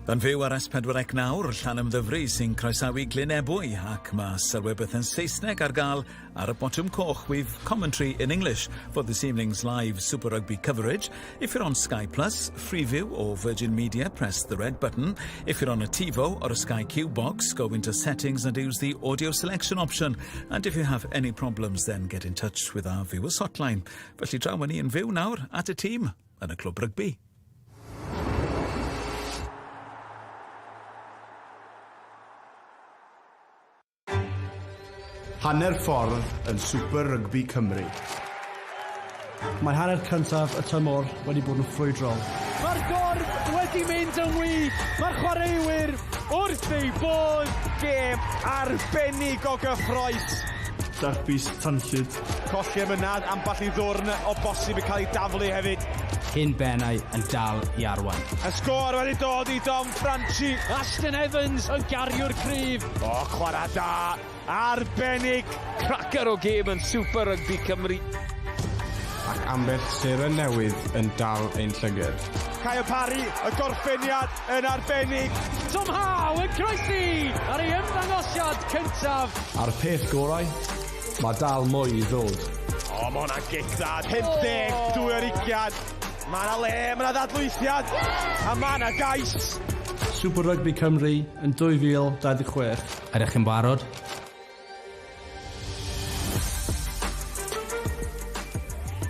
Yn fyw ar S4C nawr, Llanymddyfri sy'n croesawu Glyn Ebwy ac mae sylwebaeth yn Saesneg ar gael ar y botwm coch with commentary in English for this evening's live Super Rugby coverage. If you're on Sky Plus, Freeview or Virgin Media, press the red button. If you're on a TiVo or a Sky Q box, go into settings and use the audio selection option. And if you have any problems, then get in touch with our viewers hotline. Felly draw ni yn fyw nawr at y tîm yn y clwb rygbi. Hanner ffordd yn Super Rygbi Cymru. Mae hanner cyntaf y tymor wedi bod yn ffrwydrol. Mae'r gorf wedi mynd yn wib. Mae'r chwaraewyr wrth eu bodd. Gêm arbennig o gyffrous. Derbys tanllyd. Colli emynad, ambell i ddwrn o bosib i cael ei daflu hefyd. Hen Bennau yn dal i arwain. Y sgôr wedi dod i Dom Franchi. Ashton Evans yn gariwr cryf. O, chwarae da, arbennig. Cracker o gêm yn Super Rugby Cymru. Ac ambell seren newydd yn dal ein llygad. Caio Parry, y gorffeniad yn arbennig. Tom Howe yn croesi ar ei ymddangosiad cyntaf. A'r peth gorau, mae dal mwy i ddod. O, mae hwnna'n gic dda. 52 ar 20. Mae yna le, mae yna ddadlwythiad, a mae yna gais. Super Rugby Cymru yn 2026. Ydych chi'n barod?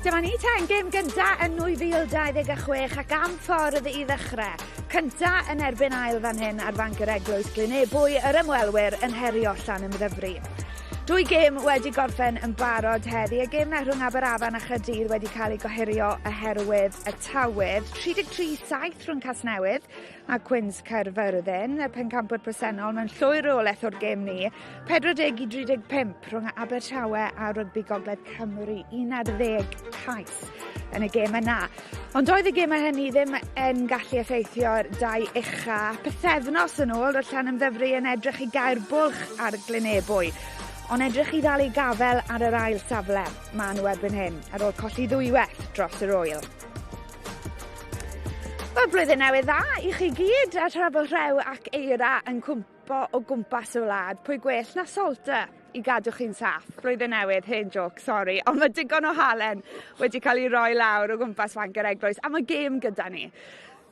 Dyma ni ten, gêm gynta yn 2026 ac am ffordd i ddechrau. Cynta yn erbyn ail fan hyn ar fanc yr Eglwys Glynebwy, yr ymwelwyr yn herio Llanymddyfri. Dwy gêm wedi gorffen yn barod heddi, y gêm na rhwng Aberafan a Chaerdydd wedi cael ei gohirio oherwydd y tywydd. 33-7 rhwng Casnewydd a Cwins Caerfyrddin, y pencampwr presennol mewn llwyr reolaeth o'r gêm ni. 40 i 35 rhwng Abertawe a Rygbi Gogledd Cymru, 11 cais yn y gêm yna. Ond doedd y gemau hynny ddim yn gallu effeithio'r dau ucha. Pythefnos yn ôl, roedd Llanymddyfri yn edrych i gau'r bwlch ar Glynebwy. Ond edrych i ddal ei gafel ar yr ail safle, maen nhw erbyn hyn, ar ôl colli ddwywaith dros yr ŵyl. Wel, blwyddyn newydd dda i chi gyd, a tra bod rhew ac eira yn cwmpo o gwmpas y wlad, pwy gwell na Salter i gadw chi'n saff. Blwyddyn newydd, hen joc, sori, ond mae digon o halen wedi cael ei roi lawr o gwmpas Fanc yr Eglwys, a mae gêm gyda ni.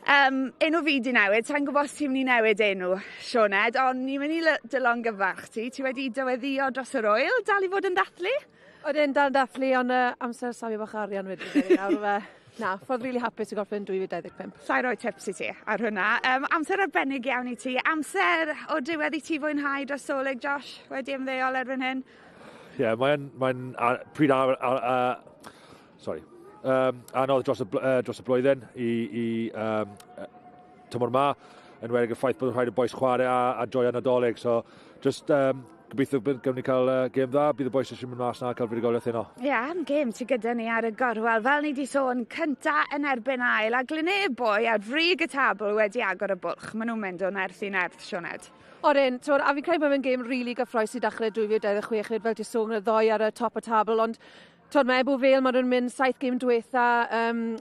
Enw fi di newid, sa'n gwybod os ti'n mynd i newid enw, Sioned, ond ni'n mynd i dy longyfarch ti. Ti wedi dyweddio dros yr ŵyl, dal i fod yn dathlu? Odyn, dal yn dathlu, ond amser safio bach o arian wedi nawr fe. Na, ffordd rili hapus i gorffen 2025. Sa'i roi tips i ti ar hwnna. Amser arbennig iawn i ti. Amser o diwedd i ti fwynhau dros Dolig, Josh, wedi ymddeol erbyn hyn? Ie, yeah, mae'n mae pryd sorry, anodd dros y blwyddyn i tymor ma, yn enwedig y ffaith bod rhaid y bois chwarae a joio Nadolig. So, just gobeithio bydd gymni cael gêm dda, bydd y bois eisiau mynd mas na a cael fuddugoliaeth heno. Ie, yeah, am gêm sydd gyda ni ar y gorwel. Fel ni wedi sôn, cynta yn erbyn ail, a Glynebwy ar frig y tabl wedi agor y bwlch. Maen nhw'n mynd o nerth i nerth, Sioned. Odyn, a fi'n credu bod fe'n gêm rili gyffrous i dechrau 2026, fel ti'n sôn, y ddoi ar y top y tabl, ond twod, mae Ebbw Vale, maen nhw'n mynd 7 gêm diwetha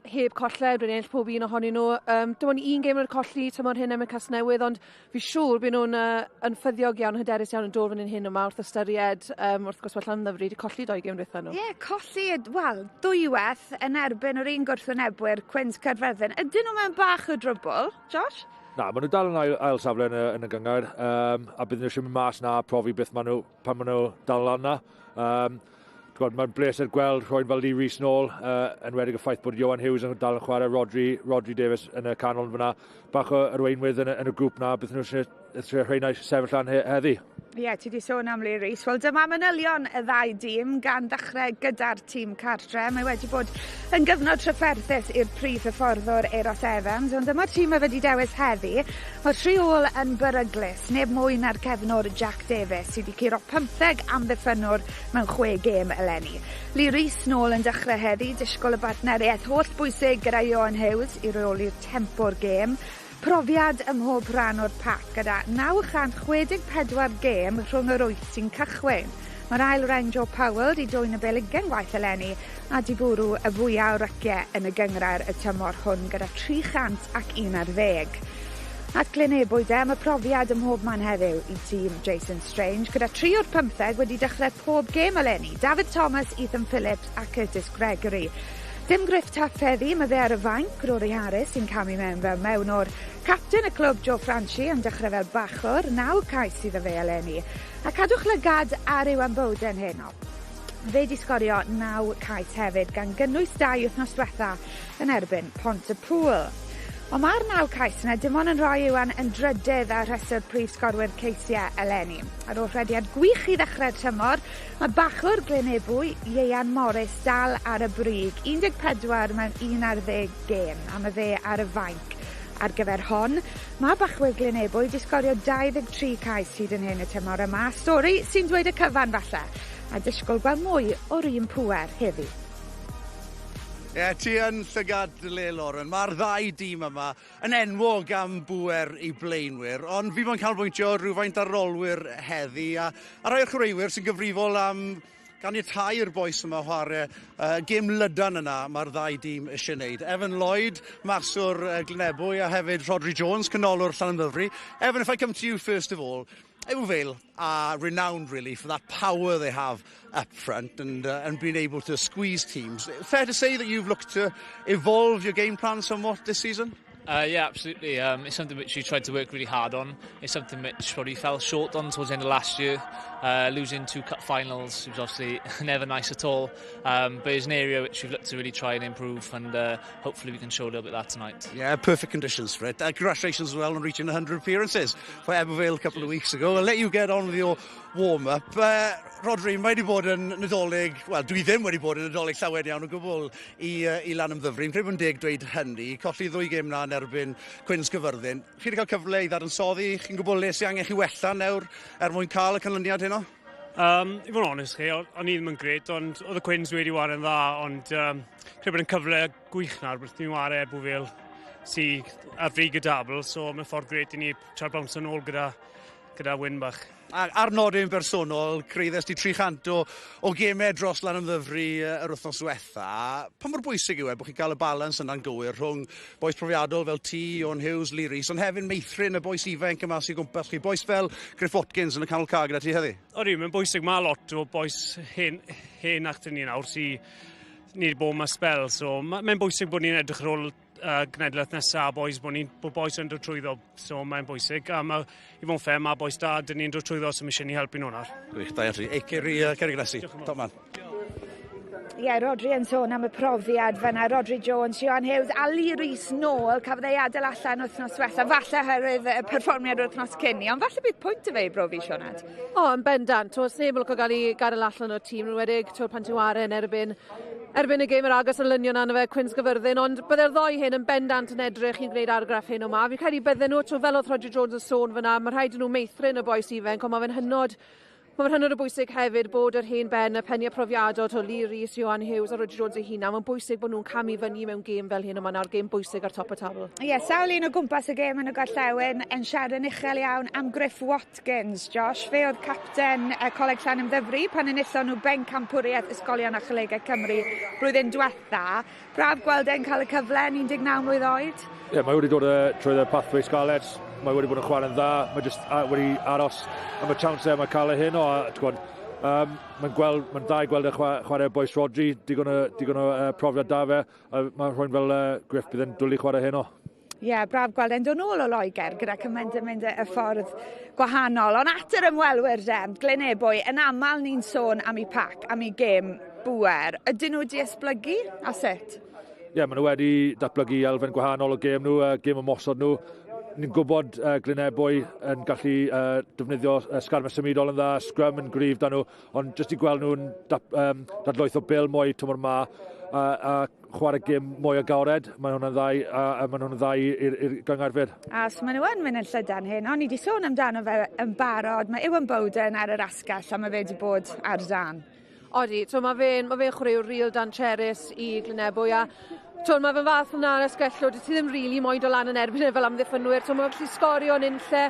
heb colled, wedi ennill pob un ohonyn nhw. Dim ond un gêm wedi colli tymor hyn am y Casnewydd, ond fi siŵr byd nhw'n yn ffyddiog iawn, hyderus iawn yn dod fan hyn yma wrth ystyried, wrth gwrs mae Llanymddyfri wedi colli doi gêm diwetha nhw. Ie, yeah, colli, wel, dwywaith yn erbyn yr un gwrthwynebwyr, Cwins Caerfyrddin. Ydyn nhw mewn bach o drwbl, Josh? Na, maen nhw dal yn ail safle yn y gynghrair, a bydden nhw eisiau mynd mas na a profi beth maen nhw, pan maen nhw dal lan na. Mae'n bleser gweld rhywun fel Lee Rees nôl, enwedig y ffaith bod Johan Hughes yn dal yn chwarae, Rodri Davies yn y canol fyna. Bach o arweinwydd yn y grŵp na, beth nhw eisiau rheina sefyll lan heddi. Ie, yeah, ti wedi sôn am Lee Rees. Wel, dyma manylion y ddau dîm gan ddechrau gyda'r tîm cartre. Mae wedi bod yn gyfnod trafferthus i'r prif hyfforddwr Eros Evans, ond dyma'r tîm mae wedi dewis heddi. Mae'r tri ôl yn beryglus, neb mwy na'r cefnwr Jack Davies sydd wedi curo 15 amddiffynnwr mewn 6 gêm eleni. Lee Rees nôl yn dechrau heddi, disgwyl y bartneriaeth holl bwysig gyda Johan Hughes i reoli'r tempo'r gêm. Profiad ym mhob rhan o'r pac gyda 964 gêm rhwng yr wyth sy'n cychwyn. Mae'r ail reng Joe Powell di dwyn y bel ugain gwaith eleni a di bwrw y fwyaf o ryciau yn y gynghrair y tymor hwn gyda 311. At Glynebwy de, mae profiad ym mhob man heddiw i tîm Jason Strange, gyda 3 o'r 15 wedi dechrau pob gêm eleni, David Thomas, Ethan Phillips a Curtis Gregory. Dim Griff Tuff heddi, mae fe ar y fainc, Rory Harris sy'n camu mewn fel mewn o'r capten y clwb Joe Franchi yn dechrau fel bachwr, 9 cais iddo fe eleni. A cadwch lygad ar Iwan Bowden heno. Fe di sgorio 9 cais hefyd, gan gynnwys 2 wythnos diwetha yn erbyn Pontypool. Ond mae'r 9 cais yna dim ond yn rhoi Iwan yn drydydd ar rhestr prif sgorwyr ceisiau eleni. Ar ôl rhediad gwych i ddechrau'r tymor, mae bachwr Glynebwy, Ieuan Morris, dal ar y brig, 14 mewn 11 gêm, a mae fe ar y fainc ar gyfer hon. Mae bachwyr Glynebwy wedi sgorio 23 cais hyd yn hyn y tymor yma. Stori sy'n dweud y cyfan falle, a disgwyl gweld mwy o'r un pŵer heddi. Ie, yeah, ti yn llygad le, Lauren. Mae'r ddau dîm yma yn enwog am bŵer i blaenwyr, ond fi moyn canolbwyntio rhywfaint ar rolwyr heddi, a rai o'r chwaraewyr sy'n gyfrifol am ganiatáu'r bois yma chwarae gêm lydan yna mae'r ddau dîm eisiau wneud. Evan Lloyd, maswr Glynebwy, a hefyd Rhodri Jones, canolwr Llanymddyfri. Evan, if I come to you first of all, Ebbw Vale are renowned really for that power they have up front and being able to squeeze teams. Fair to say that you've looked to evolve your game plan somewhat this season? Yeah, absolutely. It's something which we tried to work really hard on. It's something which probably fell short on towards the end of last year. Losing two cup finals was obviously never nice at all. But it's an area which we've looked to really try and improve, and hopefully we can show a little bit of that tonight. Yeah, perfect conditions for it. Congratulations as well on reaching 100 appearances for Ebbw Vale a couple of weeks ago. I'll let you get on with your warm-up. Rodri, mae wedi bod yn Nadolig, wel, dwi ddim wedi bod yn Nadolig llawer iawn o gwbl i Lanymddyfri. Fi'n credu bod yn deg dweud hynny. Colli ddwy gêm na yn erbyn Cwins Gyfyrddin. Chi wedi cael cyfle i ddadansoddi? Chi'n gwybod le sy'n angen chi wella nawr er mwyn cael y canlyniad heno? I fod yn onest chi, o'n i ddim yn grêt, ond oedd y Cwins wedi ware'n dda, ond credu bod yn cyfle gwych nawr, bod ni'n ware Ebbw Vale sydd ar frig y dabl, so mae'n ffordd grêt i ni trio bounce yn ôl gyda win bach. A, ar nodyn bersonol, cyrhaeddes ti 300 o gemau dros Lanymddyfri yr wythnos diwetha. Pa mor bwysig yw e bod chi'n cael y balans yna'n gywir rhwng bois profiadol fel ti, Owen Hughes, Lee Rees, ond hefyd meithrin y bois ifanc yma sy'n gwmpas chi, bois fel Griff Watkins yn y canol ca gyda ti heddi? Odi, mae'n bwysig. Mae lot o bois hen ach ni nawr sy'n ni wedi bod yma sbel, so mae'n bwysig bod ni'n edrych ar ôl genedlaeth nesaf, boys, bod boys yn dod trwyddo, so mae'n bwysig. A ma, i fod yn fair, mae boys da, dyn ni'n dod trwyddo, so mae eisiau ni helpu nhw nawr. Gwych, da iawn ti. Ei, Ceri, Ceri Gresi, top man. Ie, yeah, Rodri yn sôn am y profiad fyna. Rodri Jones, Ioan Hughes a Lee Rees nôl. Cafodd ei adael allan wythnos diwetha. Falle oherwydd y perfformiad wythnos cyn ni, ond falle bydd pwynt y fe i brofi, Sioned. O, yn bendant. Oes neb yn licio gael ei gadael allan o'r tîm, yn enwedig pan ti'n ware yn erbyn y gêm yr agos olwynion arno fe, Cwins Gyfyrddin, ond bydde'r ddoi hyn yn bendant yn edrych i'n gwneud argraff hyn o ma. Fi'n credu bydden nhw, fel oedd Roger Jones yn sôn fyna, mae rhaid i nhw meithrin y bois ifanc, ond mae fe'n hynod o bwysig hefyd bod yr hen ben, y peniau profiadol, to Lee Rees, Johan Hughes a Roger Jones eu hunan, mae'n bwysig bod nhw'n camu fyny mewn gêm fel hyn, ond mae'n gêm bwysig ar top y tabl. Ie, yeah, sawl un o gwmpas y gêm yn y gorllewin yn siarad yn uchel iawn am Griff Watkins. Josh, fe oedd capten Coleg Llanymddyfri pan enillon nhw bencampwriaeth Ysgolion a Cholegau Cymru blwyddyn diwetha. Braf gweld e'n cael y cyfle yn 19 mlwydd oed. Ie, yeah, mae wedi dod trwy y pathway Scarlets, mae wedi bod yn chwarae'n dda, mae jyst wedi aros am y chance e, mae cael e heno, a ti'n mae'n gweld, mae'n da i gweld e chwarae bois Rodri, digon o profiad da fe, a mae rhywun fel Griff bydd yn dwlu chwarae heno. Ie, yeah, braf gweld e'n dod nôl o Loegr gyda cymaint yn mynd y ffordd gwahanol. Ond at yr ymwelwyr de, Glynebwy, yn aml ni'n sôn am eu pac, am eu gêm bwer. Ydyn nhw wedi esblygu a sut? Ie, yeah, maen nhw wedi datblygu elfen gwahanol o gêm nhw, gêm ymosod nhw. Ni'n gwybod Glynebwy yn gallu defnyddio sgarmes symudol yn dda, scrum yn gryf da nhw, ond jyst i gweld nhw'n dadlwytho bêl mwy tymor ma a chwarae gêm mwy agored, mae hwnna'n dda, a mae hwnna'n dda i'r gynghrair fyd. A so maen nhw yn mynd yn llydan hyn, ond ni wedi sôn amdano fe yn barod. Mae Ewan Bowden ar yr asgell a mae fe wedi bod ar dân. Odi, so mae fe chwaraewr real dangerous i Glynebwy a Tw'n, mae fe'n fath yna ar asgellwr, ti ddim really moyn dod lan yn erbyn e fel amddiffynwyr, so mae'n gallu sgorio yn unlle.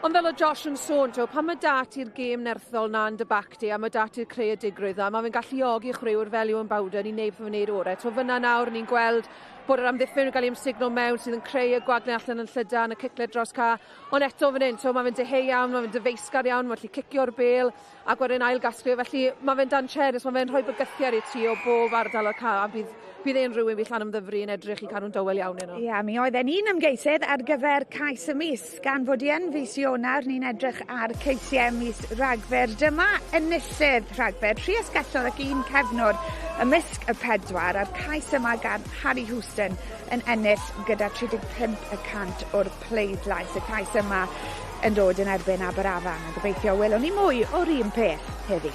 Ond fel o Josh yn sôn, to, pan mae da ti'r gêm nerthol na yn dy bac di, a mae da ti'r creadigrwydd na, mae fe'n galluogi chwaraewr fel Ewan Bowden i wneud beth mae'n wneud orau. To, fyna nawr ni'n gweld bod yr amddiffyn yn cael ei ymsugno mewn sydd yn creu y gwagle allan yn llydan, y cicled dros ca. Ond eto fan hyn, mae fe'n deheu iawn, mae fe'n dyfeisgar iawn, mae'n gallu cicio'r bel ac wedyn ail gasglu. Felly mae fe'n dancherus, mae fe'n rhoi bygythiad i ti o bob ardal o'r ca a bydd, bydd e'n rhywun fydd Llanymddyfri yn edrych i cadw'n dywel iawn yno. Ie, yeah, mi oedd e'n un ymgeisydd ar gyfer cais y mis, gan fod i yn fis Ionawr, ni'n edrych ar ceisiau mis Rhagfyr. Dyma enillydd Rhagfyr, tri asgellwr ac un cefnwr ymysg y pedwar, a'r cais yma gan Harry Houston yn ennill gyda 35% o'r pleidlais. Y cais yma yn dod yn erbyn Aberafan, a gobeithio welwn ni mwy o'r un peth heddi.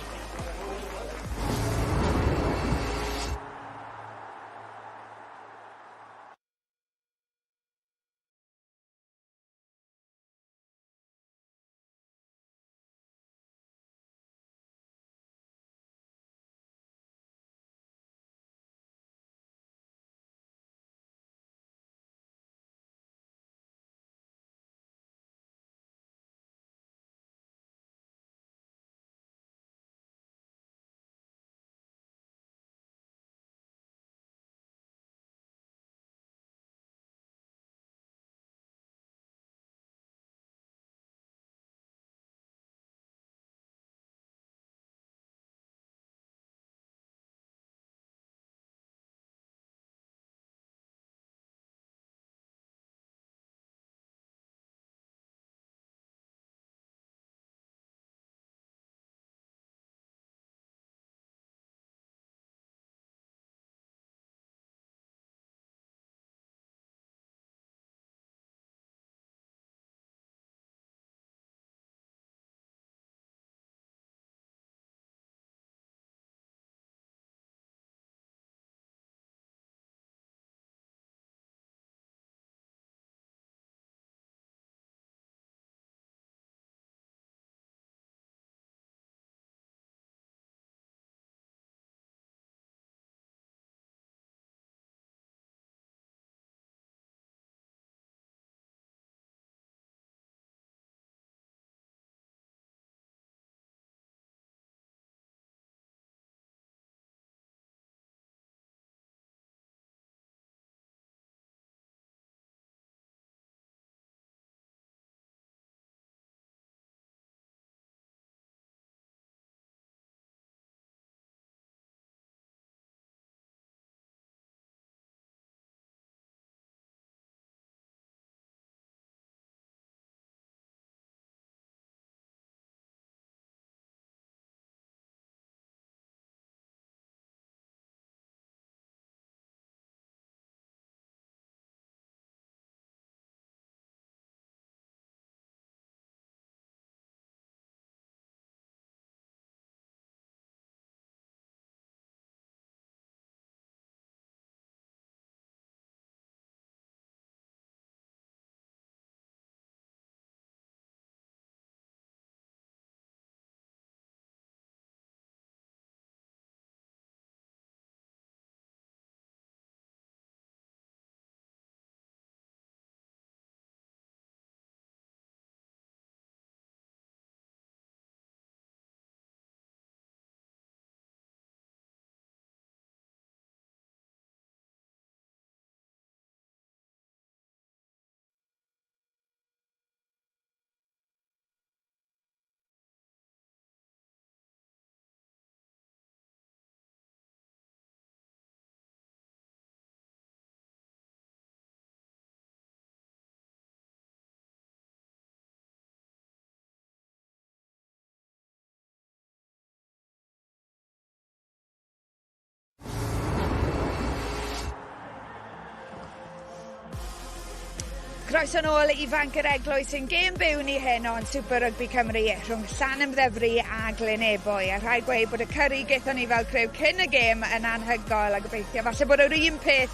Croeso nôl i Fanc yr Eglwys sy'n gêm byw ni heno yn Super Rugby Cymru rhwng Llanymddyfri a Glynebwy. A rhaid gweud bod y curry gaethon ni fel criw cyn y gêm yn anhygoel a gobeithio falle bod yr un peth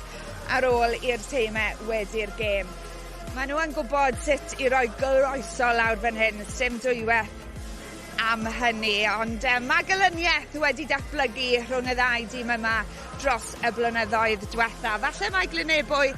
ar ôl i'r tîmau wedi'r gêm. Maen nhw yn gwybod sut i roi groeso lawr fan hyn, sim dwywaith am hynny, ond mae gelyniaeth wedi datblygu rhwng y ddau dîm yma dros y blynyddoedd diwetha. Falle mae Glynebwy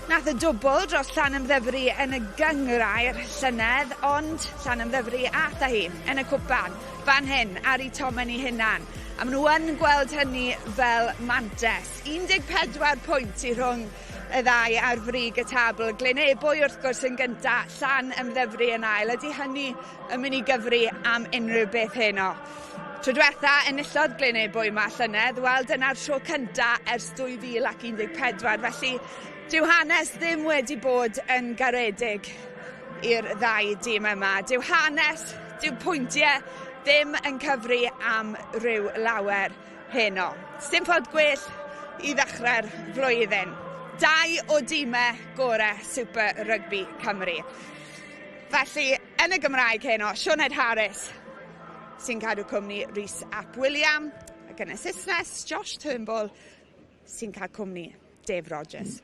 nath y dwbl dros Llanymddyfri yn y gynghrair llynedd, ond Llanymddyfri ath â hi yn y cwpan, fan hyn, ar eu tomen eu hunan. A maen nhw yn gweld hynny fel mantes. 14 pwynt i rhwng Y ddau ar frig y tabl. Glynebwy wrth gwrs yn gynta, Llanymddyfri yn ail. Ydy hynny yn mynd i gyfri am unrhyw beth heno? Tro diwetha enillodd Glynebwy yma llynedd, wel dyna'r tro cynta ers 2014, felly dyw hanes ddim wedi bod yn garedig i'r ddau dîm yma. Dyw hanes, dyw pwyntiau ddim yn cyfri am ryw lawer heno. Sdim ffordd gwell i ddechrau'r flwyddyn. Dau o dimau gorau Super Rugby Cymru. Felly, yn y Gymraeg heno, Sioned Harris sy'n cadw cwmni Rhys ap William, ac yn y Saesnes, Josh Turnbull sy'n cael cwmni Dave Rogers.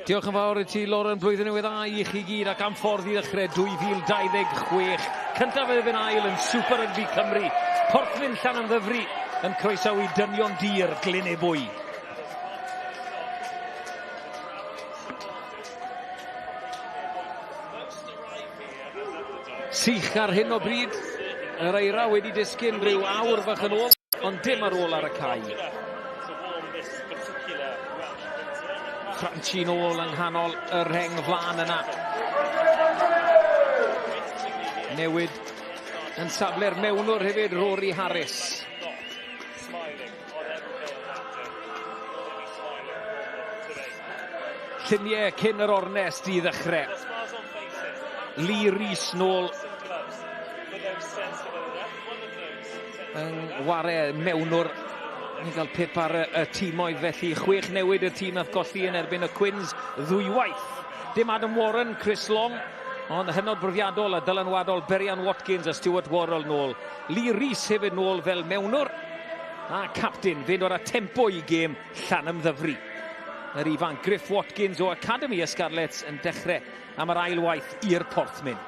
Diolch yn fawr i ti, Lauren. Blwyddyn newydd dda i chi gyd ac am ffordd i ddechrau 2026. Cyntaf erbyn ail yn Super Rugby Cymru. Porthmyn Llanymddyfri yn croesawu dynion dir Glynebwy. Sych ar hyn o bryd. Yr eira wedi disgyn rhyw awr fach yn ôl, ond dim ar ôl ar y cae. Franchi nôl yng nghanol y rheng flaen yna. Newid yn safle'r mewnwr hefyd, Rory Harris. Lluniau cyn yr ornest i ddechrau. Lee Rees nôl yng ngware mewnwr. Ni'n cael pip ar y, y tîmoedd felly. Chwech newid y tîm nath golli yn erbyn y Cwins ddwywaith. Dim Adam Warren, Chris Long, ond hynod brofiadol a dylanwadol Berian Watkins a Stuart Worrell nôl. Lee Rees hefyd nôl fel mewnwr a captain fe'n dod â tempo i gêm Llanymddyfri. Yr ifanc Griff Watkins o Academy y Scarlets yn dechrau am yr ail waith i'r Porthmyn.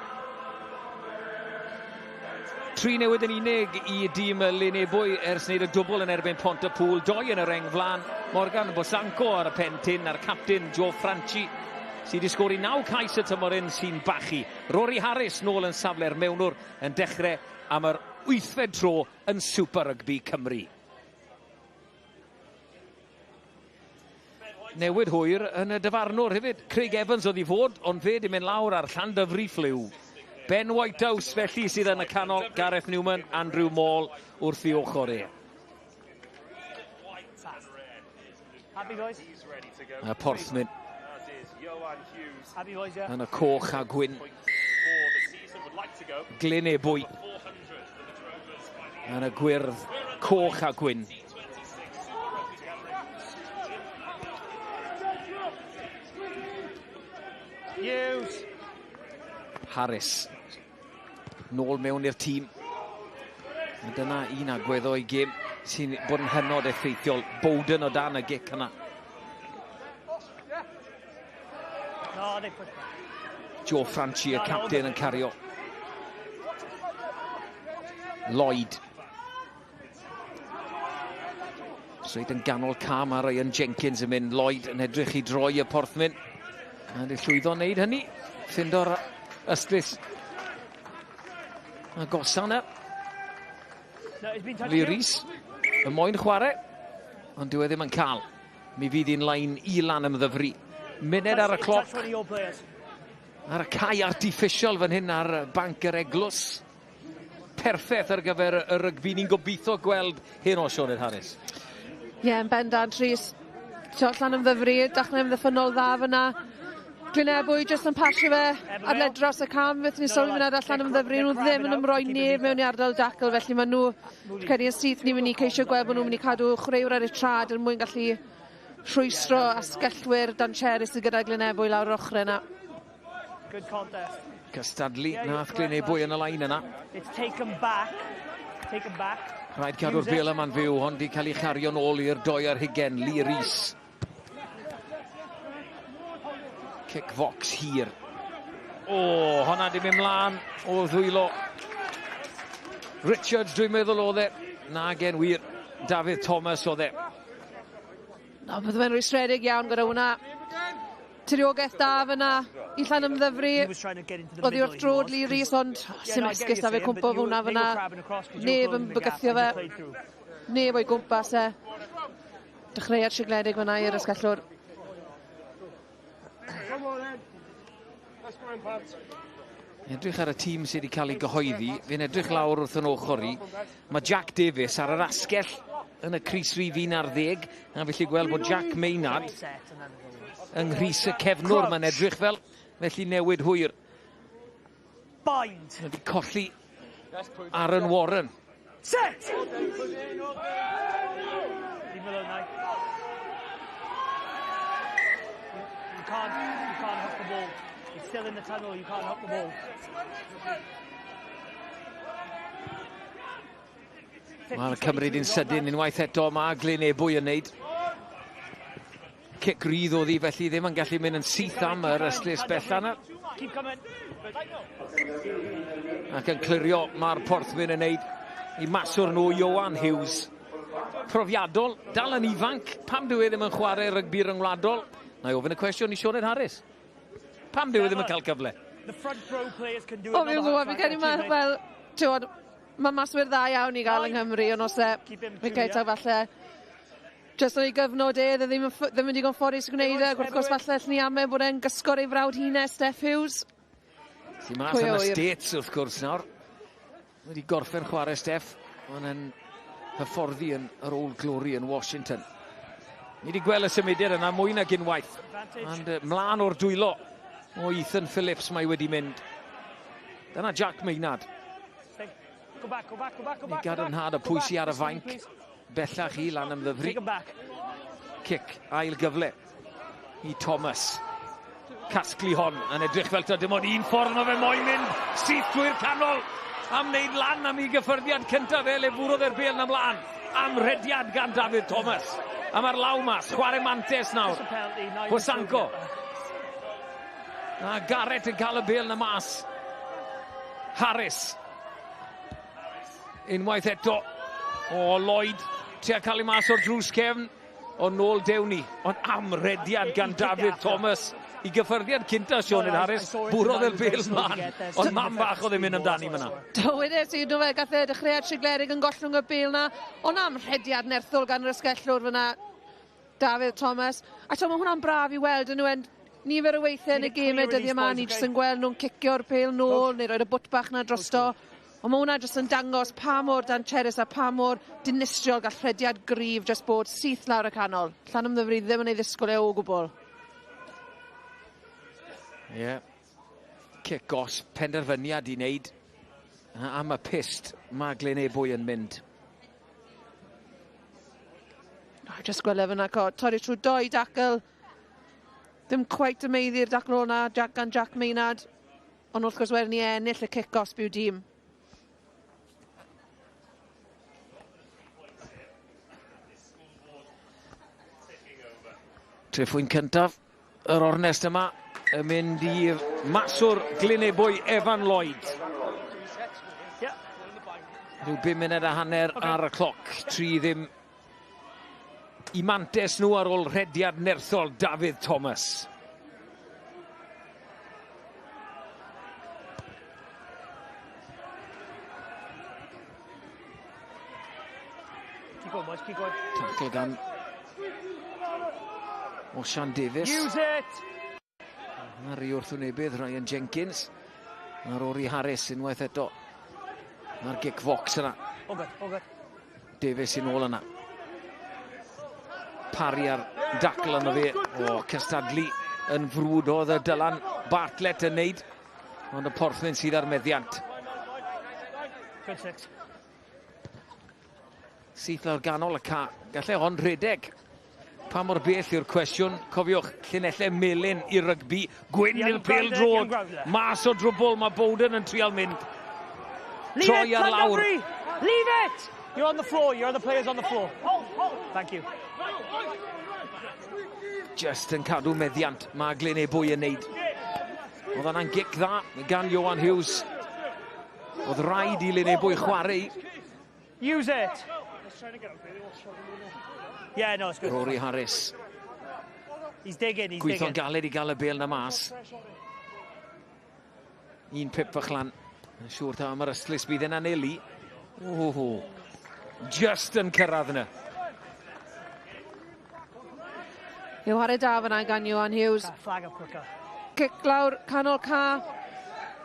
Tri newid yn unig i dîm Lynebwy ers wneud y dwbl yn erbyn Pont-y-pŵl. Doi yn y reng flaen. Morgan Bosanko ar y pen tyn a'r captain Joe Franchi sydd wedi sgori naw cais y tymor hyn sy'n bachu. Rory Harris nôl yn safle'r mewnwr yn dechrau am yr wythfed tro yn Super Rugby Cymru. Newid hwyr yn y dyfarnwr hefyd. Craig Evans oedd i fod, ond fe di mynd lawr ar Llandyfri Ffliw. Ben Whitehouse felly sydd yn y canol, Gareth Newman, Andrew Moll wrth i ochr e. Y Porthmyn yn y coch a gwyn. Glyn Ebwy yn y gwyrdd coch a gwyn. Hughes. Harris. Nôl mewn i'r tîm. A dyna un agwedd o'i gêm sy'n bod yn hynod effeithiol. Bowden o dan y gic yna. Joe Franchi, y captain, yn cario. Lloyd. Straight yn ganol cam a Ryan Jenkins yn mynd. Lloyd yn edrych i droi y porthmyn. A wedi llwyddo wneud hynny. Ffindo'r ystlys. A gosa yna. Lee Rees y moyn chwarae, ond dyw e ddim yn cael. Mi fydd hi'n lain i lan ymddyfru. Munud ar y cloc. Ar y cae artiffisial fan hyn ar banc yr Eglwys. Perffaith ar gyfer y rygbi. Ni'n gobeithio gweld hyn o Sioned Harris. Ie, yeah, yn bendant, Rhys. Tio, Llanymddyfri, dechrau ymddiffynnol dda fyna. Glynebwy jyst yn pasio fe ar led dros y cam, beth ni'n sylwi fyna Llanymddyfri, nhw ddim yn ymroi neb mewn i ardal dacl, felly maen nhw, credu yn syth ni'n mynd i ceisio gweld bod nhw'n mynd i cadw chwaraewr ar eu trad er mwyn gallu rhwystro asgellwyr Dan Cherry sydd gyda Glynebwy lawr yr ochrau yna. Good contest. Cystadlu nath Glynebwy yn y lain yna. It's taken back. Taken back. Rhaid cadw'r bel yma'n fyw, ond di cael ei chario nôl i'r doi ar hugen, Lee Rees. Kick fox hir. O, honna di mynd mlaen o ddwylo. Richards, dwi'n meddwl oedd e. Na gen wir. Dafydd Thomas oedd e. No, bydde fe'n rwystredig iawn gyda hwnna. Tiriogaeth da fyna i Llanymddyfri. Oddi wrth drod Lee Rees, ond sy'n esgus da fe cwmpo hwnna fyna. Neb yn bygythio fe. Neb o'i gwmpas e. Dechreuad sigledig fyna i'r asgellwr. Edrych ar y tîm sydd wedi cael ei gyhoeddi, fi'n edrych lawr wrth yn ochr i. Mae Jack Davies ar yr asgell yn y crys rhif 11, a felly gweld bod Jack Maynard yng nghrys y cefnwr, mae'n edrych fel, felly newid hwyr. Bind! Wedi colli Aaron Warren. Set! Leave alone now. You can't, you can't hook the ball. It's still in the tunnel, you can't hook the ball. Mae'r Cymru di'n sydyn unwaith eto, mae Glyn Ebwy yn neud. Cic rydd oedd hi felly ddim yn gallu mynd yn syth am yr ystlys bella yna. Ac yn clirio mae'r porthmyn yn neud i maswr nhw Ioan Hughes. Profiadol, dal yn ifanc, pam dyw e ddim yn chwarae rygbi ryngwladol? Na i ofyn y cwestiwn i Sioned Harris. Pam dyw e ddim yn cael cyfle? O, fi'n gwybod, fi'n credu mae, wel, ti'n mae maswyr dda iawn i gael yng Nghymru, ond os e, fi'n credu taw falle, jyst yn ei gyfnod e, ddim yn, ddim yn digon ffodus i gwneud e, ac wrth gwrs falle allen ni ame bod e'n gysgod ei frawd hynne, Steff Hughes. Sy'n mas yn y States wrth gwrs nawr. Wedi gorffen chwarae Steff, ond yn hyfforddi yn yr Old Glory yn Washington. Ni wedi gweld y symudiad yna mwy nag unwaith. Ond mlaen o'r dwylo o Ethan Phillips mae wedi mynd. Dyna Jack Maynard. I gadarnhad y pwysi ar y fainc. Bellach i lan ymddyfru. Cic, ail gyfle i Thomas. Casglu hon yn edrych fel ta dim ond un ffordd mae fe moyn mynd syth drwy'r canol am wneud lan am ei gyffyrddiad cyntaf fe le fwrodd e'r bêl na mlaen. Am rediad gan David Thomas. A mae'r law mas, chwarae mantes nawr. Bosanko. A Garrett yn cael y bêl na mas. Harris. Unwaith eto. O, Lloyd, tua cael ei mas o'r drws cefn. O nôl Dewni. Ond amrediad gan David Thomas i gyffyrddiad cynta Sioned Harris. Bwrodd e'r bêl mlaen. Ond mam bach oedd e'n mynd amdani fyna. Do, wedes i, do fe, gath e dechreuad siglerig yn gollwng y bêl na. Ond amrediad nerthol gan yr ysgellwr fyna. Dafydd Thomas. A t'o' ma' hwnna'n braf i weld on'd yw e'n nifer o weithe yn y geme dyddie 'ma ni jyst yn gweld nw'n cicio'r pêl nôl neu roid y bwt bach 'na drosto. Ond ma' hwnna jyst yn dangos pa mor dancherus a pa mor dinistriol gall rhediad gryf jyst bod syth lawr y canol. Llanymddyfri ddim yn ei ddisgwyl e o gwbwl. Ie. Yeah. Cic os penderfyniad i wneud am y pyst mae Glyn Ebwy yn mynd. Oh, just gweld e fyna, co. Torri trwy doi dacl. Ddim quite y meiddi'r dacl o'na, Jack gan Jack Maynard. Ond wrth gwrs wedyn ni ennill y cic gosb i'w dîm. Treffwyn cyntaf yr ornest yma yn mynd i maswr Glynebwy Evan Lloyd. Rhyw 5 munud a hanner ar y cloc. 3 ddim i mantes nhw ar ôl rhediad nerthol Dafydd Thomas. Keep going, boys, keep going. Tackle gan Osian Davies. Use it! Mae'r i wrthwynebydd Ryan Jenkins. A Rory Harris unwaith eto. Mae'r gic fox yna. All good, all good. Davies yn ôl yna. Parry ar dacl yna fe. O, cystadlu yn frwd oedd y Dylan Bartlett yn neud. Ond y porthmyn sydd ar meddiant. Good six. Syth lawr ganol y ca. Gallai hon rhedeg. Pa mor bell yw'r cwestiwn? Cofiwch, llinellau melyn i rygbi. Gwyn i'r pêl drod. Mas o drwbl, mae Bowden yn trial mynd. Troi ar lawr. Leave it! You're on the floor, you're the players on the floor. Thank you. Just yn cadw meddiant, mae Glyn Ebwy yn neud. Oedd yna'n gic dda gan Johan Hughes. Oedd rhaid i Lyn Ebwy chwarae. Use it! Yeah, no, it's good. Rory Harris. He's digging, he's Gweithio'n digging. galed i gael y bêl na mas. Un pip fach lan. Yn siŵr taw am yr ystlys bydd yn anelu. Oh, just yn cyrraedd yna. Yw chwarae da fyna gan Ioan Hughes. Flag up quicker. Cic lawr canol ca.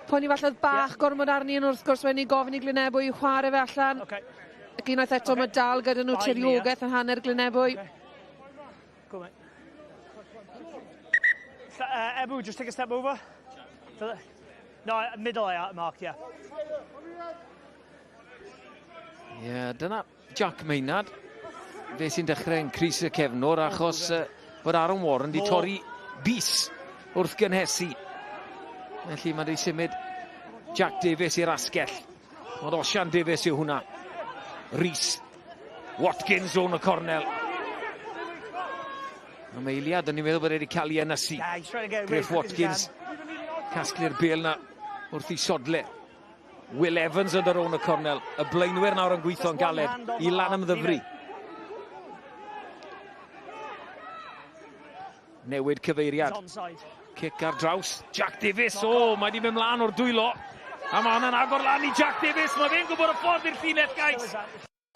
Poeni falle oedd bach yeah. gormod arni yn wrth gwrs wedyn ni gofyn i Glynebwy i chwarae fe allan. Okay. Ac unwaith eto okay. mae dal gyda nhw tiriogaeth yn hanner Glynebwy. Okay. Go mate. Ebu, just take a step over. To the, no, middle eye mark, yeah. Ie, yeah, dyna Jack Maynard. Fe sy'n dechrau yn crys y cefnwr achos uh, bod Aaron Warren wedi torri bys wrth gynhesu. Felly mae wedi symud Jack Davies i'r asgell. Ond Osian Davies yw hwnna. Rhys Watkins o'n y cornel. Am eiliad, o'n i'n meddwl bod e wedi cael ei ynysu. Griff Watkins casglu'r bel na wrth i sodle. Will Evans yn dod y cornel. Y blaenwyr nawr yn gweithio'n galed i lan ymddyfru. Newid cyfeiriad. Cic ar draws. Jack Davies. O, oh, mae wedi mynd mlaen o'r dwylo. A mae hwnna'n agor lan i Jack Davies. Mae fe'n gwybod y ffordd i'r llinell, guys.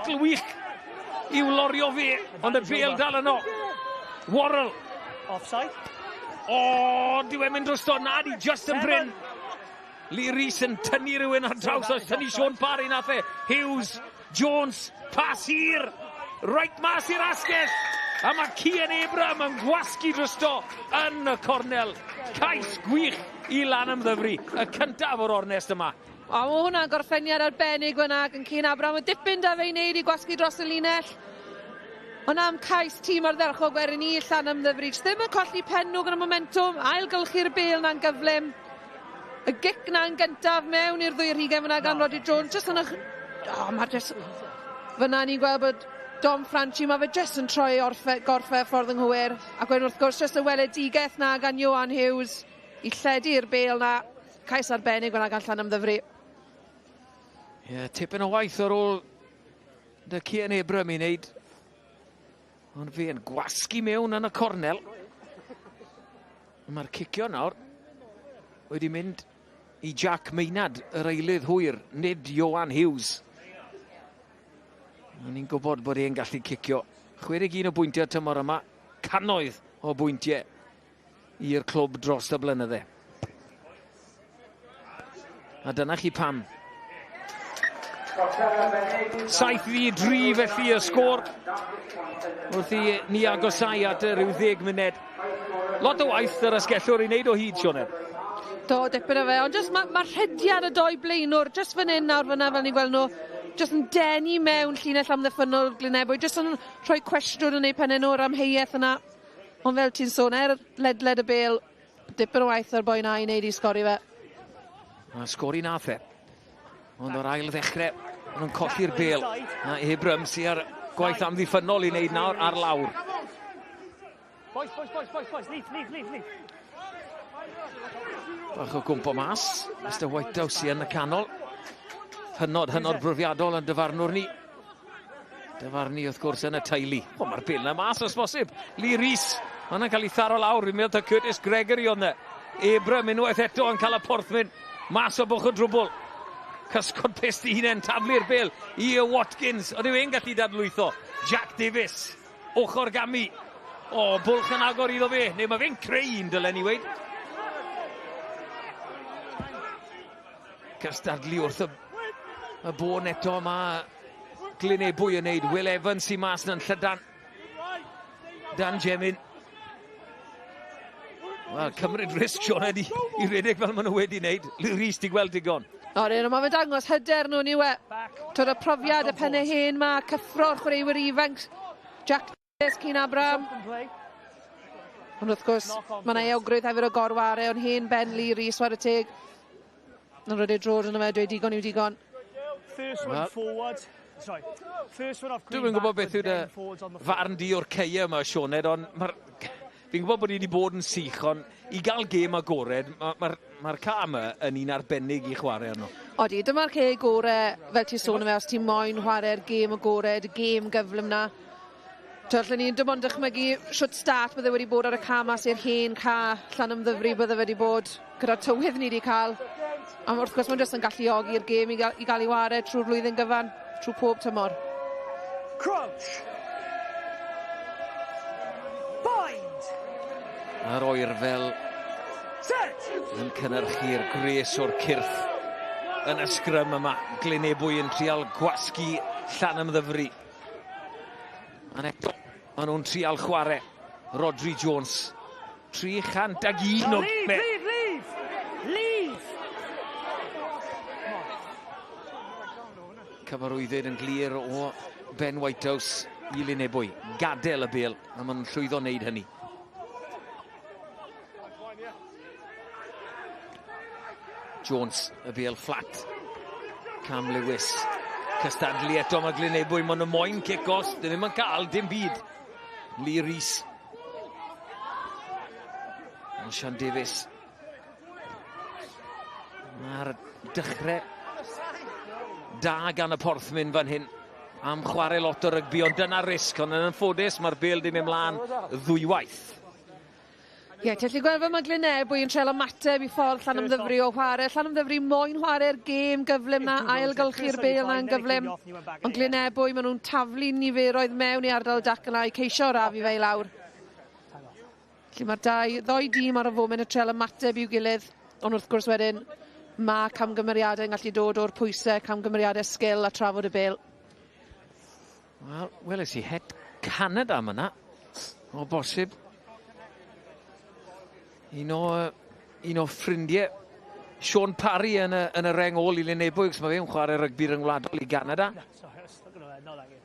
Wych i'w lorio fe, ond y bel dal yno. Worrell. Offside. O, oh, dyw e'n mynd drosto. Na, di just yn brin. Lee Rees yn tynnu rhywun ar draws, os tynnu Sean Parry nath e. Hughes, Jones, pas hir. Right mas i'r asgell. A mae Cian Abraham yn gwasgu drosto yn y cornel. Cais gwych i lan ymddyfru, y cyntaf o'r ornest yma. A mae hwnna'n gorffeniad arbennig fyna ac yn Cian Abraham. Y dipyn da fe i wneud i gwasgu dros y linell. Ond am cais tîm ardderchog wedyn i Llanymddyfri. Ddim yn colli pen nhw gyda momentum. Ailgylchu'r bêl na'n gyflym. Y gic na'n gyntaf mewn i'r ddwy rhigen fyna gan Rodri Jones. Just yn y... Oh, mae just... Fyna ni'n gweld bod Dom Franchi, mae fe just yn troi orffe, gorffe ffordd yng Nghywir. Ac wedyn wrth gwrs, just y weledigaeth na gan Johan Hughes i lledu'r bêl na. Cais arbennig fyna gan Llanymddyfri. Ie, yeah, tipyn o waith ar ôl dy Cian Abraham i wneud. Ond fe yn gwasgu mewn yn y cornel. Mae'r cicio nawr wedi mynd i Jack Maynard, yr eilydd hwyr, nid Johan Hughes. O'n i'n gwybod bod e'n gallu cicio. 61 o bwyntiau tymor yma, cannoedd o bwyntiau i'r clwb dros y blynydde. A dyna chi pam. 7-3 felly y sgôr wrth i ni agosau at y rhyw ddeg munud. Lot o waith yr asgellwr i wneud o hyd, Sioned. Do, dipyn o fe, ond jyst mae ma rhediad y doi blaenwr, jyst fan hyn nawr fyna fel ni'n gweld nhw, jyst yn denu mewn llinell amddiffynnol Glynebwy, jyst yn rhoi cwestiwn yn eu pennau nhw o'r amheuaeth yna. Ond fel ti'n sôn, er ledled y bêl, dipyn o waith ar boi na i wneud i sgori fe. A sgori nath e. Ond o'r ail ddechrau, maen nhw'n colli'r bêl. A Abraham sy'n ar gwaith amddiffynnol i wneud nawr ar lawr. Boys, boys, boys, boys, boys, leave, leave, leave, leave. Bach o gwmpo mas. Mr Whitehouse sy yn y canol. Hynod, hynod brofiadol yn dyfarnwr ni. Dyfarnu wrth gwrs yn y teulu. O, mae'r bêl na mas os bosib. Lee Rees, mae hwnna'n cael ei tharo lawr. Fi'n meddwl ta Curtis Gregory oedd na. Abraham unwaith eto yn cael y porthmyn mas o bwch o drwbl. Cysgod pest i hunain, taflu'r bêl i Watkins. Oedd yw e'n gallu dadlwytho. Jack Davies, ochr gamu. O, bwlch yn agor iddo fe. Neu mae fe'n creu un, dylen ni weid. Cystadlu wrth y, y bôn eto. Mae Glyn Ebwy yn neud. Will Evans sy'n mas na'n llydan. Dan Jemin. Wel, cymryd risg, Sioned, i, i redeg fel maen nhw wedi wneud. Lee Rees, di gweld digon. O, rydyn, mae fe'n dangos hyder nhw, ni we. Twyd y profiad y pennau hen ma, cyffro'r chwaraewyr ifanc. Jack Davies, Cyn Abraham. Ond wrth gwrs, mae yna euogrwydd hefyd o gorware, ond hen Ben Lee Rees, war y teg. Yn rhedeg drod yna fe, dweud digon yw digon. First one forward. Sorry. First one off green Dwi'm yn gwybod beth yw dy farn di o'r ceia yma, Sioned, ond mae'r... Fi'n gwybod bod ni wedi bod yn sych, ond i gael gêm agored, mae'r ma, ma, ma ca yma yn un arbennig i chwarae arno. Odi, dyma'r ce gore, fel ti'n sôn am fe, os ti'n moyn chwarae'r gêm agored, y gêm gyflym na. Twel, ni dim ond dychmygu shwt start bydde wedi bod ar y ca mas i'r hen ca Llanymddyfri bydde wedi bod gyda'r tywydd ni wedi cael. A wrth gwrs mae'n jyst yn galluogi'r gêm i gael, i gael ei ware trwy'r flwyddyn gyfan, trwy pob tymor. Crouch. Bind. A'r oerfel yn cynhyrchu'r gwres o'r cyrff yn y sgrym yma. Glynebwy yn trial gwasgu Llanymddyfri. Ond eto, maen nhw'n trial chwarae. Rodri Jones, 301 o Leave, leave, leave! Leave! Cyfarwyddyd yn glir o Ben Whitehouse i Lynebwy. Gadael y bêl, a maen nhw'n llwyddo wneud hynny. Jones, y bêl fflat. Cam Lewis. Cystadlu eto mae Glynebwy, maen nhw moyn cic-os, dyn nhw'n cael dim byd. Lee Rees. Osian Davies. Mae'r dechrau da gan y Porthmyn fan hyn am chwarae lot o rygbi, ond dyna risg, ond yn anffodus mae'r bêl di mynd mlaen ddwywaith. Ie, yeah, ti'n gallu gweld fel mae Glynebwy yn trial ymateb i ffordd Llanymddyfri o chwarae. Llanymddyfri moyn chwarae'r gêm gyflym na, ailgylchu'r bêl na'n gyflym. Ond Glynebwy, maen nhw'n taflu niferoedd mewn i ardal y dacl i ceisio rafu fe i lawr. Felly mae'r dau, ddoi dîm ar y foment yn trial ymateb i'w gilydd, ond wrth gwrs wedyn mae camgymeriadau yn gallu dod o'r pwysau, camgymeriadau sgil a trafod y bêl. Wel, weles i het Canada yma na, o bosib. Un o, un o ffrindiau Sean Parry yn y, yn y reng ôl i Lynebwy, mae fe'n chwarae rygbi ryngwladol i Ganada. No, sorry, I was stuck on that, not that game.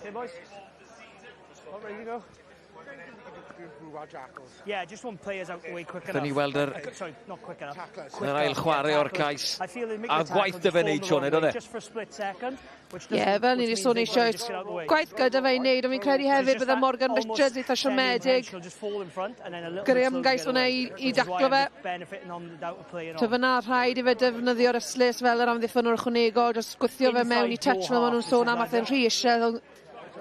Okay, boys. All ready to go? Yeah, just want players out the way quick enough. Dyn ni weld yr, Sorry, not quick enough. yr ail chwarae o'r cais. A gwaith dy fe wneud, Sean, oedd e? Ie, fel ni wedi sôn eisoes, gwaith gyda fe i wneud, ond fi'n credu hefyd bydde Morgan Richards eitha siomedig. Gyrru ymgais hwnna i, i daclo fe. So fyna rhaid i fe defnyddio'r ystlys fel yr amddiffynwr ychwanegol, jyst gwthio fe mewn i touch fel maen nhw'n sôn am, ath e'n rhy isel.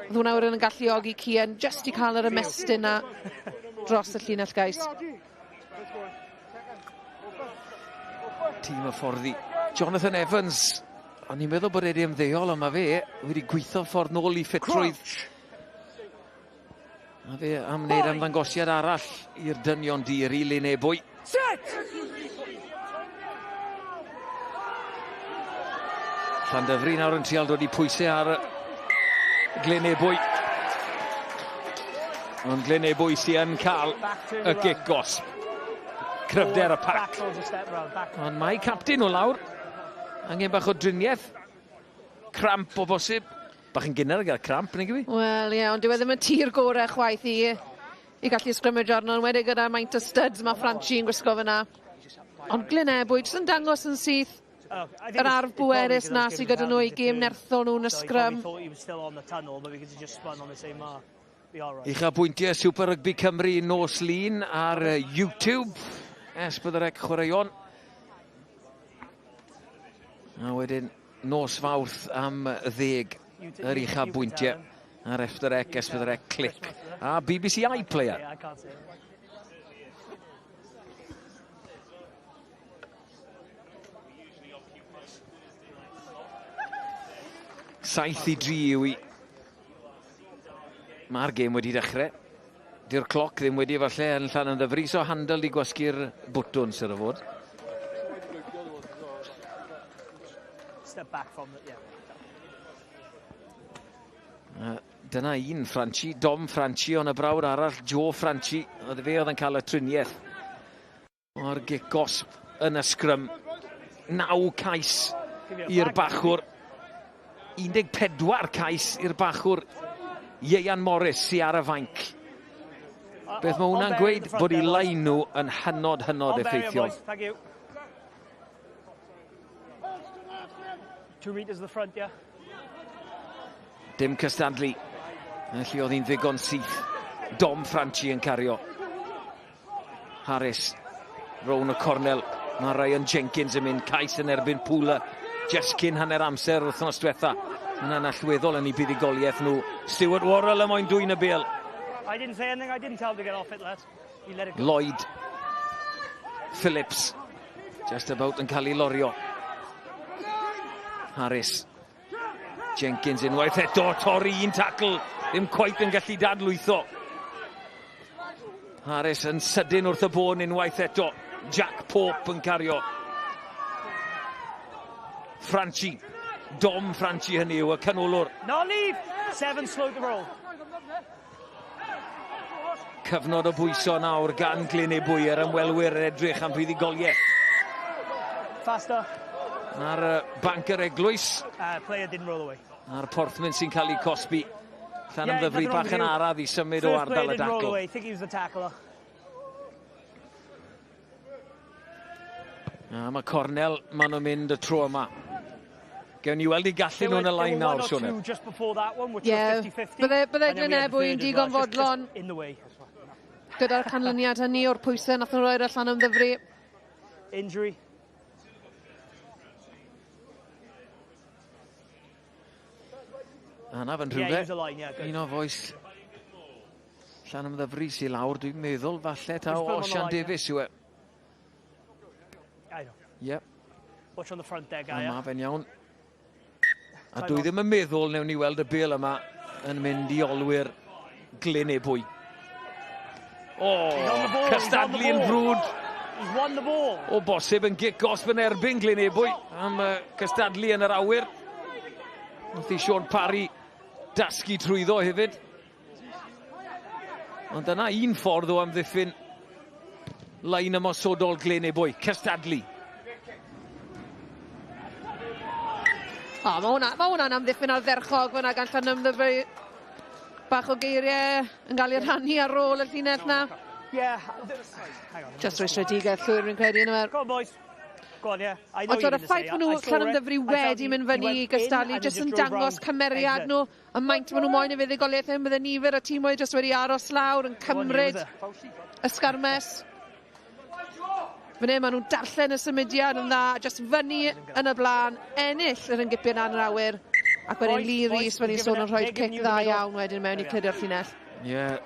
Oedd hwnna wedyn yn galluogi Cian jyst i cael yr ymestyn na dros y llinell gais. Tîm y fforddi. Jonathan Evans. O'n i'n meddwl bod e wedi ymddeol, ond mae fe wedi gweithio ffordd nôl i ffitrwydd. Mae fe am wneud ymddangosiad arall i'r dynion dir i Lynebwy. Set! Llandyfri nawr yn trial dod i pwysau ar Glynebwy. Ond Glynebwy sy'n cael y gic gosb. Cryfder y pac. Ond mae captain o lawr. Angen bach o driniaeth. Cramp o bosib. Bach yn gynnar i gael cramp, neu gyfi? Wel, ie, ond dyw e ddim yn tir gorau chwaith i, i gallu sgrymmage arno, yn wedi gyda maint o studs mae Franchi yn gwisgo fyna. Ond Glynebwy jyst yn dangos yn syth yr arf bwerus na sydd gyda nhw i gêm nerthol nhw'n y sgrym. Uchafbwyntiau Super Rugby Cymru nos Lun ar YouTube. S4C Chwaraeon. A wedyn nos Fawrth am 10 yr uchafbwyntiau ar S4C, S4C Clic a BBC iPlayer. 7-3 yw i. Mae'r gêm wedi dechrau. Dyw'r cloc ddim wedi falle yn Llanymddyfri, so Handel di gwasgu'r bwtwn sydd o fod. Step back from it, yeah. Dyna un Franchi, Dom Franchi, ond y brawd arall, Joe Franchi, oedd fe oedd yn cael y triniaeth o'r gic gosb yn y sgrym. 9 cais i'r bachwr. 14 cais i'r bachwr Ieuan Morris sy ar y fainc. Beth mae hwnna'n gweud? Bod eu line nhw yn hynod, hynod effeithiol. 2 meters the front, yeah. Dim cystadlu. Felly oedd hi'n ddigon syth. Dom Franchi yn cario. Harris, rown y cornel. Mae Ryan Jenkins yn mynd cais yn erbyn Pula. Just cyn hanner amser wythnos diwetha. Yna'n allweddol yn eu buddugoliaeth nhw. Stuart Worrell y moyn dwyn y bêl. I didn't say anything, I didn't tell him to get off it, lads. He let it go. Lloyd Phillips just about yn cael ei lorio. Harris. Jenkins unwaith eto, torri un tackle. Ddim quite yn gallu dadlwytho. Harris yn sydyn wrth y bôn unwaith eto. Jack Pope yn cario. Franchi. Dom Franchi hynny yw y canolwr. No leave! Seven slow the roll. Cyfnod o bwyso nawr gan Glyn Ebwy yr ymwelwyr yn edrych am fuddugoliaeth. Faster. Ar y banc yr eglwys. Player didn't roll away. A'r porthmyn sy'n cael ei cosbi. Llanymddyfri bach yn araf i symud o ardal y dacl. A mae cornel, maen nhw'n mynd y tro yma. Gewn ni weld i gallu nhw'n y lain nawr, Sioned. Ie, bydde Glyn Ebwy yn digon fodlon gyda'r canlyniad hynny o'r pwysau nath nhw roi'r allan am ddyfru. Injury. Anaf yn rhywle. Un o fois Llanymddyfri sy'n lawr, dwi'n meddwl, falle taw Osian Davies yw e. Yep. Watch on the front there, guy. Mae fe'n iawn. A dwi ddim yn meddwl newn ni weld y bêl yma yn mynd i olwyr Glyn Ebwy. O, cystadlu yn frwd. O bosib yn gic gosb yn erbyn Glyn Ebwy am cystadlu yn yr awyr. Wrth i Sean Parry dasgu trwyddo hefyd. Ond dyna un ffordd o amddiffyn lein ymosodol Glyn Ebwy, cystadlu. O, mae hwnna, ma hwnna'n amddiffyn ardderchog fyna gan Llanymddyfri. Bach o geiriau yn cael ei rhannu ar ôl y llinell na. Yeah. Just rwystredigaeth llwyr fi'n credu yna. Go on, boys. Go on, yeah. I know Ond o'r ffaith maen nhw Llanymddyfri wedi mynd fyny i gystadlu, jyst yn dangos cymeriad nhw, y maint maen nhw moyn y fuddugoliaeth hyn, bydde nifer o tîmoedd jyst wedi aros lawr yn cymryd y sgarmes. Fan hyn maen nhw'n darllen y symudiad yn dda, jyst fyny yn y blaen, ennill yr yngipiau yn yr awyr, ac wedyn Lee Rees fel ni'n sôn yn rhoi cic dda iawn wedyn mewn i clirio'r llinell. Ie, yeah.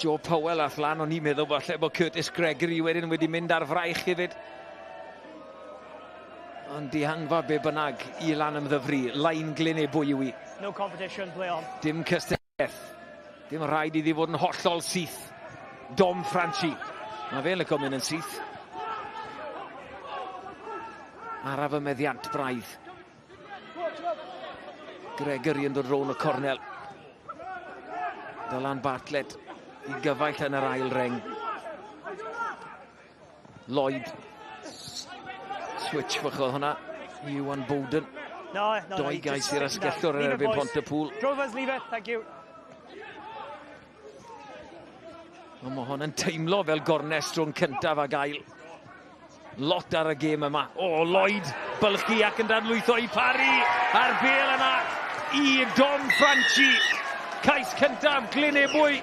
Joe Powell ath lan, o'n i'n meddwl falle bod Curtis Gregory wedyn wedi mynd ar fraich hefyd. Ond dihangfa be bynnag i Lanymddyfri, lain Glyn Ebwy yw i. No competition, play on. Dim cystadleuaeth. Dim rhaid iddi fod yn hollol syth. Dom Franchi. Mae fe'n licio mynd yn syth. Araf y meddiant braidd. Gregory yn dod rown y cornel. Dylan Bartlett i gyfaill yn yr ail reng. Lloyd. Switch fach oedd hwnna. Iwan Bowden. No, no, Doi gais i'r asgellwr yn erbyn Pontypool. Drovers, leave it, thank you. Ond mae hwn yn teimlo fel gornest rhwng cyntaf ag ail. Lot ar y gêm yma. O, Lloyd, bylchu ac yn dadlwytho i Parry. A'r bêl yna i Dom Franchi. Cais cyntaf Glyn Ebwy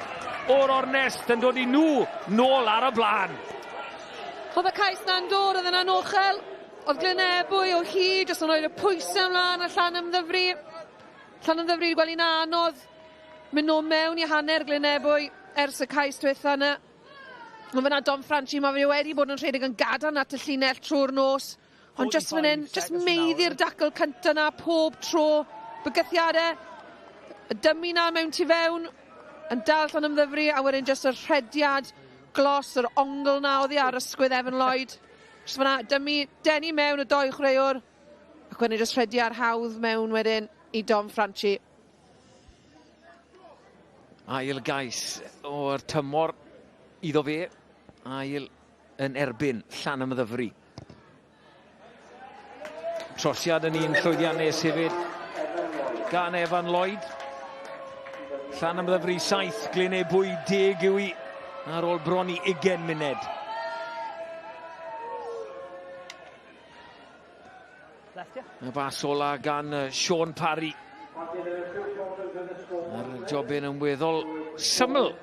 o'r ornest yn dod i nhw nôl ar y blaen. Oedd y cais na'n dod, oedd yna'n ochel. Oedd Glyn Ebwy o hyd, jyst yn rhoi'r pwysau ymlaen a Llanymddyfri. Llanymddyfri wedi gweld hi'n anodd mynd nôl mewn i hanner Glyn Ebwy ers y cais diwetha yna. Ond fyna Dom Franchi, mae fe wedi bod yn rhedeg yn gadarn at y llinell trwy'r nos. Ond jyst fan hyn, jyst meiddi'r dacl cynta na pob tro. Bygythiadau, y dymu na mewn tu fewn, yn dal Llanymddyfri, a wedyn jyst y rhediad glos, yr ongl na oddi ar ysgwydd Evan Lloyd. Jyst fyna, dymu, denu mewn y doi chwaraewr, ac wedyn jyst rhediad hawdd mewn wedyn i Dom Franchi. Ail gais o'r tymor iddo fe, ail yn erbyn Llanymddyfri. Trosiad yn un llwyddiannus hefyd gan Evan Lloyd. Llanymddyfri 7, Glyn Ebwy 10 yw i ar ôl bron i 20 munud. Y bas ola gan Sean Parry. A'r jobyn yn weddol syml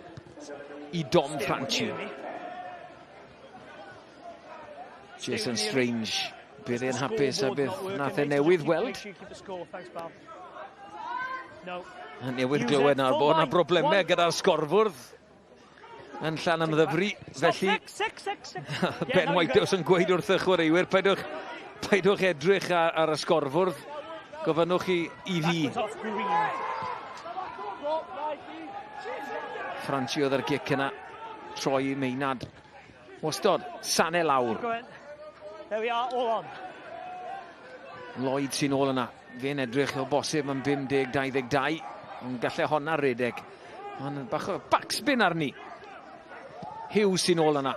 i Dom Franchi. Jason Strange, bydd e'n hapus a bydd nath e newydd weld. A newydd glywed nawr bod yna broblemau gyda'r sgorfwrdd yn Llanymddyfri. Felly, Ben Whitehouse yn gweud wrth y chwaraewyr, paidwch edrych ar y sgorfwrdd, gofynnwch i fi. Franchi oedd ar gic yna. Troi Meinad. Wastod, sanau lawr. There we are, all on. Lloyd sy'n ôl yna. Fe'n edrych o bosib yn 50-22, ond gallai honna redeg. Ond bach o backspin arni. Hughes sy'n ôl yna.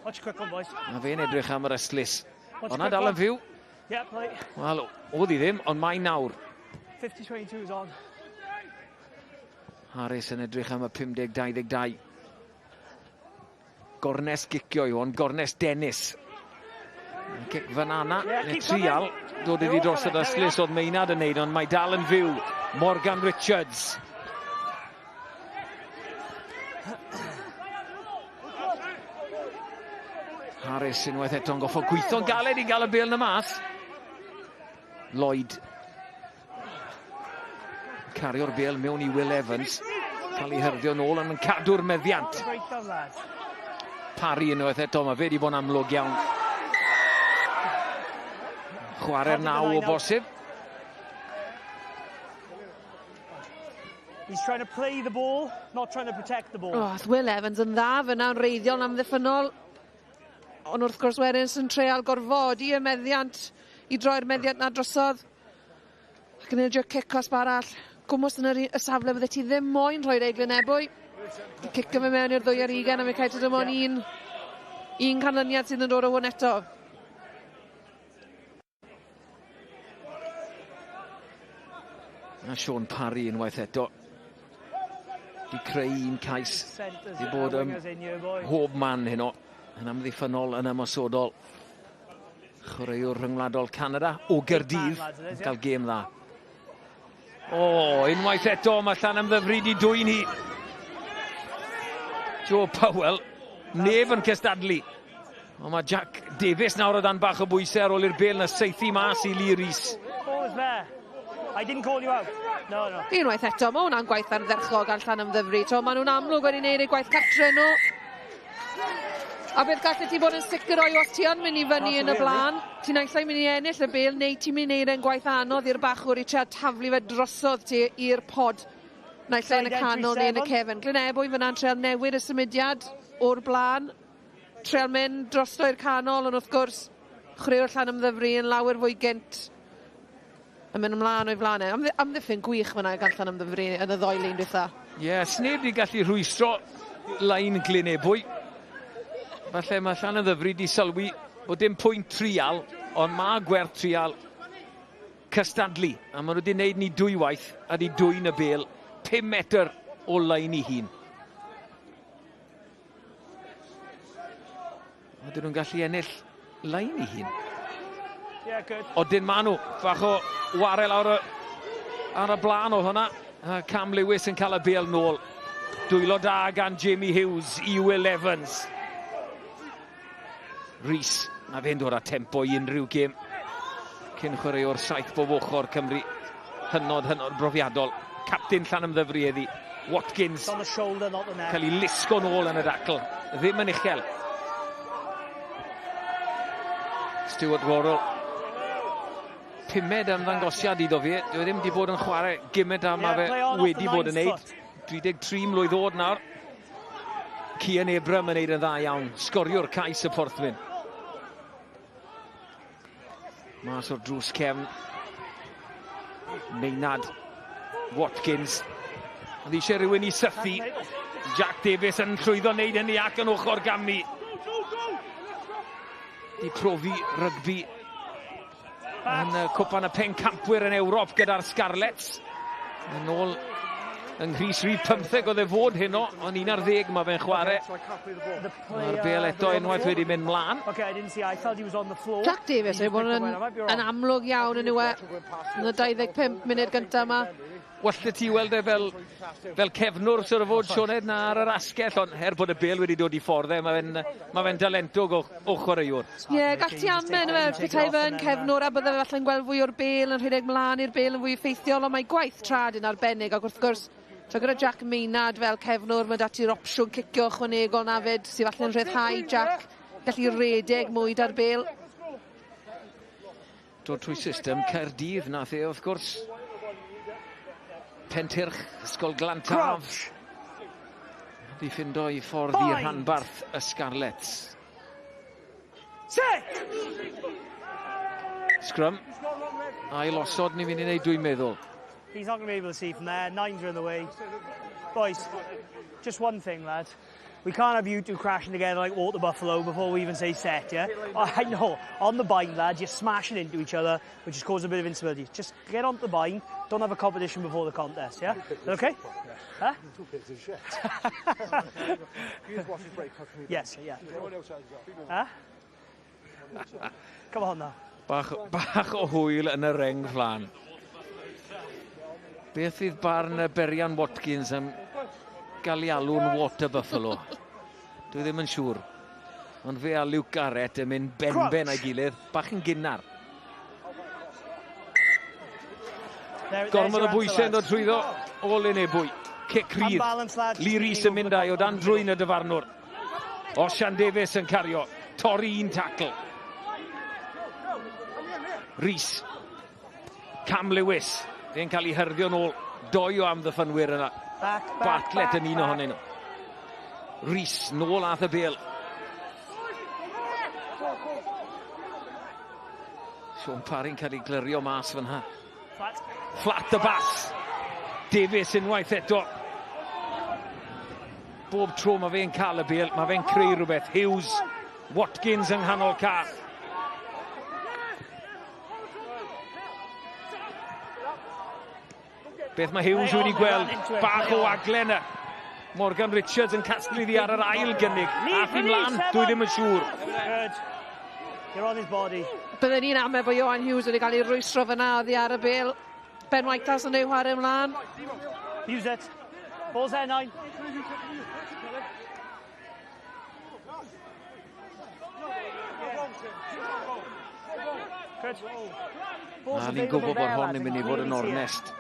Watch quick one, boys. A fe'n edrych am yr ystlys. Honna dal yn fyw. Yeah, play. Wel, oedd hi ddim, ond mae nawr. 50-22 is on. Harris yn edrych am y 50-22. Gornes gicio yw ond gornes Dennis. Cic fanana, yeah, neu trial, dod iddi dros yr ystlys oedd Maynard yn neud, ond mae dal yn fyw. Morgan Richards. Harris unwaith eto'n goffo gweithio'n galed i gael y bêl na mas. Lloyd. Cario'r bêl mewn i Will Evans. Cael ei hyrddio nôl ond yn cadw'r meddiant. Parry unwaith eto, mae fe wedi bod yn amlwg iawn. Chwarae'r naw o bosib. He's trying to play the ball, not trying to protect the ball. Oh, Will Evans yn dda fyna yn reiddiol amddiffynnol. Ond wrth gwrs wedyn sy'n treial gorfodi y meddiant i droi'r meddiant na drosodd. Ac yn ildio cic cosb arall. Gwmws yn yr, y safle fydde ti ddim moyn rhoi'r eiglyn ebwy. Cicio fe mewn i'r ddwy ar ugen a mi cael dim ond un, un canlyniad sydd yn dod o hwn eto. A Sean Parry unwaith eto. Di creu un cais. Di bod ym mhob man heno. Yn amddiffynnol, yn ymosodol. Chwaraewr rhyngwladol Canada o Gyrdydd. Yn cael gêm dda. O, unwaith eto mae Llanymddyfri di dwyn hi. Joe Powell, neb yn cystadlu. Ond mae Jack Davies nawr o dan bach o bwysau ar ôl i'r bêl na saethu mas i Lee Rees. I didn't call you out. No, no. Unwaith eto, mae hwnna'n gwaith ardderchog gan Llanymddyfri. To, maen nhw'n amlwg wedi gwneud eu gwaith cartre nhw. A beth gallet ti bod yn sicr o'i os ti yn mynd i fyny yn y blaen, ti'n naill ai mynd i ennill y bêl neu ti'n mynd i wneud e'n gwaith anodd i'r bachwr i treial taflu fe drosodd ti i'r pod. Naill ai yn y canol neu yn y cefn. Glyn Ebwy fyna'n treial newid y symudiad o'r blaen. Treial mynd drosto i'r canol, ond wrth gwrs, chwaraewr Llanymddyfri yn lawer fwy gynt yn mynd ymlaen o'i flaen e. Amddiffyn gwych fyna gan Llanymddyfri yn y ddoi lein dwytha. Ie, yeah, sneb di gallu rhwystro lein Glyn Ebwy. Falle mae Llanymddyfri di sylwi bod dim pwynt trial, ond mae gwerth trial cystadlu. A maen nhw wedi gwneud ni dwywaith a di dwyn y bêl 5 metr o lein i hun. Ydyn nhw'n gallu ennill lein i hun. Yeah, good. Odyn maen nhw, fach o ware lawr y, ar y blaen oedd hwnna. A Cam Lewis yn cael y bêl nôl. Dwylo da gan Jamie Hughes i Will Evans. Rhys, mae fe'n dod â tempo i unrhyw gêm. Cyn chwaraewr saith bob ochr Cymru. Hynod, hynod brofiadol. Captain Llanymddyfri heddi. Watkins. On the shoulder, not the neck. Cael ei lusgo nôl yn y dacl. Ddim yn uchel. Stuart Worrell. Pumed ymddangosiad iddo fi. Dwi e ddim wedi bod yn chwarae gymaint a mae fe wedi bod yn neud. 33 mlwydd oed nawr. Cian Abram yn neud yn dda iawn. Sgoriwr cais y Porthmyn. Mas o'r drws cefn. Maynard. Watkins. Oedd eisiau rhywun i sythu. Jack Davies yn llwyddo wneud hynny ac yn ochr gamu. Di profi rygbi yn y cwpan y pencampwyr yn Ewrop gyda'r Scarlets. Yn ôl yng Nghris rhif 15 oedd e fod heno, ond 11 mae fe'n chwarae. Mae'r bêl eto unwaith wedi mynd mlaen. Jack Davies wedi bod yn, yn amlwg iawn yn yw e yn y 25 munud gyntaf yma. Well ti weld e fel, fel cefnwr siwr o fod Sioned na ar yr asgell, ond er bod y bêl wedi dod i ffordd e, mae fe'n ma fe dalentog o, o chwaraewr. Ie, yeah, gall ti amen fe, petai fe yn cefnwr a bydde fe falle'n gweld fwy o'r bêl yn rhedeg mlaen i'r bêl yn fwy effeithiol, ond mae gwaith trad yn arbennig ac wrth gwrs, so gyda Jack Maynard fel cefnwr, mae dati'r opsiwn cicio ychwanegol na fyd, sydd falle'n rhyddhau Jack gallu redeg mwy da'r bêl. Dod trwy system Caerdydd nath e, wrth gwrs. Pentyrch, Ysgol Glantaf. Di ffindo i ffordd i rhanbarth y Scarlets. Set! Scrum. Ail osod ni'n mynd i wneud, dwi'n meddwl. He's not going to be able to see from there. Nines are in the way. Boys, just one thing, lads. We can't have you two crashing together like water buffalo before we even say set, yeah? I know. On the bind, lads, you're smashing into each other, which has caused a bit of instability. Just get onto the bind. Don't have a competition before the contest, yeah? Is that okay? Huh? Yes, yeah. Huh? Come on now. Bach, bach o hwyl yn y reng flan. Beth fydd barn y Berian Watkins am gael ei alw'n water buffalo? Dwi ddim yn siŵr. Ond fe a Luke Garrett yn mynd benben a'i gilydd, bach yn gynnar. Gormod o bwysau yn dod trwyddo o Lynebwy. Cic rhydd. Lee Rees yn mynd â'i o dan drwyn y dyfarnwr. Osian Davies yn cario. Torri un tacl. Rees. Cam Lewis. Fe'n cael ei hyrddio nôl. Doi o amddiffynwyr yna. Back, back, Bartlett yn back, un ohonyn nhw. Rees, nôl ath y bêl. Sean Parry'n cael ei glirio mas fan ha. Flat. Flat y bas. Davies unwaith eto. Bob tro mae fe'n cael y bêl, mae fe'n creu rhywbeth. Hughes, Watkins yng nghanol ca. Beth mae Hughes wedi gweld, bach o wagle yna. Morgan Richards yn casglu ddi ar yr ail gynnig. Ath i mlaen, dwi ddim yn siŵr. Good. You're on his body. Bydden ni'n amau bod Johan Hughes wedi cael ei rwystro fyna oddi ar y bêl. Ben Whitehouse yn ei chwarae ymlaen. Use it. Ball's there, nine. Good. Na, ni'n gwybod bod hon yn mynd i fod yn ornest.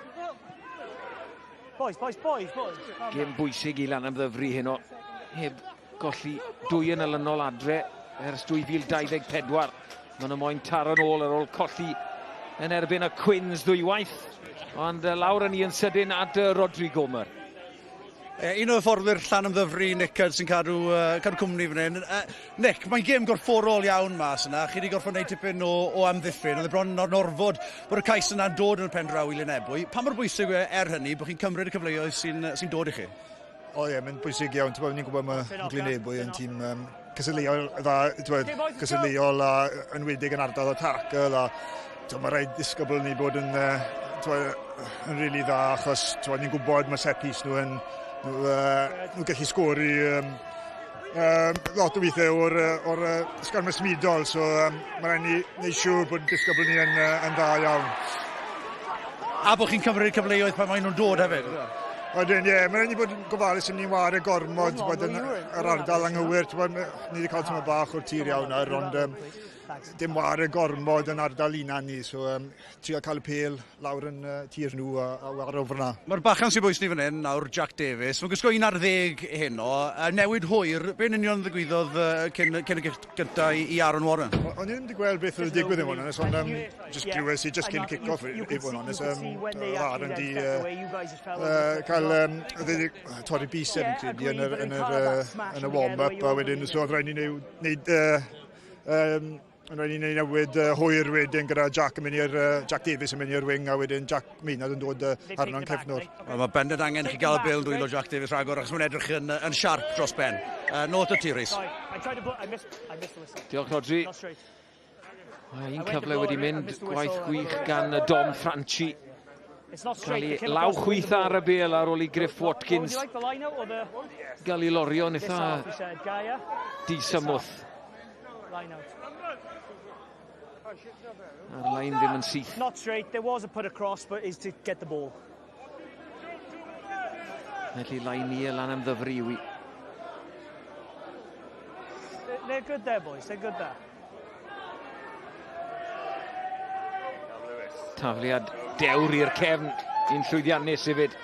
Boys, boys, boys, boys. Gêm bwysig i Lanymddyfri heno. Heb golli dwy yn olynol adre ers 2024. Maen nhw moyn taro nôl ar ôl colli yn erbyn y Cwins ddwywaith. Ond lawr yn ni yn sydyn at Rodri Gomer. Un o hyfforddwyr Llanymddyfri, Nick, sy'n cadw, cadw cwmni fan hyn. Nick, mae'n gêm gorfforol iawn mas yna. Chi wedi gorfod wneud tipyn o amddiffyn. Oedd e bron yn orfod bod y cais yna'n dod yn y pen draw i Lynebwy. Pa mor bwysig yw e er hynny bod chi'n cymryd y cyfleoedd sy'n sy dod i chi? O ie, mae'n bwysig iawn. Ti'n ni'n gwybod mae Glynebwy yn tîm cystadleuol dda, ti'n cystadleuol a enwedig yn ardal o tackle a mae rhaid disgybl ni bod yn, yn rili dda achos ni'n gwybod mae set piece nhw yn nhw gallu sgori lot o weithiau o'r sgarmau symudol, so mae rhaid ni wneud siŵr bod disgybl ni yn dda iawn. A bod chi'n cymryd cyfleoedd pan maen nhw'n dod hefyd? Wedyn, ie, mae'n rhaid ni bod yn gofalus yn ni'n ware gormod bod yn yr ardal anghywir. Ni wedi cael tyma bach o'r tir iawn ar, ond dim ware gormod yn ardal unan ni, so trio cael y pêl lawr yn tir nhw a ware o fyna. Mae'r bachan sy'n bwys ni fan hyn nawr, Jack Davies, mae'n gwisgo 11 heno, newid hwyr, be'n union ddigwyddodd cyn y gyntaf i Aaron Warren? O'n i ddim wedi gweld beth oedd digwydd i fod yn onest, ond just glywes i just cyn kick-off i fod yn onest. Aaron di cael torri bys yn credu yn y warm-up a wedyn so oedd rhaid ni wneud yn rhaid i ni newid hwyr wedyn gyda Jack yn mynd i'r Jack Davies yn mynd i'r wing a wedyn Jack Maynard yn dod arno'n cefnwr. Wel, mae bendant angen i chi gael y bêl dwylo Jack Davies rhagor achos mae'n edrych yn siarp dros ben. Nôl at ti, Rhys. Diolch, Rodri. Mae un cyfle wedi mynd, gwaith gwych gan Dom Franchi. Cael ei law chwith ar y bêl ar ôl i Griff Watkins gael ei lorio yn eitha disymwth. A'r line ddim yn syth. Not straight, there was a put across, but is to get the ball. Felly line i Lanymddyfri yw i. They're good there, boys, they're good there. Tafliad dewr i'r cefn, un llwyddiannus hefyd.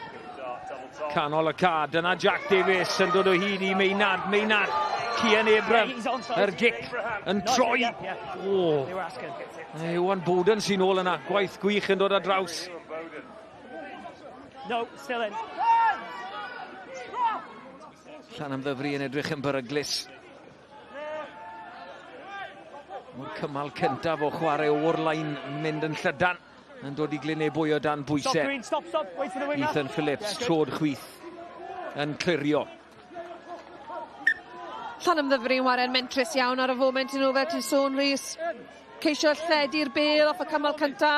Canol y ca, dyna Jack Davies yn dod o hyd i Maynard, Maynard, Cian Abraham, yr gic yn troi. O, Iwan Bowden sy'n ôl yna, gwaith gwych yn dod ar draws. No, still in. Llanymddyfri yn edrych yn beryglus. O'r cymal cyntaf o chwarae o'r lein mynd yn llydan, yn dod i Glynebwy o dan bwysau. Stop, Green, stop, stop, wait for the winger. Ethan Phillips, trod chwith, yn clirio. Llanymddyfri yn ware'n mentrus iawn ar y foment yn nhw, fel ti'n sôn, Rhys. Ceisio lledu'r bêl off y cymal cynta.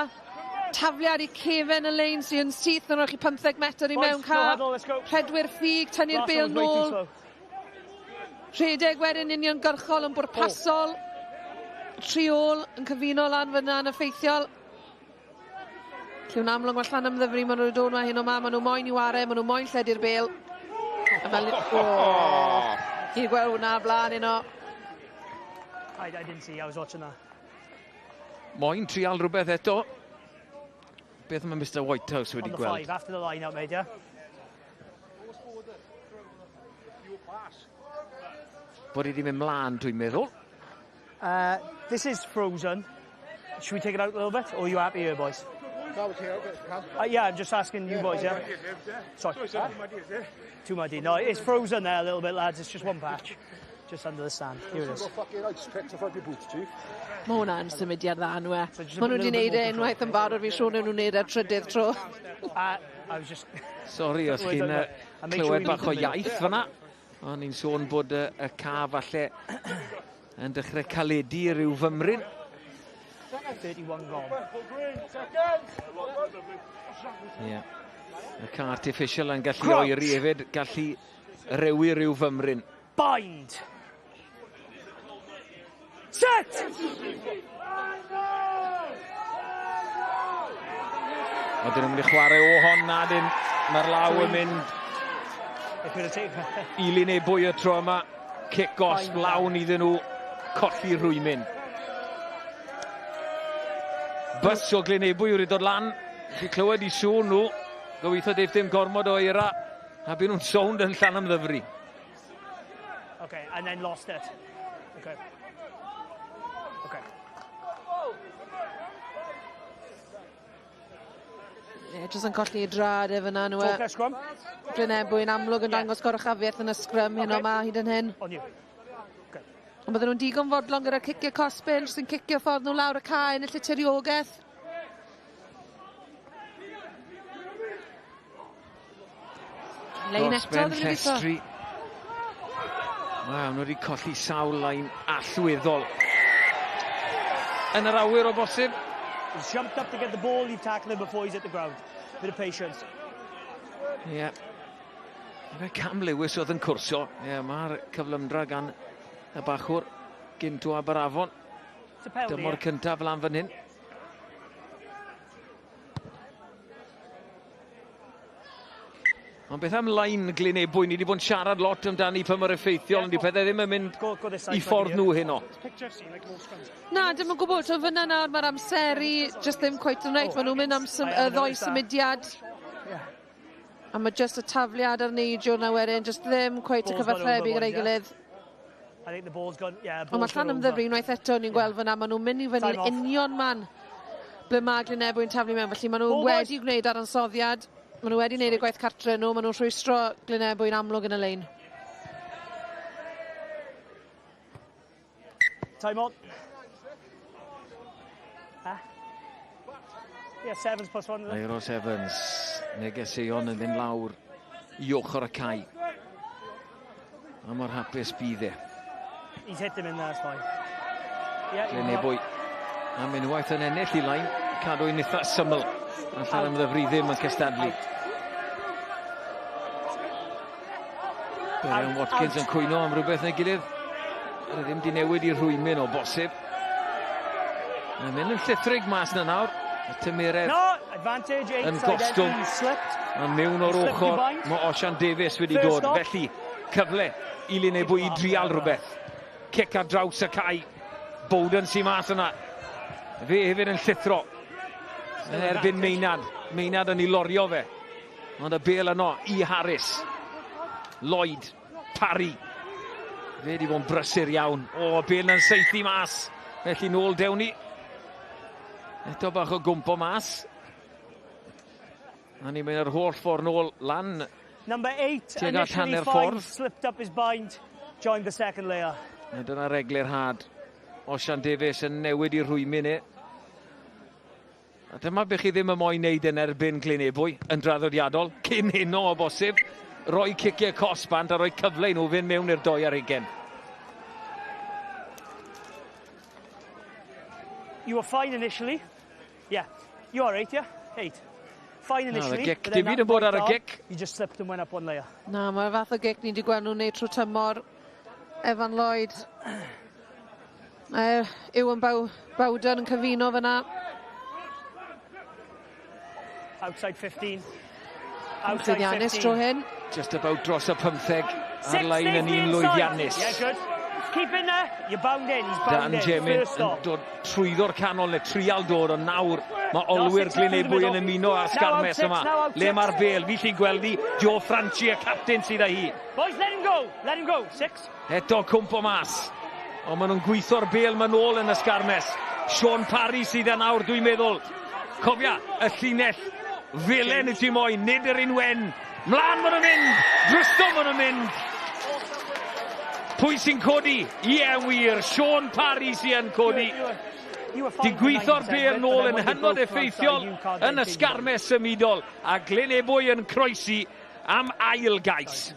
Tafliad i Keven y lein sy'n syth yn rhoi chi 15 metr i mewn ca. Rhedwyr ffug, tynnu'r bêl nôl. Rhedeg wedyn uniongyrchol yn bwrpasol. Tri ôl yn cyfuno lan fyna yn effeithiol. Lliw'n amlwg mae Llanymddyfri, maen nhw'n dod yma hyn o ma, maen nhw moyn i ware, maen nhw moyn lledu'r bêl. A fel... Oh, Chi'n gweld hwnna blaen un o. I didn't see, I was watching that. Moyn trial rhywbeth eto. Beth mae Mr Whitehouse wedi On the gweld? five, after the line-out, mate, yeah? Bod i wedi mynd mlaen, dwi'n meddwl. This is frozen. Should we take it out a little bit, or are you happy here, boys? Yeah, I'm just asking you boys, yeah? Sorry. Too muddy. No, it's frozen there a little bit, lads. It's just one patch. Just under the stand. Here it is. Mae hwnna'n symudiad dda, nhw e. Maen nhw wedi gwneud e unwaith yn barod, fi'n siŵr nhw'n gwneud e trydydd tro. I was just... Sori os chi'n clywed bach o iaith fyna. O'n i'n sôn bod y ca falle yn dechrau caledu rhyw fymryn. 31 gone. Ie. Y ca artificial yn gallu oeri hefyd, gallu rewi rhyw fymryn. Bind! Set! Oedden nhw'n mynd i chwarae o hon na dyn. Mae'r law yn mynd i Lynebwy y tro yma. Cic gosb lawn iddyn nhw colli rhwymyn. Bus o Glynebwy wedi dod lan. Chi clywed i sŵn nhw. Gobeithio deith dim gormod o eira. A byd nhw'n sownd yn Llanymddyfri. Okay, and then lost it. Okay. Okay. Ie, jyst yn colli ei drad e fyna nhw e. Glynebwy yn amlwg yn dangos goruchafiaeth yn y sgrym hyn o ma hyd yn hyn. On you. Ond bydden nhw'n digon fodlon gyda'r cicio cosbin, jyst yn cicio ffordd nhw lawr y cae yn y tiriogaeth. Lein Dros eto, ben ddim yn gweithio. llestri. Waw, nhw wedi colli sawl lein allweddol. Yn yr awyr o bosib. He's jumped up to get the ball, you've tackled him before he's hit the ground. Bit of patience. Ie. Yeah. Efe Cam Lewis oedd yn cwrso. Ie, yeah, mae'r cyflymdra gan y bachwr gynt o Aberafon. It's a penalty. Dymor cyntaf lan fan hyn. Ond beth am lein Glynebwy? Ni wedi bod yn siarad lot amdani pa mor effeithiol, ond di pethau ddim yn mynd i ffordd nhw heno. Na, dim yn gwybod. So fyna nawr mae'r amseru just ddim cweit yn reit. Maen nhw'n mynd am y ddoi symudiad. A mae just y tafliad ar neidio na wedyn, just ddim cweit y Ball's gone cyfathrebu over, gyda'i boys, yeah. gilydd. I think the ball's gone, yeah, Ond mae ball's gone over. Llanymddyfri unwaith eto, ni'n gweld fyna, maen nhw'n mynd i fyny'r Time off. union man ble mae Glynebwy'n taflu mewn. Felly maen nhw Ball, boys. wedi gwneud aransoddiad, maen nhw wedi gwneud eu gwaith cartre nhw, maen nhw'n rhwystro Glynebwy'n amlwg yn y lein. Time on. Huh? Yeah, sevens plus one. isn't it? Euros Evans, negeseuon yn mynd lawr i ochr y cae. A mor hapus bydd e. He's hit him in there, it's fine. Yeah, Glynebwy am unwaith yn ennill i lain, cadw i'n eitha syml. A Llanymddyfri ddim yn cystadlu. Berion Watkins yn cwyno am rhywbeth neu gilydd. Yr ddim di newid i rhwymyn o bosib. Mae'n mynd yn llithrig mas na nawr. Y tymeredd No, advantage, eight yn side gostwng. entry, slipped. A mewn o'r Slipped ochr, behind. mae Osian Davies wedi First dod. stop. Felly, cyfle i Lynebwy i drial rhywbeth. Cic ar draws y cae. Bowden sy'n mas yna. Fe hefyd yn llithro. Yn erbyn Maynard. Maynard yn ei lorio fe. Ond y bel yno i Harris. Lloyd. Parry. Fe wedi bod yn brysur iawn. O, y bel yn saethu mas. Felly nôl dewn ni. Eto bach o gwmpo mas. A ni'n mynd yr holl ffordd nôl lan Number 8, Tuag at initially hanner fine, ffordd. slipped up his bind, joined the second layer. A dyna eglurhad. Osian Davies yn newid i rhwymyn e. A dyma beth chi ddim yn moyn neud yn erbyn Glynebwy yn draddodiadol, cyn heno o bosib. Roi ciciau cosb bant a roi cyfle i nhw fynd mewn i'r 2 ar 20. You were fine initially. Yeah. You are 8, yeah? 8. Fine Na, initially. y gic, but then dim byd that yn bod ar y right arm, gic. You just slipped and went up one layer. Na, mae'r fath o gic ni wedi gweld nhw'n neud trwy tymor. Evan Lloyd. Ewan Bowden yn cyfuno fyna. Outside 15. Outside Llwyddiannus 15. tro hyn. Just about dros y 15 ar Six, lein yn safely un inside. lwyddiannus. Yeah, good. Keep in there. You're bound in. He's bound Dan in. Jemin First yn stop. dod trwyddo'r canol neu trial dod, ond nawr mae olwyr Glynebwy yn ymuno â'r sgarmes yma. Le mae'r bel, fi chi'n gweld i, Joe Franchi, y captain sydd â hi. Boys, let him go. Let him go. Six. Eto cwmpo mas. Ond maen nhw'n gweithio'r bel ma'n ôl yn y sgarmes. Sean Parry sydd â nawr, dwi'n meddwl. Cofia, y llinell felen y ti moyn, nid yr un wen. Mlaen maen nhw'n mynd, drosto maen nhw'n mynd. Pwy sy'n codi? Ie, wir, Sean Parry sy'n codi. Di gweithio'r bel nôl yn hynod effeithiol yn y sgarmes symudol a Glynebwy yn croesi am ail gais.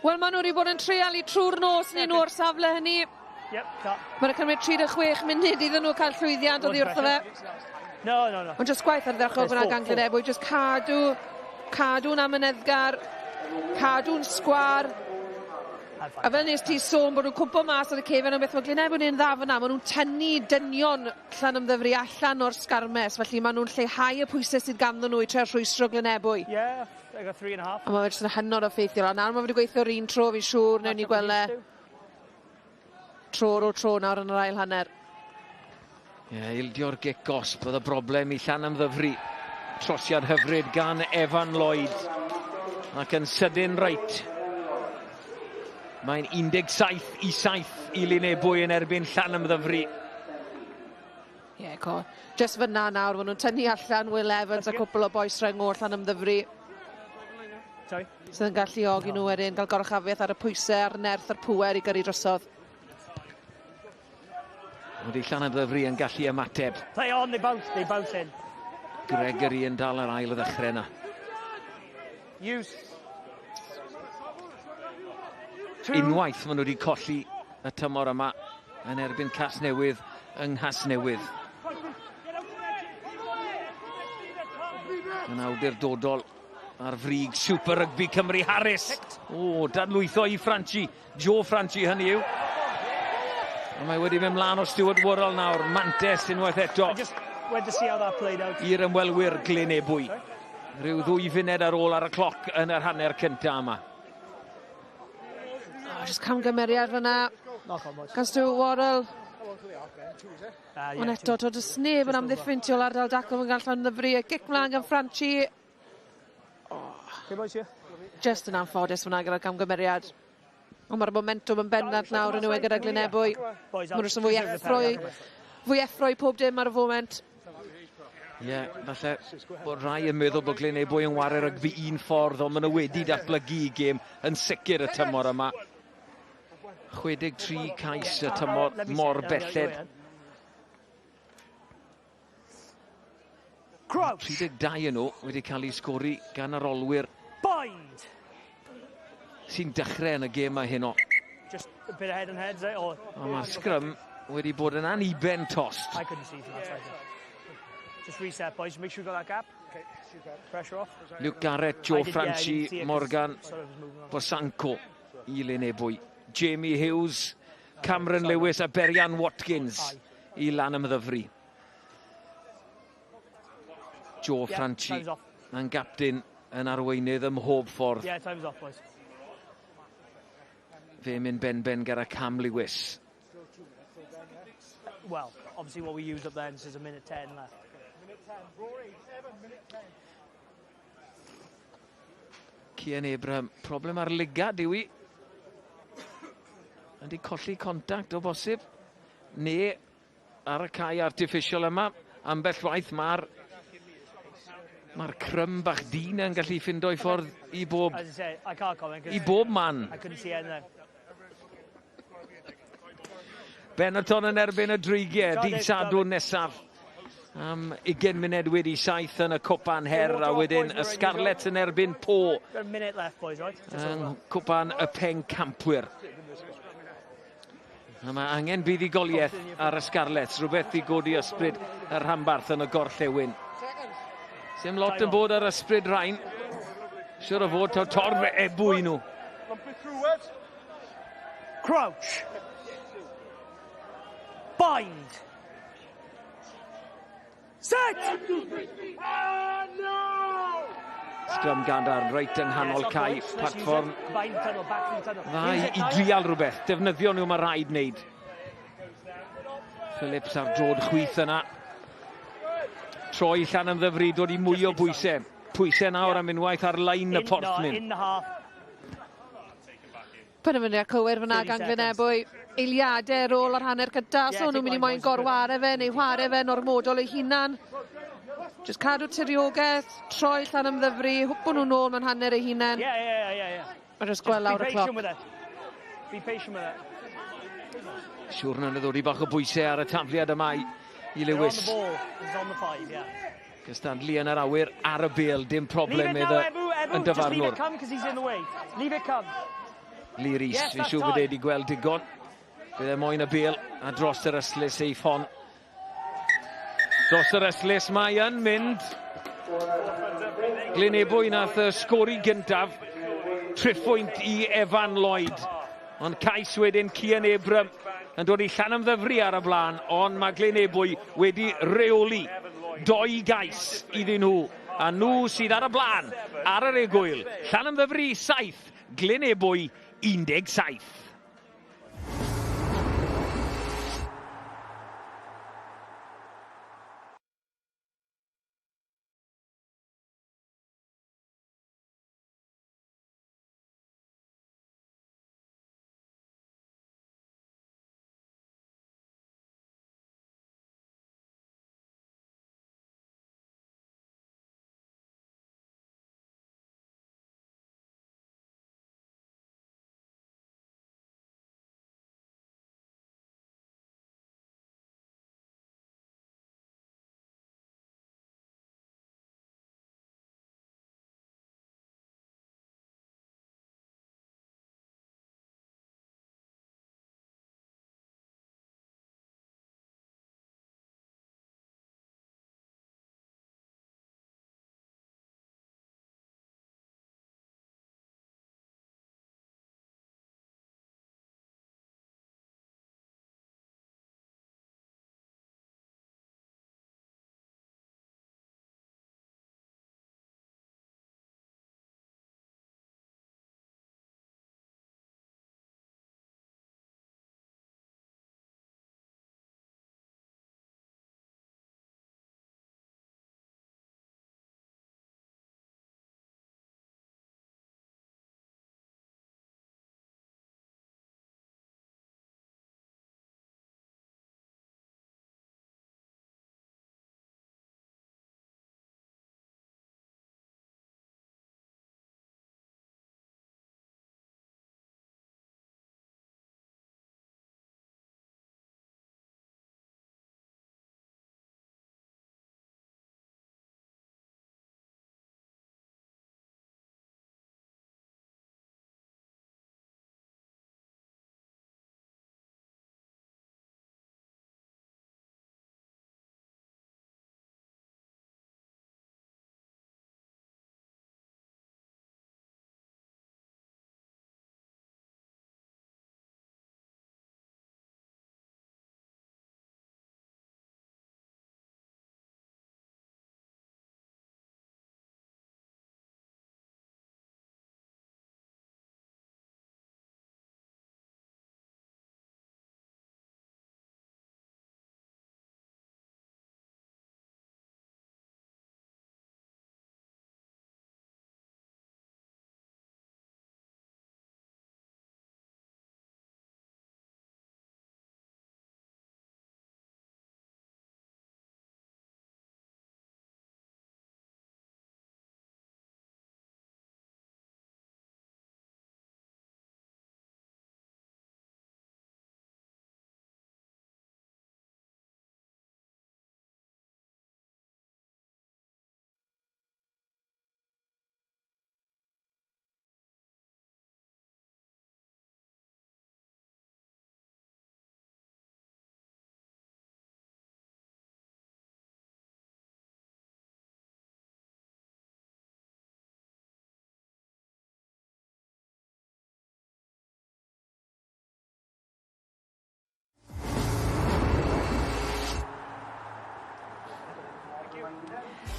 Wel, maen nhw wedi bod yn treialu trwy'r nos neu nhw o'r safle hynny. Yep, Mae'n cymryd 36 munud iddyn nhw cael llwyddiant oddi wrtho fe. No. Ond jyst gwaith ardderchog fyna gan Glynebwy, jyst cadw'n amyneddgar, cadw'n sgwar. A fel nes ti sôn bod nhw'n cwmpo mas ar y cefen ond beth mae Glynebwy'n un dda fyna, maen nhw'n tynnu dynion Llanymddyfri allan o'r sgarmes, felly maen nhw'n lleihau y pwysau sydd ganddyn nhw i trio rhwystro Glynebwy. Yeah, I got 3.5. A mae fe jyst yn hynod o effeithiol. A nawr mae wedi gweithio'r un tro, fi'n siŵr, newn ni gweld e tro ar ôl tro nawr yn yr ail hanner. Ie, yeah, ildio'r gic gosb oedd y broblem i Llanymddyfri. Trosiad hyfryd gan Evan Lloyd. Ac yn sydyn reit. Mae'n 17 i 7 i Lynebwy yn erbyn Llanymddyfri. Ie, yeah, co. Just fyna nawr, maen nhw'n tynnu allan Will Evans a cwpl o bois rheng o'r Llanymddyfri. Sorry? Sydd yn galluogi nhw wedyn gael goruchafiaeth ar y pwysau, a'r nerth a'r pŵer i gyrru drosodd. Wedi Llanymddyfri yn gallu ymateb. Play on, they bounce, they bounce in. Gregory yn dal yr ail o ddechrau yna. Use. Unwaith maen nhw wedi colli y tymor yma yn erbyn Casnewydd yng Nghasnewydd. Yn awdurdodol ar frig Super Rugby Cymru Harris. O, dadlwytho i Franchi. Joe Franchi hynny yw. A mae wedi mynd mlaen o Stuart Worrell nawr. Mantes unwaith eto. Went to see how that played out. I'r ymwelwyr Glynebwy. Rhyw 2 funud ar ôl ar y cloc yn yr hanner cyntaf yma. Oh, just camgymeriad fyna. Gan Stuart Worrell. Ond eto, to, does neb yn amddiffyn tu ôl ardal dacl yn gael Llanymddyfri. Y gic mlaen gan Franchi. Oh. Just yn anffodus fyna gyda'r camgymeriad. Ond mae'r momentum yn bendant nawr yn yw e gyda Glynebwy. Maen nhw'n fwy effro i pob dim ar y foment. Ie, yeah, falle bod rai yn meddwl bod Glynebwy yn ware rygbi un ffordd, ond maen nhw wedi datblygu i gêm yn sicr y tymor yma. 63 cais y tymor mor belled. 32 yn nhw wedi cael eu sgori gan yr olwyr. Bind! Sy'n dechrau yn y gêm yma heno. Just a bit of head and heads, eh? Or... Ond mae'r sgrym wedi bod yn aniben tost. I couldn't see from that side. Just reset, boys. Make sure you got that gap. Pressure off. Luke Garrett, Joe Franchi, Morgan Bosanko i Lynebwy. Jamie Hughes, Cameron Lewis a Berian Watkins i Lanymddyfri. Joe Franchi yn gapten yn arweinydd ym mhob ffordd. Yeah, time's off, boys. Fe mynd ben-ben gyda Cam Lewis. Well, obviously what we used up then is a minute 10 left. Minute 10, Rory, 7, minute 10. Cian Abraham, problem ar ligad yw i. Yndi colli contact o bosib. Ne ar y cae artificial yma, ambell waith mae'r Mae'r crym bach dyn yn gallu ffindo'i ffordd i bob man. Benetton yn erbyn y Dreigiau, dydd Sadwrn nesaf am 20 munud wedi 7 yn y Cwpan Her, a wedyn y Scarlets yn erbyn Po yng Cwpan y Pencampwyr. A mae angen buddugoliaeth ar y Scarlets, rhywbeth i godi ysbryd y rhanbarth yn y gorllewin. Sim lot yn bod ar ysbryd rhain. Siwr o fod taw torf Ebwy nhw. Crouch. Bind. Set! Sgrym gadarn reit yng nghanol cae platfform. Dda i drial rhywbeth. Defnyddio nhw mae rhaid wneud. Phillips ar drod chwith yna. Troi Llanymddyfri, dod i mwy o bwysau. Pwysau nawr am unwaith ar lein y Porthmyn. Penderfyniad cywir fyna gan Glyn Ebwy. Eiliadau ar ôl yr hanner cyntaf, so nhw'n mynd i moyn gorware fe neu whare fe'n ormodol eu hunan. Just cadw tiriogaeth, troi Llanymddyfri, hwpo nhw nôl mewn hanner eu hunain. A just gweld lawr y cloc. Be patient with it. Siwr na ddod i bach o bwysau ar y tafliad yma i Lewis. Cystadlu yn yr awyr ar y bêl, dim problem iddo yn dyfarnwr. Leave it come. Lee Rees, fi'n siŵr bod e wedi gweld digon. Bydd e moyn y bêl a dros yr ystlys ei ffon. Dros yr ystlys mae yn mynd. Glyn Ebwy nath y sgori gyntaf. Triphwynt i Evan Lloyd. Ond cais wedyn Cian Abram yn dod i Llanymddyfri ar y blaen, ond mae Glyn Ebwy wedi reoli 2 gais iddyn nhw. A nhw sydd ar y blaen ar yr egwyl. Llanymddyfri 7, Glyn Ebwy 17.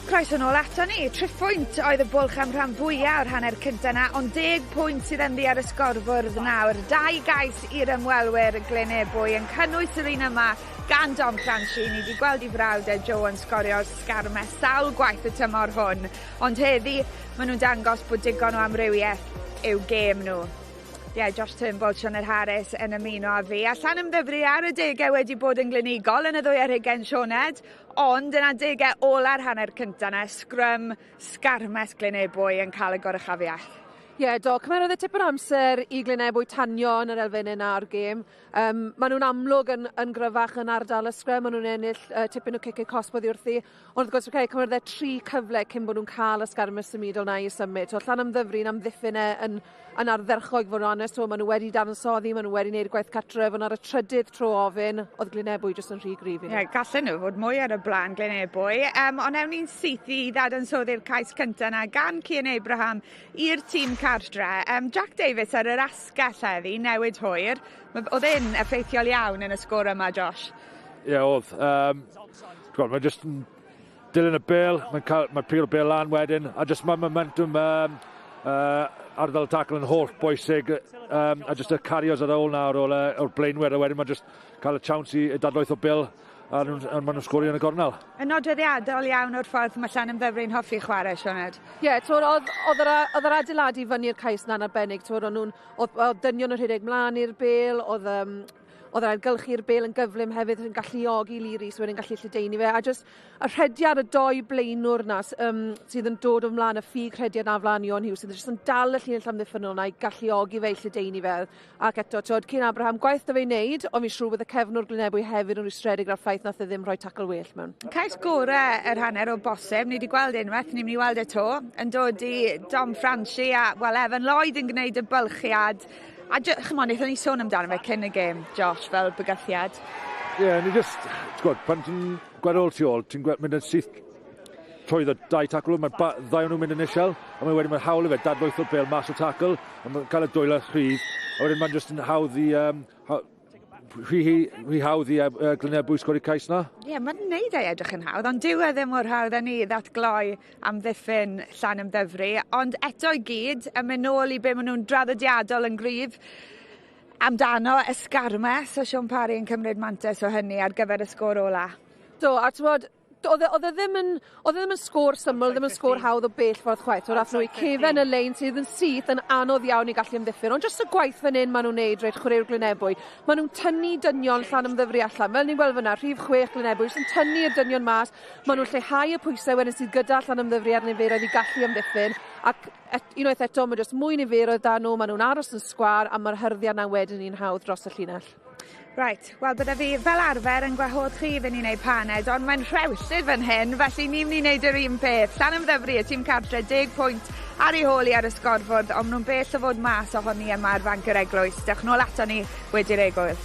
Croeso nôl ato ni. Triphwynt oedd y bwlch am rhan fwyaf o'r hanner cynta 'na, ond 10 pwynt sydd ynddi ar y sgorfwrdd nawr. Dau gais i'r ymwelwyr Glyn Ebwy yn cynnwys yr un yma gan Dom Franchi. Ni wedi gweld i frawd e Joe yn sgorio'r sgarmes sawl gwaith y tymor hwn. Ond heddi, maen nhw'n dangos bod digon o amrywiaeth i'w gêm nhw. Ie, yeah, Josh Turnbull, Sioned Harris yn ymuno â fi. A Llanymddyfri ar y degau wedi bod yn glinigol yn y ddwy ar hugain, Sioned, ond yn adegau ola'r hanner cyntaf yna, sgrym sgarmes Glyn Ebwy yn cael y goruchafiaeth. Ie, yeah, do, cymerodd e tipyn o amser i Glyn Ebwy tanio yn yr elfennau yna o'r gêm. Maen nhw'n amlwg yn gryfach yn ardal y sgrym, maen nhw'n ennill tipyn o ciciau cosb oddi wrthi. Ond wrth gwrs, okay, cymerodd e tri cyfle cyn bod nhw'n cael y sgarmes symudol na i symud. So, Llanymddyfri'n amddiffyn e yn ardderchog, fod yn onest, so, maen nhw wedi dadansoddi, maen nhw wedi gwneud gwaith cartref, ond ar y trydydd tro ofyn, oedd Glyn Ebwy jyst yn rhy gryf i nhw. Ie, yeah, gallen nhw fod mwy ar y blaen Glyn Ebwy. Ond ewn ni'n syth i ddadansoddi'r cais cyntaf yna gan Cian Abraham i'r tîm cartre. Jack Davis ar yr asgell heddi, newid hwyr. Oedd e'n effeithiol iawn yn y sgôr yma, Josh? Ie, yeah, oedd. Mae jyst yn dilyn y bêl, mae'n pigo'r bêl lan wedyn, a jyst mae momentum ardal tackle yn holl bwysig, a jyst y carios ar ôl nawr o'r blaenwyr, a wedyn mae'n jyst cael y chance i dadlwytho bêl, a maen nhw'n sgorio yn y gornel. Yn nodweddiadol iawn o'r ffordd mae Llanymddyfri'n hoffi chwarae, Sioned. Ie, yeah, oedd yr adeiladu fyny'r cais na'n arbennig. Twyd, oedd dynion yn rhedeg mlaen i'r bêl, oedd yr ailgylchu'r bêl yn gyflym hefyd yn galluogi Lee Rees wedyn gallu lledaenu fe. A jyst y rhediad y doi blaenwr na sydd yn dod o mlaen y ffug rhediad na flaen Ion Hughes sydd jyst yn dal y llinell amddiffynnol na i galluogi fe i lledaenu fe. Ac eto, twyd, Cian Abraham, gwaith da fe i wneud, ond fi'n siŵr bod y cefnwr Glyn Ebwy hefyd yn rwystredig ar ffaith nath e ddim rhoi tacl well mewn. Cais gorau yr hanner o bosib, ni wedi gweld unwaith, ni'n mynd i weld e to, yn dod i Dom Franchi a, wel, Evan Lloyd yn gwneud y bylchiad. A chymod, wnaethon ni sôn amdano fe cyn y gêm, Josh, fel bygythiad. Ie, yeah, ni just, ti'n gwybod, pan ti'n gweld ôl tu ôl, ti'n mynd yn syth trwy dau tacl, mae ddau o'n nhw'n mynd yn isiel, a mae wedyn mae'n hawl i fe dadlwytho'r bêl mas o tacl, a mae'n cael y dwylo rhydd, a wedyn mae'n just yn hawdd i, rhy hawdd i Glyn Ebwy sgori cais na. Ie, yeah, mae'n neud ei edrych yn hawdd, ond dyw e ddim mor hawdd â ni ddatgloi amddiffyn Llanymddyfri, ond eto i gyd, yn mynd nôl i be maen nhw'n draddodiadol yn gryf amdano ysgarmes, a Siôn Parry yn cymryd mantais o hynny ar gyfer y sgôr ola. Do, a ti'n bod, oedd e ddim yn sgôr syml, ddim yn sgôr hawdd o bell ffordd chwaith. Oedd ath nhw i cefen y lein sydd yn syth yn anodd iawn i gallu amddiffyn. Ond jyst y gwaith fan hyn maen nhw'n neud, reit, chwaraewr Glyn Ebwy. Maen nhw'n tynnu dynion Llanymddyfri allan. Fel ni'n gweld fyna, rhif 6 Glyn Ebwy, jyst yn tynnu y dynion mas. Maen nhw'n lleihau y pwysau wedyn sydd gyda Llanymddyfri ar niferoedd i gallu amddiffyn. Ac unwaith eto, mae jyst mwy niferoedd da nhw, maen nhw'n aros yn sgwar, a mae'r hyrddiad na wedyn ni'n hawdd dros y llinell. Right, wel bydde fi fel arfer yn gwahodd chi fynd i wneud paned, ond mae'n rhewllyd fan hyn, felly ni'n mynd i wneud yr un peth. Llanymddyfri, y tîm cartre, 10 pwynt ar ei hôl i ar y sgorfwrdd, ond nhw'n bell o fod mas ohoni yma ar fanc yr eglwys. Dewch nôl ato ni wedi'r egwyl.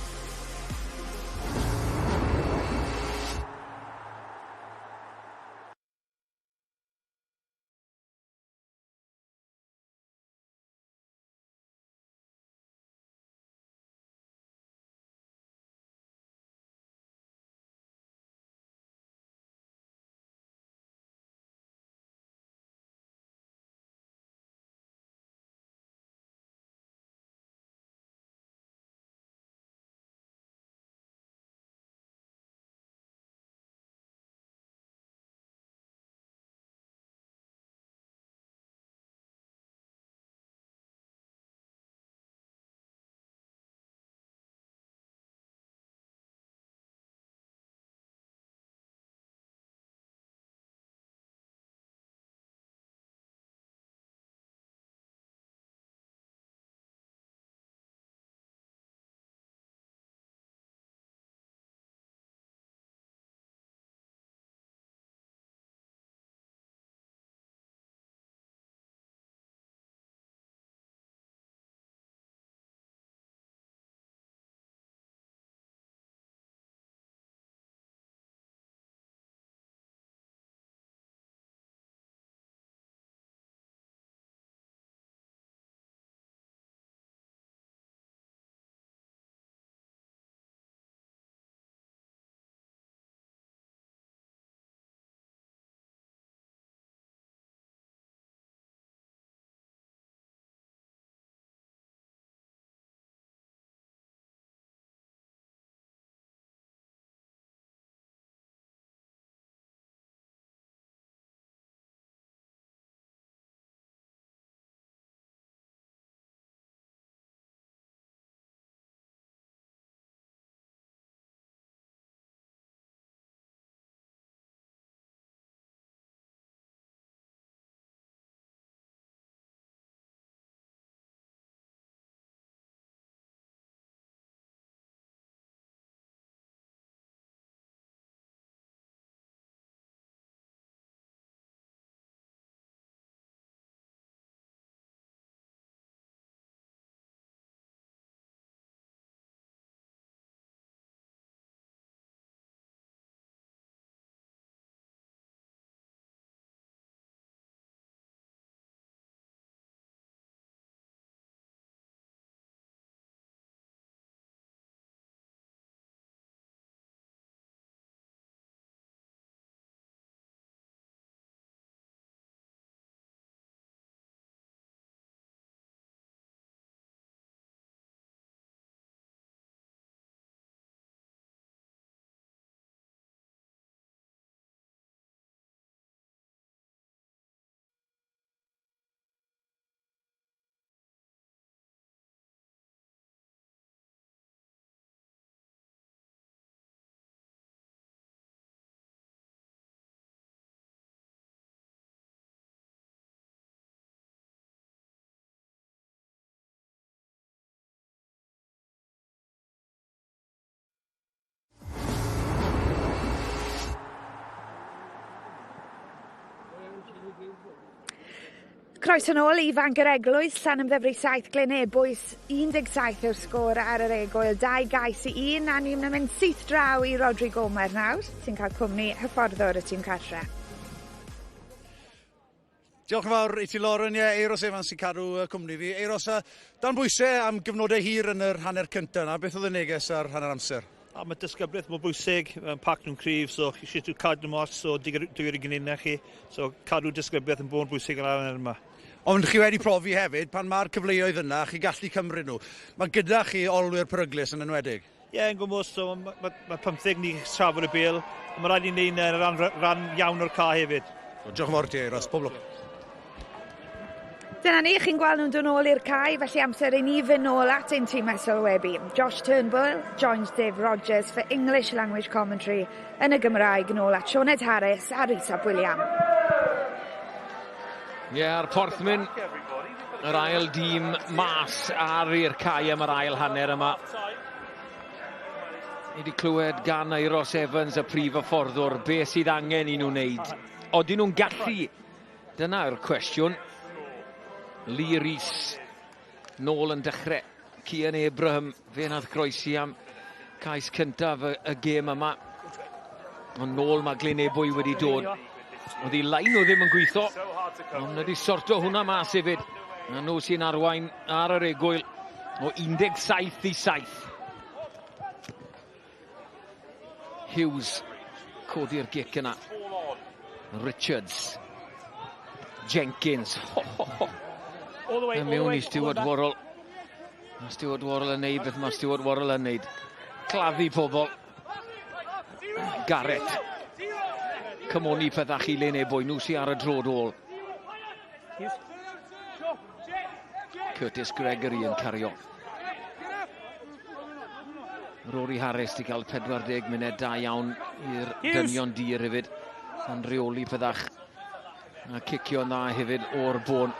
Croeso nôl i Fanc yr Eglwys, Llanymddyfri 7, Glynebwys 17 yw'r sgôr ar yr egwyl, 2 gais i 1, a ni'n mynd syth draw i Rodri Gomer nawr, sy'n cael cwmni hyfforddwr y tîm cartre. Diolch yn fawr i ti Lauren, ie, Euros Evans sy'n cadw cwmni fi. Euros, dan bwysau am gyfnodau hir yn yr hanner cyntaf yna, beth oedd y neges ar hanner amser? A mae disgyblaeth mor bwysig, pac nhw'n cryf, so chi eisiau cadw nhw mas, so digwydd i gynnau chi. So cadw disgyblaeth yn bod yn bwysig yn hanner yma. Ond chi wedi profi hefyd, pan mae'r cyfleoedd yna, chi gallu cymryd nhw. Mae gyda chi olwyr peryglus yn enwedig. Ie, yeah, yn gwmws, so mae ma, ma 15 ni trafod y bêl, ond mae rhaid i ni wneud yn rhan, rhan iawn o'r ca hefyd. Diolch yn fawr ti, Euros. Pob lwc. Dyna ni, chi'n gweld nhw'n dod nôl i'r cae, felly amser i ni fynd nôl at ein tîm sylwebu. Josh Turnbull joins Dave Rogers for English language commentary yn y Gymraeg nôl at Sioned Harris a Rhys ap William. Ie, yeah, a'r Porthmyn, yr ail dîm mas ar i'r cae am yr ail hanner yma. Ni wedi clywed gan Euros Evans, y prif hyfforddwr, beth sydd angen i nhw wneud. Odyn nhw'n gallu? Dyna'r cwestiwn. Lee Rees nôl yn dechrau. Cian Abraham, fe nath groesi am cais cyntaf y gêm yma. Ond nôl mae Glyn Ebwy wedi dod. Oedd ei line nhw ddim yn gweithio, ond wedi sorto hwnna mas hefyd. A nhw sy'n arwain ar yr egwyl o 17 i 7. Hughes codi'r gic yna. Richards. Jenkins. Ho, ho, ho. A mewn i Stuart Worrell. Mae Stuart Worrell yn neud beth mae Stuart Worrell yn neud. Claddu pobl. Garrett. Cymoni pethach i Lyn Ebwy. Nhw sy'n ar y dro dôl. Curtis Gregory yn cario. Rory Harris di cael 40 munud da iawn i'r dynion dir hefyd. Yn rheoli pethach. A cicio dda hefyd o'r bôn.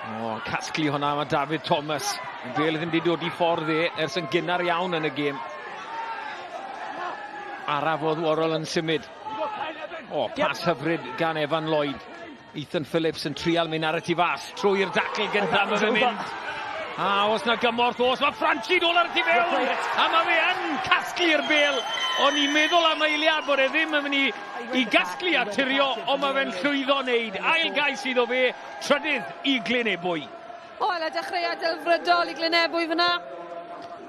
O, casglu hwnna mae David Thomas. Y bêl ddim wedi dod i ffordd e ers yn gynnar iawn yn y gêm. Araf oedd Worrell yn symud. O, pas hyfryd gan Evan Lloyd. Ethan Phillips yn trial mynd ar y tu fas. Trwy'r dacl gyntaf mae fe'n mynd. A os na gymorth, os mae Franchi nôl ar y tu fewn. A mae fe yn casglu'r bêl. O'n i'n meddwl am eiliad bod e ddim yn mynd i gasglu a tirio, ond mae fe'n llwyddo wneud. Ail gais iddo fe, trydydd i Glynebwy. O, a dechreuad delfrydol i Glynebwy fyna.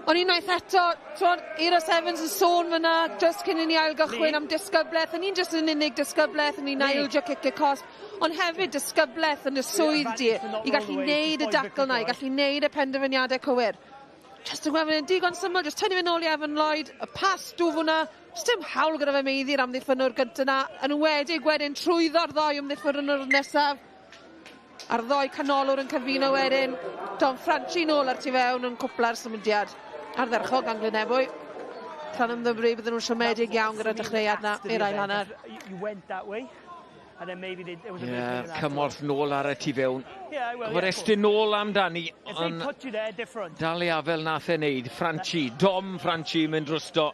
Ond unwaith eto, twod, Euros Evans yn sôn fyna, just cyn i ni ailgychwyn am disgyblaeth. Yn ni'n just yn unig disgyblaeth, yn ni'n aildio cicio cosb, ond hefyd disgyblaeth yn y swydd di, i gallu neud y dacl na, i gallu neud y penderfyniadau cywir. Just yn gweld yn digon syml, just tynnu fe nôl i Evan Lloyd, y pas dwf hwnna, just dim hawl gyda fe meiddi'r amddiffynwr gyntaf na, yn enwedig wedyn trwyddo'r ddoi amddiffynwr nesaf, a'r ddoi canolwr yn cyfuno wedyn, Dom Franchi nôl ar tu fewn yn cwpla'r symudiad. Ardderchog gan Glynebwy. Llanymddyfri, bydden nhw'n siomedig iawn gyda'r dechreuad na i'r ail hanner. Yeah, cymorth nôl ar y tu fewn. Mae'r estyn nôl amdani, ond dal i afel nath e wneud. Franchi, Dom Franchi mynd drosto.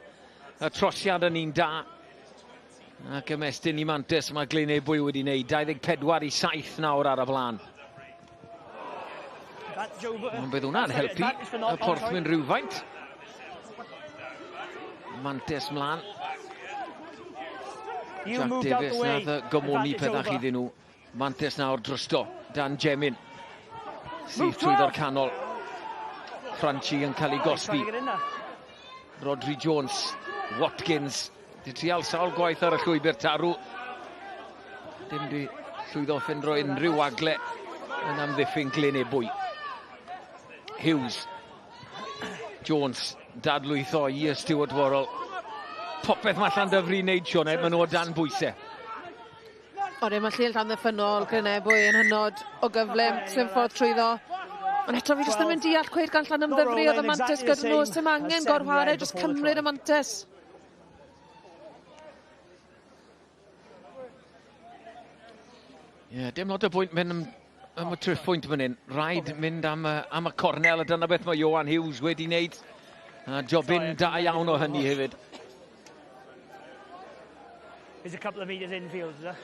Y trosiad yn un da. Ac ymestyn i mantes mae Glynebwy wedi wneud. 24 i 7 nawr ar y blaen. Ond bydd hwnna'n helpu y Porthmyn rhywfaint. Mantes mlaen. Jack Davies nath y gymoni pethach iddyn nhw. Mantes nawr drosto. Dan Jemin. Syth trwyddo'r canol. Franchi yn cael ei gosbi. Rodri Jones. Watkins. Di trial sawl gwaith ar y llwybr tarw. Dim di llwyddo ffindro unrhyw wagle yn amddiffyn Glynebwy. Hughes. Jones dadlwytho i Stuart Worrell. Popeth mae Llandyfri wneud, Sioned, maen nhw o dan bwysau. Odi, mae llinell amddiffynnol Glynebwy yn hynod o gyflym, sy'n ffordd trwyddo. Ond eto fi jyst ddim yn deall cweith gan Llanymddyfri oedd y mantes gyda nhw, sy'n angen gorwhare, jyst cymryd y mantes. Ie, yeah, dim lot o bwynt mynd am y triphwynt fan hyn. Rhaid mynd am y cornel, a dyna beth mae Johan Hughes wedi wneud. A jobyn da iawn o hynny hefyd. There's a couple of metres infield, is there?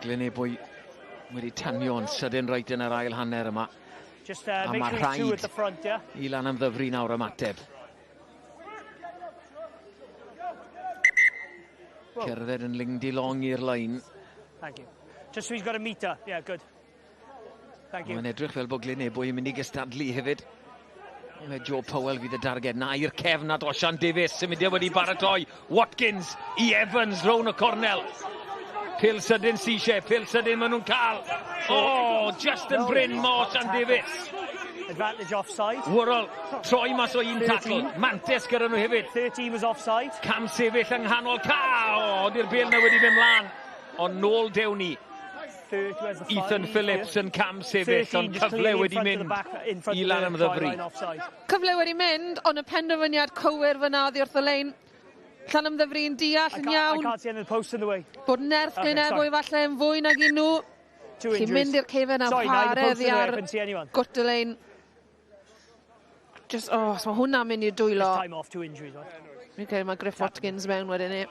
Glynebwy wedi tanio'n sydyn reit yn yr ail hanner yma. Just, a mae rhaid front, yeah? i Lanymddyfri nawr ymateb. Cerdded yn lingdi long i'r lein. Thank you. Just so he's got a meter. Yeah, good. Thank you. Mae'n edrych fel bod Glynebwy yn mynd i gystadlu hefyd. Mae Joe Powell fydd y darged. Na i'r cefn at Osian Davies. Symudiad wedi baratoi. Watkins i Evans rown y cornel. Pil sydyn sy eisiau. Pil sydyn maen nhw'n cael. Oh, Justin Bryn ma Osian Davies. Advantage offside. Worrell, troi mas o un tackle. Mantes gyda nhw hefyd. 13 was offside. Cam sefyll yng nghanol ca. O, di'r bel na wedi mynd mlaen. Ond nôl dewn ni. Ethan Phillips yn cam sefyll, ond cyfle wedi mynd i Lanymddyfri. Cyfle wedi mynd, ond y penderfyniad cywir fyna oddi wrth y lein. Llanymddyfri'n deall yn iawn. Bod nerth Glynebwy falle yn fwy nag un nhw. Chi'n mynd i'r cefen am paredd i ar gwt y lein. Just, oh, so mae hwnna'n mynd i'r dwylo. Fi'n credu mae Griff Watkins mewn wedyn ni.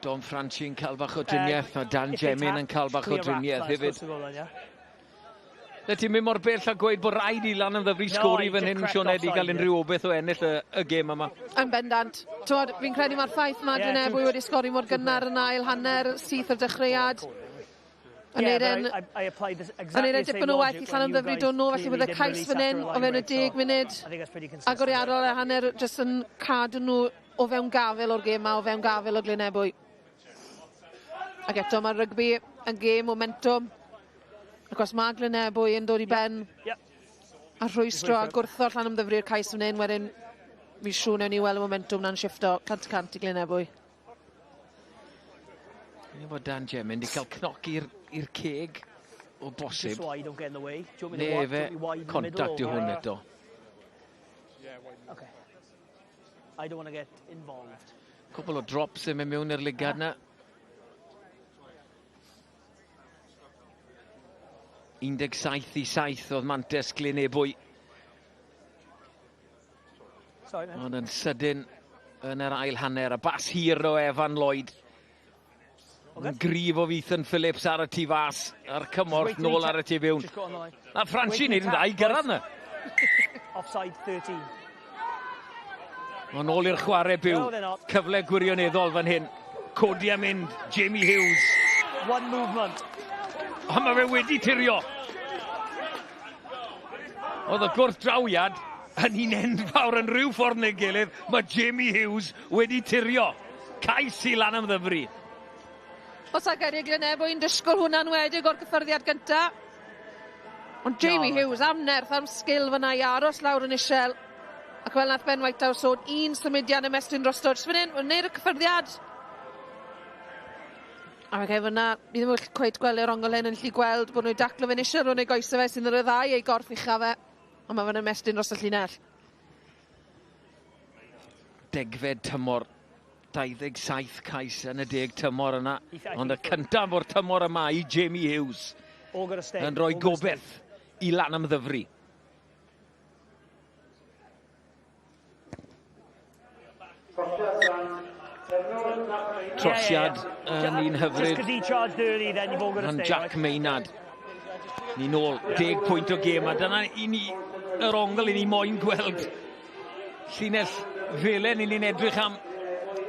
Dom Franchi'n cael bach o driniaeth, a Dan Jemin yn cael bach o driniaeth hefyd. Na ti'n mynd mor bell a gweud bod rhaid i Lanymddyfri sgori fan hyn, Sioned, i gael unrhyw obeith o ennill y gêm yma. Yn bendant. Twod, fi'n credu mae'r ffaith mae Glynebwy wedi sgori mor gynnar yn ail hanner, syth o'r dechreuad. Yn neud e'n dipyn o waith i Llanymddyfri dod nôl, felly bydd y cais fan hyn o fewn y 10 munud agoriadol a hanner jyst yn cadw nhw o fewn gafel o'r gêm ma, o fewn gafel o Glynebwy. Ac eto mae rygbi yn gêm momentum. Ac os mae Glynebwy yn dod i ben a rhwystro a gwrtho Llanymddyfri'r cais fan hyn, wedyn fi siŵr newn ni weld y momentum na'n shifto 100% i Glynebwy. Dwi'n bod Dan Jemin wedi cael cnoc i'r ceg o bosib. Ne fe contact yw hwn eto. I don't want to get involved. Cwpl o drops yn mynd mewn i'r ligad na. 17-7 oedd mantes Glynebwy. Ond yn sydyn yn yr ail hanner. A bas hir o Evan Lloyd. Yn gryf o Ethan Phillips ar y tu fas. A'r cymorth nôl ar y tu fewn. A Franchi wneud yn dda i gyrraedd na. Offside 13. Ond nôl i'r chwarae byw. Cyfle gwirioneddol fan hyn. Codi a mynd, Jamie Hughes. One movement. A mae fe wedi tirio. Oedd y gwrthdrawiad yn un enfawr yn rhyw ffordd neu gilydd. Mae Jamie Hughes wedi tirio. Cais i Lanymddyfri. Os ag Eric Glynebwy'n disgwyl hwnna'n wedig o'r cyffyrddiad gynta. Ond Jamie Hughes am nerth, am sgil fyna i aros lawr yn isel. Ac fel nath Ben Whitehouse sôn, un symudiad ymestyn drosto. Jyst fan hyn, mae'n neud y cyffyrddiad. A mae gen fyna, ni ddim yn cweit gweld yr ongl hyn yn gallu gweld bod nhw'n daclo fe'n isel rhwng ei goesau fe sy'n rhyddhau ei gorff ucha fe. Ond mae fe'n ymestyn dros y llinell. Degfed tymor, 27 cais yn y 10 tymor yna. Ond y cyntaf o'r tymor yma i Jamie Hughes yn rhoi gobeith i Lanymddyfri. Trosiad yn un hyfryd yn Jack Maynard. Ni nôl 10 pwynt o gêm a dyna i ni yr ongl i ni moyn gweld. Llinell felen i ni'n edrych am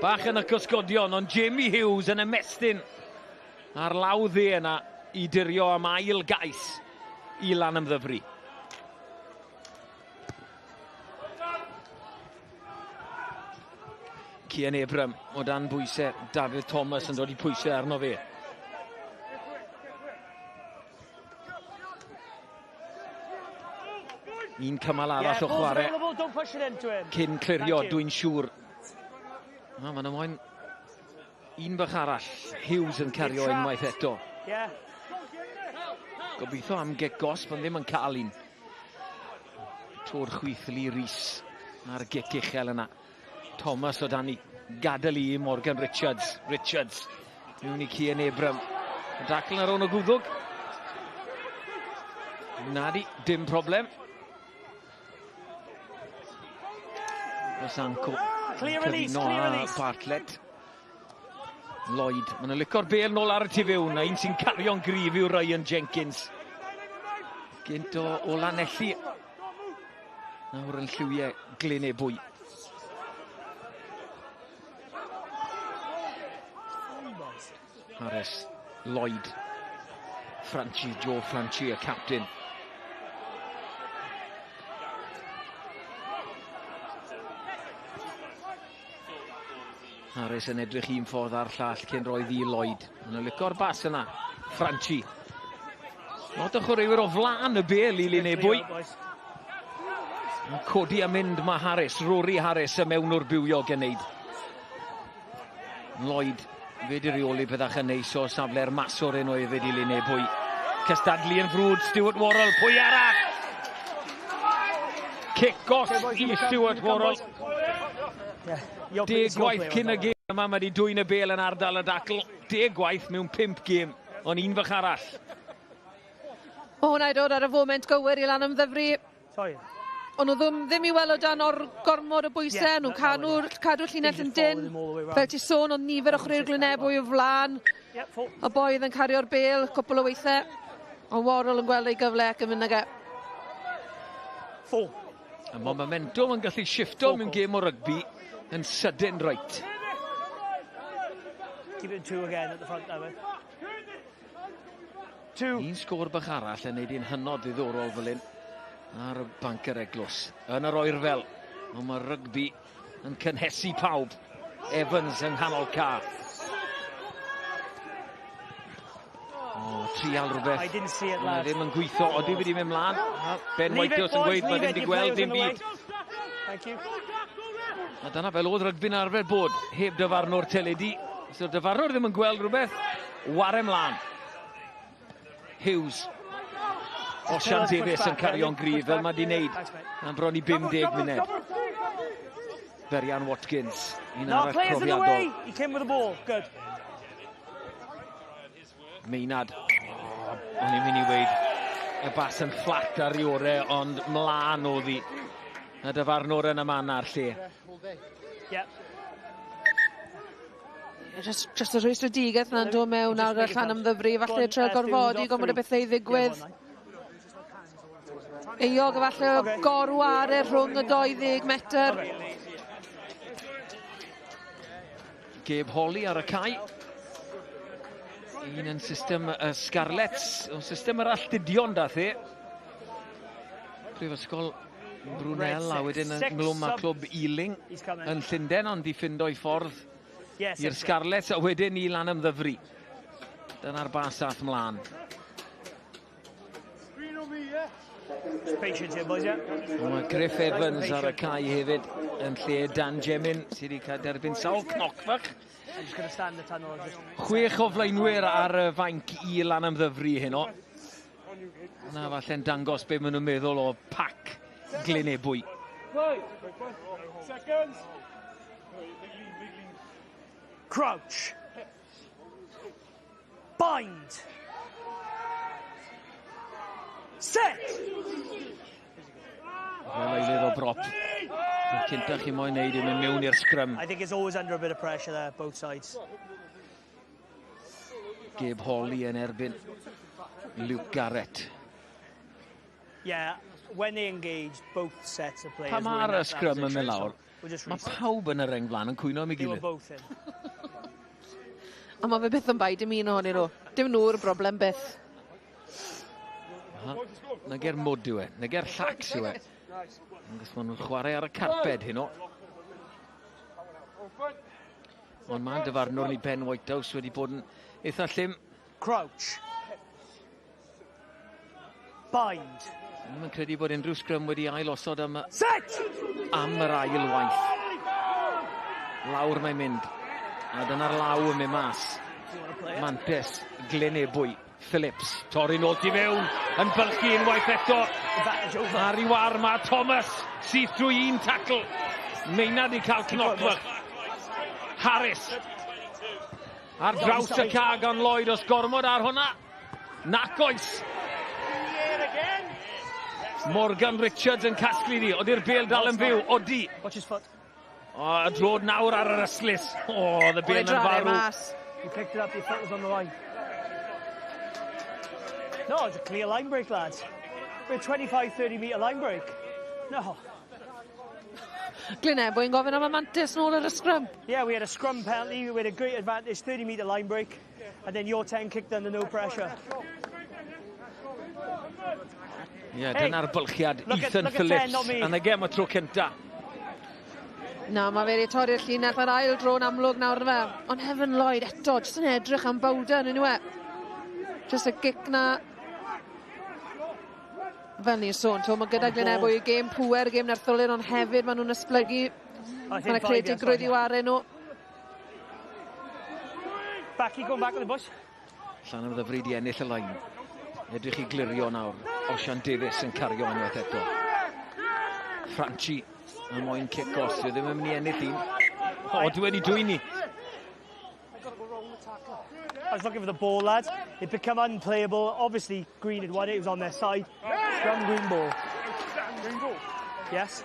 bach yn y cysgodion, ond Jamie Hughes yn ymestyn ar law dde yna i dirio am ail gais i Lanymddyfri. Cian Abram o dan bwysau, David Thomas yn dod i pwysau arno fe. Un cymal arall o chwarae cyn clirio, dwi'n siŵr. Mae'n ymlaen un bach arall. Hughes yn cario unwaith eto. Gobeithio am gic gosb, ond ddim yn cael un. Trwy'r chwith Lee Rees a'r gic uchel yna. Thomas o dan i gadael i Morgan Richards. Richards mewn i Cian Abram. Y dacl ar ôl o gwddwg. Nadi, dim problem. Rosanko cyfuno a Bartlett. Lloyd, maen nhw'n lico'r bel nôl ar y tu fewn, a un sy'n cario'n gryf yw Ryan Jenkins. Gynt o Lanelli. Nawr yn lliwiau Glynebwy. Harris, Lloyd, Franchi, Joe Franchi, y captain. Harris yn edrych un ffordd a'r llall cyn roi ddi Lloyd. Yn y lico'r bas yna, Franchi. Lot o chwaraewyr o flaen y bel i Lynebwy. Yn codi a mynd mae Harris, Rory Harris y mewnwr bywiog yn neud. Lloyd fe di reoli byddach yn neis o safle'r maswr un o hefyd i Lynebwy. Cystadlu yn frwd, Stuart Worrell, pwy arall? Cic off i Stuart Worrell. 10 gwaith cyn y gêm yma, mae wedi dwyn y bel yn ardal y dacl. 10 gwaith mewn 5 gêm, ond un fach arall. Mae hwnna i dod ar y foment gywir i Lanymddyfri. Ond nhw ddim i weld o dan o'r gormod o bwysau, nhw'n cadw'r llinell yn dynn. Fel ti sôn, oedd nifer o chwaraewyr Glynebwy o flaen. Y boi oedd yn cario'r bel cwpl o weithiau. Ond Worrell yn gweld ei gyfle ac yn mynd ag e. A mae momentum yn gallu shifto mewn gêm o rygbi yn sydyn reit. Keep it two again at the front now. Two. Un sgôr bach arall yn neud un hynod ddiddorol fel hyn ar y banc yr Eglwys. Yn yr oerfel, ond mae rygbi yn cynhesu pawb. Evans yng nghanol ca. O, trial rhywbeth. I didn't see it, Mae lad. ddim yn gweithio, odi wedi mynd mlaen. Ben Leave it, Whitehouse yn boys, gweud, mae leave ddim it, wedi your gweld player's dim in the byd. way. Thank you. A dyna fel oedd rygbi'n arfer bod, heb dyfarnwr teledu. Os yw'r dyfarnwr ddim yn gweld rhywbeth, ware mlaen. Hughes. Osian Davies yn cario'n gryf fel mae di wneud am bron i 50 munud. Berian Watkins, un No, arall players in the profiadol. way. He came with the ball. Good. Meinad. O'n i'n mynd i weud y bas yn fflat ar ei ore, ond mlaen oedd hi. Y dyfarnwr yn y man a'r lle. Yeah. Just y rhwystredigaeth yna'n dod mewn ar y Llanymddyfri, falle treial gorfodi, gormod o bethau i ddigwydd. Euog falle o gorware rhwng y 20 metr. Gabe Hawley ar y cae. Un yn system y Scarlets, o system yr alltudion dath e. Prifysgol Brunel a wedyn yng nghlwm â clwb Ealing yn Llundain, ond i ffindo'i ffordd i'r Scarlets a wedyn i Lanymddyfri. Dyna'r bas ath mlaen. Patience here, boys, yeah. Mae Griff Evans ar y cae hefyd yn lle Dan Jemin sydd wedi cael derbyn sawl cnoc fach. I'm just going to stand the tunnel and just... 6 o flaenwyr ar y fainc i Lanymddyfri heno. Na falle'n dangos be maen nhw'n meddwl o pac Glynebwy. Seconds. Crouch. Bind. Set! Fel eilydd o brop. Y cynta chi moyn neud yw mynd mewn i'r sgrym. I think it's always under a bit of pressure there, both sides. Gabe Hawley yn erbyn Luke Garrett. Yeah, when they engage, both sets of players Pa were in mae'r that sgrym yn position, mynd lawr, so we'll just mae reset. pawb yn y reng flaen yn cwyno am ei They were gilydd. both in. A mae fe byth yn bai dim un ohonyn nhw. Dim nhw'r broblem byth. Aha. Nage'r mwd yw e, nage'r llacs yw e. Angos maen nhw'n chwarae ar y carped heno. Ond mae'n dyfarnwr ni Ben Whitehouse wedi bod yn eitha llym. Crouch. Bind. Ddim yn credu bod unrhyw sgrym wedi ail osod Set! am yr ail waith. Lawr mae'n mynd. A dyna'r law yn mynd mas. Mantes, Glynebwy, Phillips, torri nôl tu fewn, yn bylchu unwaith eto. Ar ei war mae Thomas, syth drwy un tacl. Meinad i cael cnocfach. Harris. Ar draws y ca gan Lloyd, os gormod ar hwnna. Nac oes. Morgan Richards yn casglu di. Oedi'r bel dal yn fyw? Odi. Watch his foot. O, y drod nawr ar yr ystlys. O, oedd y bel yn drad e farw. mas. You picked it up, your foot was on the line. No, it's a clear line break, lads. We're 25, 30 metre line break. No. Glyn Ebwy yn gofyn am y mantis nôl ar y scrum. Yeah, we had a scrum penalty, we had a great advantage, 30 metre line break, and then your 10 kicked under no pressure. Ie, yeah, dyna'r bylchiad Ethan at, Phillips yn y gem y tro cynta. Na, mae fe wedi torri'r llinell, mae'r ail dro'n amlwg nawr fe. Ond Evan Lloyd eto, jyst yn edrych am Bowden, yn yw e? Jyst y gic na. Fel ni'n sôn, to, mae gyda Glyn Ebwy y gêm pŵer, y gêm nertholyn, ond hefyd maen nhw'n esblygu. Mae'n creadigrwydd i ware nhw. Back, going back with the boys. Llanymddyfri di ennill y lein. Edrych i glirio nawr. Osian Davies yn cario unwaith eto. Franchi yn moyn cic os. Dwi ddim yn mynd i ennill un. O, dwi wedi dwyni. I was looking for the ball, lads. It become unplayable. Obviously, Green had won it. It was on their side. Scrum, green ball. Green ball. Yes.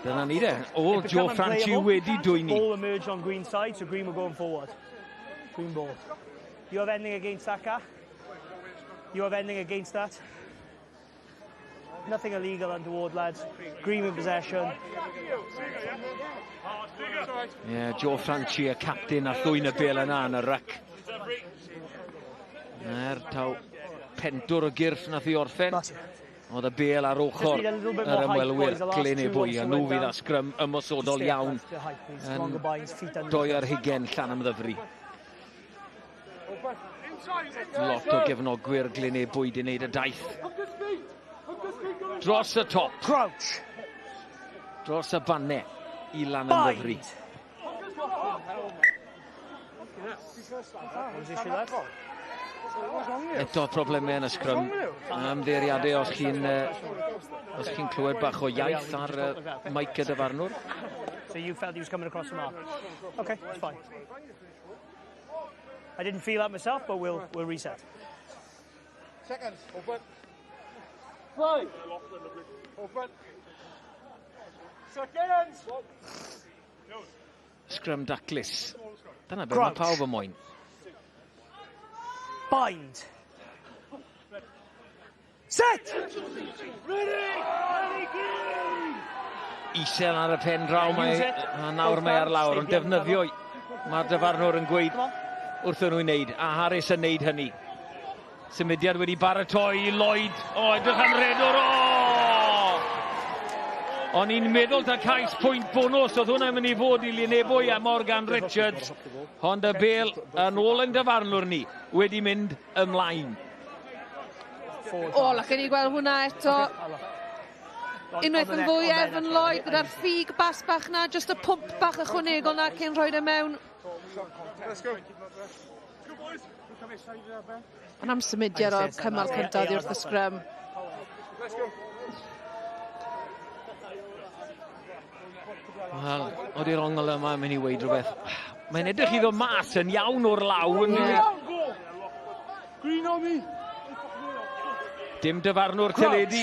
Dyna ni de. O, Joe Franchi wedi dwyni. Ball emerged on green side, so Green were going forward. Green ball. You have anything against that, Gaff? You have anything against that? Nothing illegal untoward, lads. Green in possession. Yeah, Joe Franchi, y captain, a ddwyn y bel yna yn y ryc. Er, taw pentwr o gyrff nath i orffen. Oedd y bel ar ochr yr ymwelwyr Glyn Ebwy, a nhw fydd â sgrym ymosodol iawn yn 22 Llanymddyfri. Lot o gefnogwyr Glyn Ebwy di wneud y daith. Dros y top. Crouch. Dros y bannau i Lanymddyfri. Eto problemau yn y sgrym. Ymddeiriadau os chi'n os chi'n clywed bach o iaith ar mic y dyfarnwr. So you felt he was coming across the mark. Okay, it's fine. I didn't feel that myself, but we'll we'll reset. Seconds. Open. Play. Open. Seconds. Scrum daclus. Dyna be mae pawb yn moyn. Bind. Set! Ready! Ready, green! Isel ar y pen draw mae, a nawr mae ar lawr, ond defnyddio mae'r dyfarnwr yn gweud wrthyn nhw'n wneud, a Harris yn wneud hynny. Symudiad wedi baratoi i Lloyd. O, edrych am redwr, o! O'n i'n meddwl ta cais pwynt bonws, oedd hwnna'n mynd i fod i Lynebwy a Morgan Richards. Ond y bel yn ôl yn dyfarnwr ni wedi mynd ymlaen. O, lacen ni gweld hwnna eto. Unwaith yn fwy Evan Lloyd gyda'r ffug bas bach na, jyst y pwmp bach ychwanegol na cyn rhoi e mewn. Ond am symudiad o'r cymal cyntaf wrth y sgrym. Wel, oeddi'r ongl yma yn mynd i weid rhywbeth. Mae'n edrych iddo mas yn iawn o'r law. Yn Green on me! Dim dyfarnwr teledu.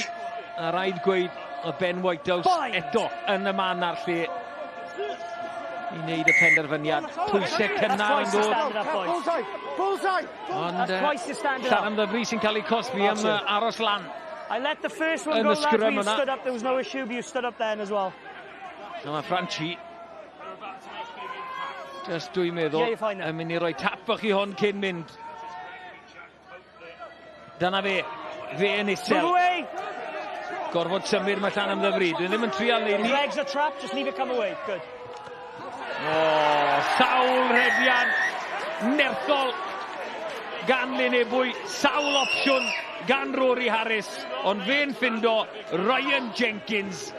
A rhaid gweud, oedd Ben Whitehouse eto yn y man a'r lle i wneud y penderfyniad. Pwysau cynnar yn dod. Ond Llanymddyfri sy'n cael ei cosbi am aros lan. I let the first one Yn go, y lad, sgrym but you yna. stood up, there was no issue, but you stood up then as well. A mae Franchi, just dwi'n meddwl, Yeah, you're fine now. yn mynd i roi tap bach i hon cyn mynd. Dyna fe, fe yn Move isel. away! Gorfod symud mae Llanymddyfri. Dwi ddim yn trial neud His ni. legs are trapped, just leave it come away. Good. O, sawl rhediad nerthol gan Lynebwy, sawl opsiwn gan Rory Harris, ond fe'n ffindo Ryan Jenkins.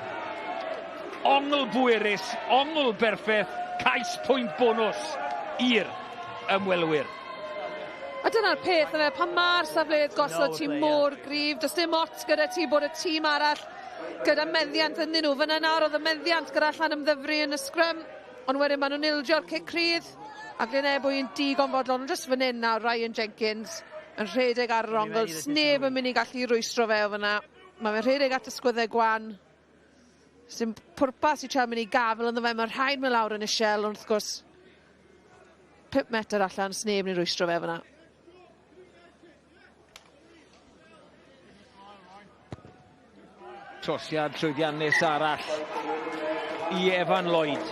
Ongl bwerus, ongl berffeth, cais pwynt bonws i'r ymwelwyr. A dyna'r peth yma, pan mae'r safleoedd gosod ti mor gryf, does dim ots gyda ti bod y tîm arall gyda meddiant ynddyn nhw. Fyna nawr oedd y meddiant gyda Llanymddyfri yn y sgrym, ond wedyn maen nhw'n ildio'r cic rhydd, a Glyn Ebwy yn digon fodlon, ond jyst fan hyn nawr, Ryan Jenkins yn rhedeg ar yr ongl, sneb yn mynd i gallu rwystro fe o fyna. Mae fe'n rhedeg at y sgwyddau gwan. Sdim pwrpas i trial mynd i gafel ynddo fe, mae'n rhaid mynd lawr yn y siel, ond wrth gwrs, 5 metr allan, sneb yn ei rwystro fe fyna. Trosiad llwyddiannus arall i Evan Lloyd.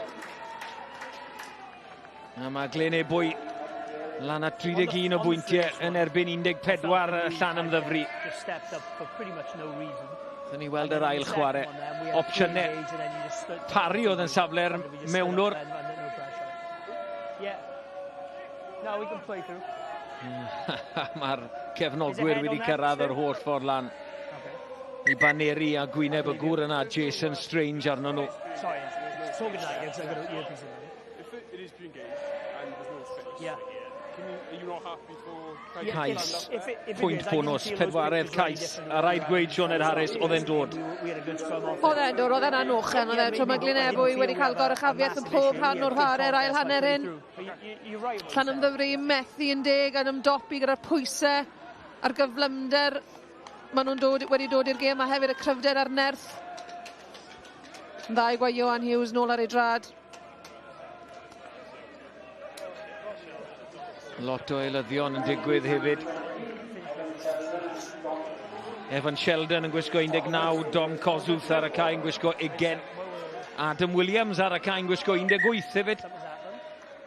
A mae Glyn Ebwy lan at 31 o bwyntiau yn erbyn 14 Llanymddyfri. Dyn ni weld yr ail chwarae. Opsiynau. Parry oedd yn safle'r mewnwr. Mae'r cefnogwyr wedi cyrraedd yr holl ffordd lan. I baneri a gwyneb y gŵr yna, Jason Strange arno nhw. Sorry, talking like I've got an earpiece in. If it is pre-engaged and there's no space, yeah. Are you not happy for Cais, pwynt bonws, pedwaredd cais, a rhaid gweud Sioned Harris, oedd e'n dod. Oedd e'n dod, oedd e'n anochel, oedd e'n tro mae Glyn Ebwy wedi cael goruchafiaeth yn pob rhan o'r chwarae'r ail hanner hyn. Llanymddyfri methu yn deg yn ymdopi gyda'r pwysau a'r gyflymder maen nhw'n dod, wedi dod i'r gêm a hefyd y cryfder a'r nerth. Yn dda i gwaith Johan Hughes nôl ar ei drad. Lot o eilyddion yn digwydd hefyd. Evan Sheldon yn gwisgo 19, Dom Kosuth ar y cae yn gwisgo 20. Adam Williams ar y cae yn gwisgo 18 hefyd.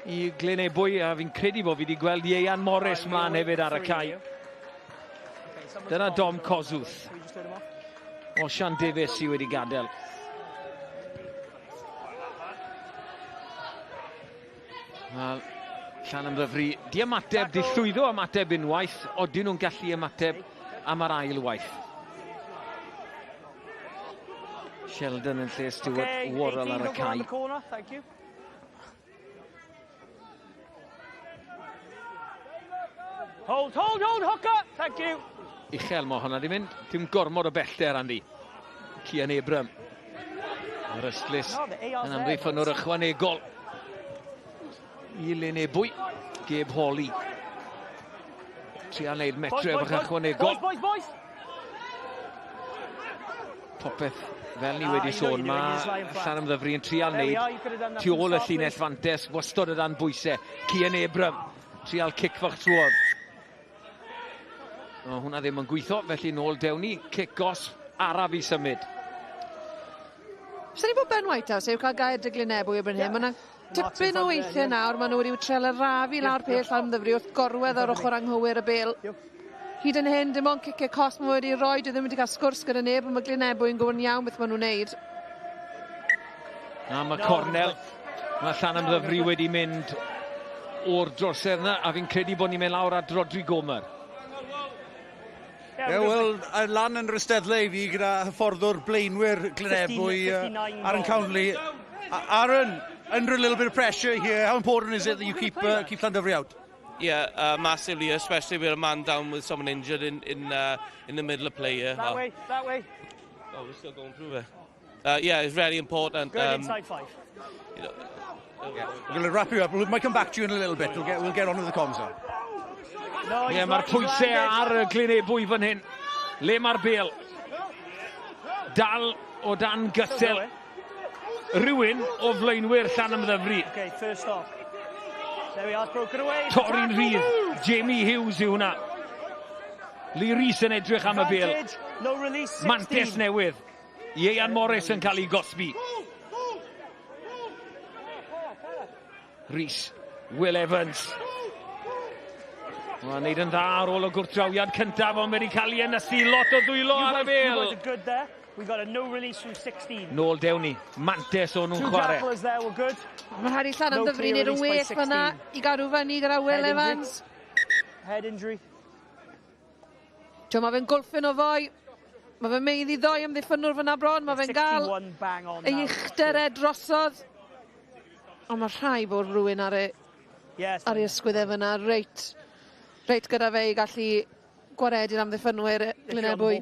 I Glyn Ebwy, a fi'n credu bod fi wedi gweld Ieuan Morris mlaen hefyd ar y cae. Dyna Dom Kosuth. Osian Davies sydd wedi gadael. Wel, Llanymddyfri di ymateb, di llwyddo ymateb unwaith, odyn nhw'n gallu ymateb am yr ail waith. Sheldon yn lle Stuart Okay, Worrell 18 ar y over on cae. the corner, thank you. Hold, hold, hold, hooker, thank you. Uchel mae hwnna di mynd, dim gormod o bellter, Andy. Cian Abram. Yr ystlys No, the AR's yn amddiffynwr ychwanegol. I Lyn Ebwy, Gabe Hawley. Tria wneud metre Boys, bach boys, ychwanegol. boys, boys, boys. Popeth, fel ni Ah, wedi you know sôn, you're doing it, mae just lying flat. Llanymddyfri yn trial There we wneud are, you could have done that tu from ôl y start, llinell please. fantes, wastod o dan bwysau. Cian Abram, trial cic fach trwodd. O, hwnna ddim yn gweithio, felly nôl dewn ni, cic gosb, araf i symud. Sa'n ni bod Ben Whitehouse yw cael gair dy Glyn Ebwy erbyn hyn. Mae yna tipyn o weithiau nawr, maen nhw wedi trial arafu lawr pell Llanymddyfri wrth gorwedd ar ochr anghywir y bêl. Hyd yn hyn, dim ond ciciau cosb maen nhw wedi rhoi, dwi ddim wedi cael sgwrs gyda neb, ond mae Glyn Ebwy yn gwybod yn iawn beth maen nhw'n neud. A mae cornel, mae Llanymddyfri wedi mynd o'r drosedd yna, a fi'n credu bod ni'n mynd lawr at Rodri Gomer. Ie, wel, lan yn Rhystedle i fi gyda hyfforddwr blaenwyr Glyn Ebwy, 59 Aaron Cownley. Aaron, under a little bit of pressure here, how important is it that you keep Llandovery out? Yeah, massively, especially with a man down with someone injured in the middle of play here. That way, that way. Oh, we're still going through it. Yeah, it's very important. Good, inside five. You know, We're going to wrap you up. We might come back to you in a little bit. We'll get on with the comms now. No, Ie, mae'r pwysau ar y Glyn Ebwy fan hyn. Le mae'r bêl? Dal o dan gysel. Rhywun o flaenwyr Llanymddyfri. Okay, first off. There we are, it's broken away. Torri'n rhydd. Jamie Hughes yw hwnna. Lee Rees yn edrych am y bêl. Advantage, no release, 16. Mantes newydd. Ieuan Morris yn cael ei gosbi. Rees, Will Evans. Mae'n neud yn dda ar ôl y gwrthdrawiad cyntaf, ond wedi cael ei ynysu lot o ddwylo ar y You bêl. guys are good there. We got a no release from 16. Nôl dewn ni. Mantes o'n nhw'n Two chwarae. tacklers there were good. Mae rhaid i Llanymddyfri No wneud yn clear release well by fyna i gadw fyny gyda Will Head injury. Evans. Head injury. Tio, mae fe'n gwlffyn o foi. Mae fe'n meiddi ddoi amddiffynwr fyna bron. Mae fe'n gael 61 bang on ei now. uchder e drosodd. Ond mae rhaid bod rhywun ar ei, Yes. ar ei ysgwydd e fyna. Reit gyda fe i gallu gwaredu'r amddiffynwyr Glyn Ebwy.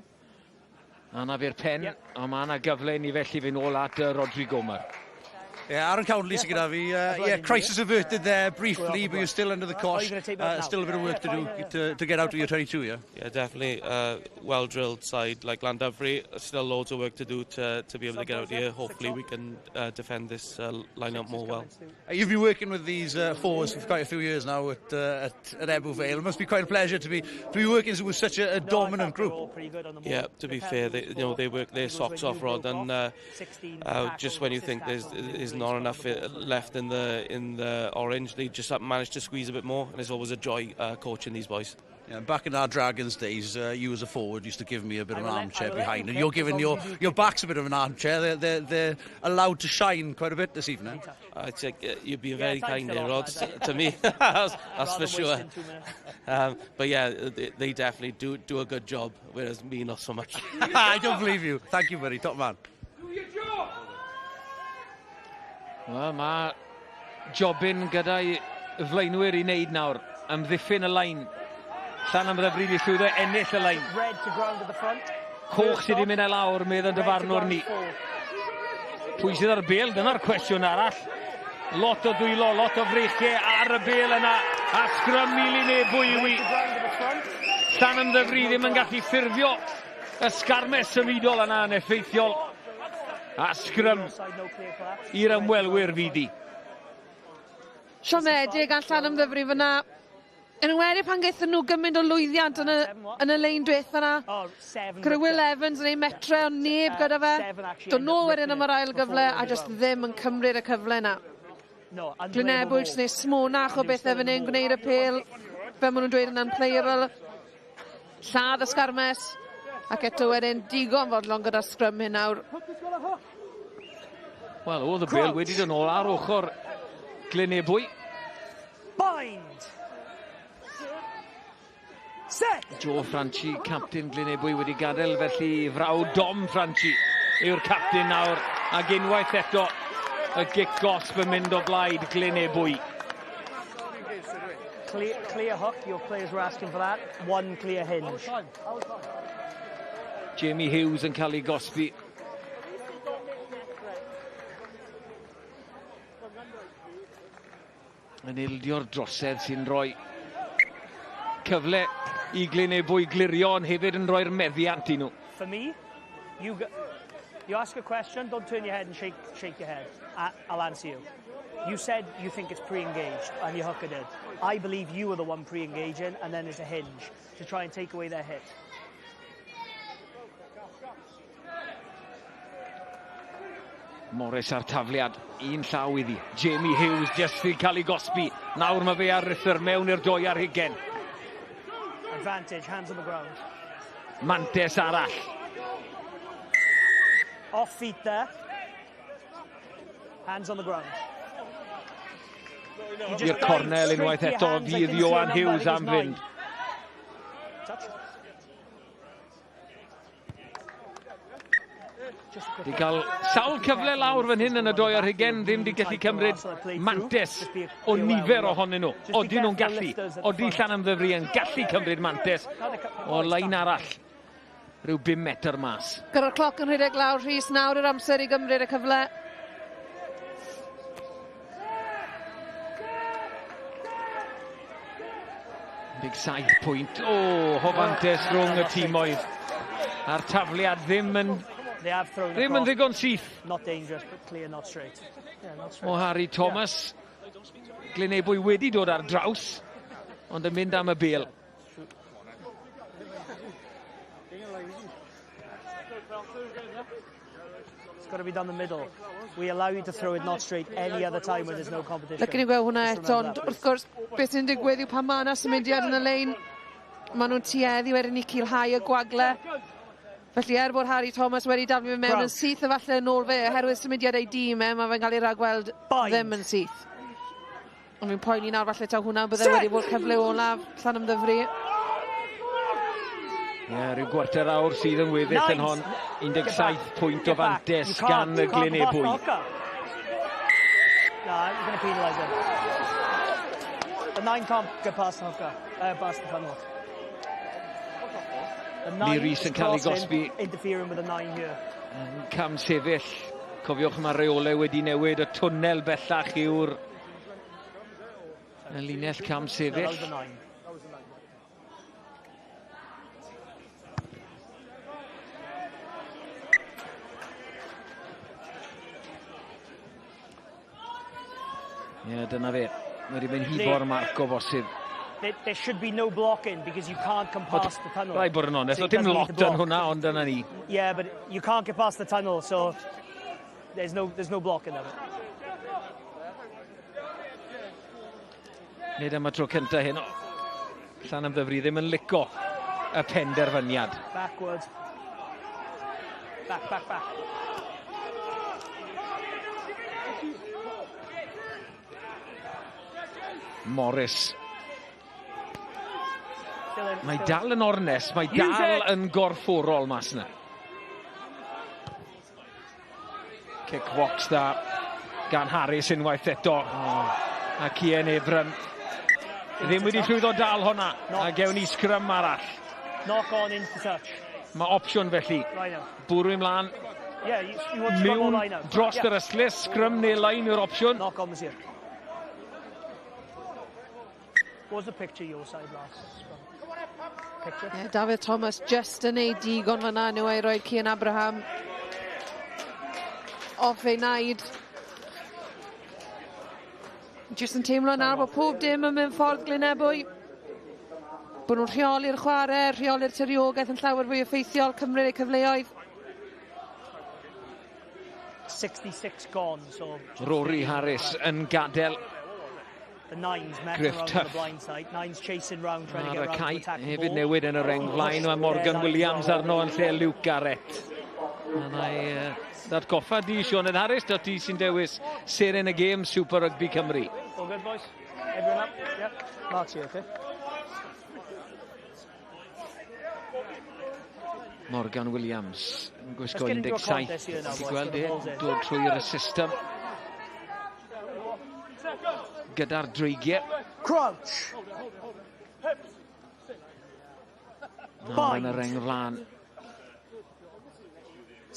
Anaf i'r pen, a mae yna gyfle i ni felly fynd nôl at Rodri Gomer. Yeah, Aaron Cownley sydd gyda fi. Yeah, crisis averted there briefly, but you're still under the cosh. Still a bit of work to do to get out of your 22, yeah? Yeah, definitely. Well-drilled side like Llandovery. Still loads of work to do to be able to get out here. Hopefully we can defend this line-up more well. You've been working with these forwards for quite a few years now at Ebbw Vale. It must be quite a pleasure to be working with such a dominant group. Yeah, to be fair, they work their socks off, Rod, and just when you think there's not enough left in the orange, they just managed to squeeze a bit more, and it's always a joy coaching these boys. Yeah, back in our Dragons days, you as a forward used to give me a bit of an armchair behind, and you're giving your backs a bit of an armchair. They're allowed to shine quite a bit this evening. I'd say you'd be very kind there, Rod, to me. That's for sure. But yeah, they definitely do a good job, whereas me not so much. I don't believe you. Thank you, buddy. Top man. Do your job! Wel, mae jobyn gyda'i flaenwyr i wneud nawr. Amddiffyn y lein. Llanymddyfri wedi llwyddo ennill y lein. Coch sydd wedi mynd e lawr, medd yn dyfarnwr ni. Pwy sydd ar y bêl? Dyna'r cwestiwn arall. Lot o dwylo, lot o freichiau ar y bêl yna. A sgrym i Lynebwy yw i. Llanymddyfri ddim yn gallu ffurfio y sgarmes symudol yna yn effeithiol. A sgrym i'r ymwelwyr fydd hi. Siomedig gan Llanymddyfri fyna. Yn enwedig pan gaethon nhw gymaint o lwyddiant yn y lein diwetha yna. Gyda Will Evans yn ei metre, ond neb gyda fe. Dod nôl wedyn am yr ail gyfle a jyst ddim yn cymryd y cyfle yna. Glynebwy jyst neu smonach o bethau fan hyn, gwneud y pêl, fel maen nhw'n dweud yn unplayable. Lladd y sgarmes, ac eto wedyn digon fodlon gyda'r sgrym hyn nawr. Wel, oedd y bêl wedi dod nôl ar ochr Glynebwy. Bind! Set! Joe Franchi, captain Glynebwy, wedi gadael, felly frawd Dom Franchi yw'r captain nawr, ac unwaith eto y gic gosb yn mynd o blaid Glynebwy. Clear hook, your players were asking for that. One clear hinge. Jamie Hughes yn cael ei gosbi. Yn ildio'r drosedd sy'n rhoi cyfle i Glynebwy glirio, ond hefyd yn rhoi'r meddiant i nhw. For me, you ask a question, don't turn your head and shake your head. I'll answer you. You said you think it's pre-engaged, and your hooker did. I believe you were the one pre-engaging, and then there's a hinge to try and take away their hit. Morris ar tafliad, un llaw iddi. Jamie Hughes jyst i cael ei gosbi. Nawr mae fe ar rithr mewn i'r 2 ar hugain. Advantage, hands on the ground. Mantes arall. Off feet there. Hands on the ground. I'r cornel unwaith eto fydd Johan Hughes am fynd. Touch. Di cael sawl cyfle lawr fan hyn yn y 2 ar hugain, ddim di gallu cymryd mantes o nifer ohonyn nhw. Odyn nhw'n gallu, odi Llanymddyfri yn gallu cymryd mantes o lein arall rhyw 5 metr mas. Gyda'r cloc yn rhedeg lawr, Rhys, nawr yw'r amser i gymryd y cyfle. 17 pwynt. O, o fantes rhwng y timoedd. A'r tafliad ddim yn ddigon syth. Not dangerous, but clear, not straight. Yeah, not straight. O Harry Thomas. Glynebwy wedi dod ar draws, ond yn mynd am y bêl. It's got to be down the middle. We allow you to throw it not straight any other time when there's no competition. Licen i gweld hwnna eto, ond wrth gwrs, beth sy'n digwydd yw pan mae yna symudiad yn y lein, maen nhw'n tueddu wedyn i culhau y gwagle. Felly er bod Harry Thomas wedi daflu fe mewn yn syth efallai yn ôl fe, oherwydd symudiad ei dîm e, mae fe'n cael ei ragweld ddim yn syth. Ond fi'n poeni nawr falle taw hwnna bydde wedi bod cyfle olaf Llanymddyfri. Ie, yeah, rhyw gwarter awr sydd yn weddill yn hon. 17 pwynt o fantes gan y Glynebwy. No, you're going to penalise him. The nine can't get past the hooker, past the funnel. Lee Rees yn cael ei gosbi. Interfering with the nine here. Cam sefyll. Cofiwch mae reolau wedi newid, y twnnel bellach yw'r linell cam sefyll. Ie, dyna fe. Mae wedi mynd hibo'r marc o bosib. There should be no blocking because you can't come past the tunnel. Rhaid bod yn onest, so dim lot yn hwnna, ond dyna ni. Yeah, but you can't get past the tunnel, so there's no blocking of it. Nid am y tro cyntaf hyn. Llanymddyfri ddim yn lico y penderfyniad. Backwards. Back, back, back. Morris. Mae dal yn ornes, mae dal yn gorfforol mas yna. Kick box da gan Harris unwaith eto. A Cian Abram ddim wedi llwyddo dal hwnna. A gewn ni sgrym arall. Knock on into touch. Mae opsiwn felly. Bwrw ymlaen. Mewn dros yr ystlys, sgrym neu line yw'r opsiwn. Knock on was here. What was the picture your side last? Picture? Yeah, David Thomas just yn ei digon fan'na nhw ei roi Cian Abraham off ei naid. Just yn teimlo nawr bod pob dim yn mynd ffordd Glynebwy. Bod nhw'n rheoli'r chwarae, rheoli'r tiriogaeth yn llawer fwy effeithiol, cymryd eu cyfleoedd. 66 gone, so... Rory Harris yn gadael. The nines Griff Tuff. Ar y cae hefyd newid yn y reng flaen. Mae Morgan Williams arno yn lle Luke Garrett. Yna i ddatgoffa di, Sioned Harris, da ti sy'n dewis seren y gêm Super Rugby Cymru. All good, boys? Everyone up? Yep. Mark's here, okay? Morgan Williams yn gwisgo 17. Ti'n gweld e, dod trwy'r system gyda'r dreigiau. Crouch! Nawr yn y reng flaen.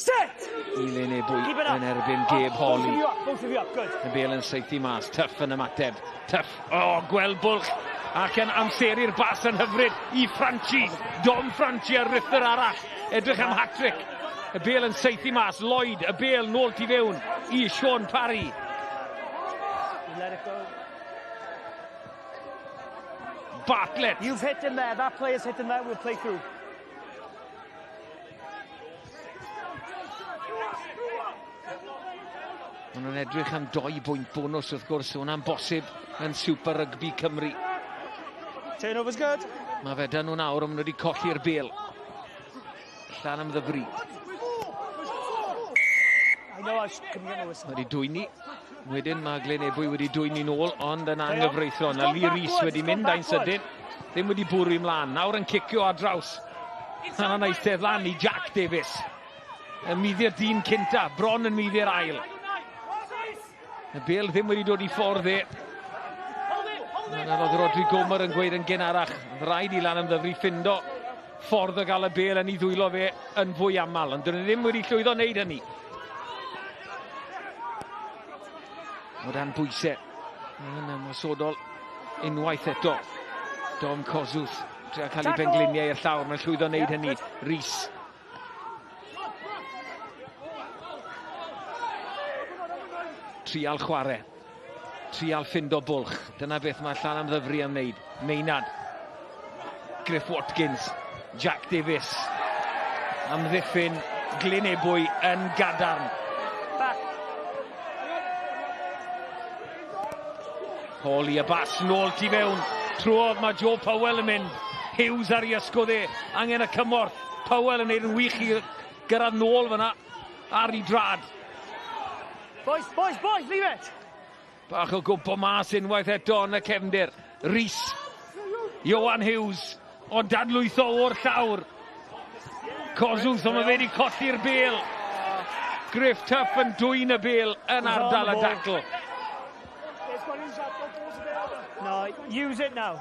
Set! Ilyn Ebwy yn erbyn Gabe Hawley. Y bêl yn saethu mas. Tuff yn ymateb. Tuff. O, gweld bwlch. Ac yn amseru'r bas yn hyfryd i Franchi. Dom Franchi ar rithr arall. Edrych am hat-trick. Y bêl yn saethu mas. Lloyd, y bêl nôl tu fewn i Sean Parry. Let it go. Bartlett. You've hit him there. That player's hit him there. We'll play through. Maen nhw'n edrych am 2 bwynt bonws wrth gwrs. Hwnna'n bosib yn Super Rugby Cymru. Turnover's good. Mae fe dyn nhw nawr, ond maen nhw wedi colli'r bêl. Llanymddyfri. Wedi dwyni. Wedyn mae Glynebwy wedi dwyni nôl, ond yn anghyfreithlon. A Lee Rees wedi mynd a'n sydyn. Ddim wedi bwrw ymlaen. Nawr yn cicio ar draws. Yna'n eistedd lan i Jack Davies. Yn muddi'r dyn cynta, bron yn muddi'r ail. Y bêl ddim wedi dod i ffordd e. Yna oedd Rodri Gomer yn gweud yn gynharach. Rhaid i Lanymddyfri ffindo ffordd o gael y bêl yn ei ddwylo fe yn fwy aml. Ond dyn nhw ddim wedi llwyddo wneud hynny. O dan bwysau. Yn ymosodol unwaith eto. Dom Coswth. Trio cael ei bengliniau i'r llawr. Mae'n llwyddo wneud hynny. Rhys. Trial chwarae. Trial ffindo bwlch. Dyna beth mae Llanymddyfri am wneud. Maynard. Griff Watkins. Jack Davies. Amddiffyn Glynebwy yn gadarn. Back. Hawley y bas nôl tu fewn. Trwodd mae Joe Powell yn mynd. Hughes ar ei ysgwydd e. Angen y cymorth. Powell yn neud yn wych i gyrraedd nôl fyna ar ei drad. Boys, boys, boys, leave it! Bach o gwmpo mas unwaith eto yn y cefndir. Rhys. Johan Hughes. O dadlwytho o'r llawr. Coswth, ond mae fe wedi colli'r bêl. Griff Tuff yn dwyn y bêl yn ardal y dacl. No, use it now.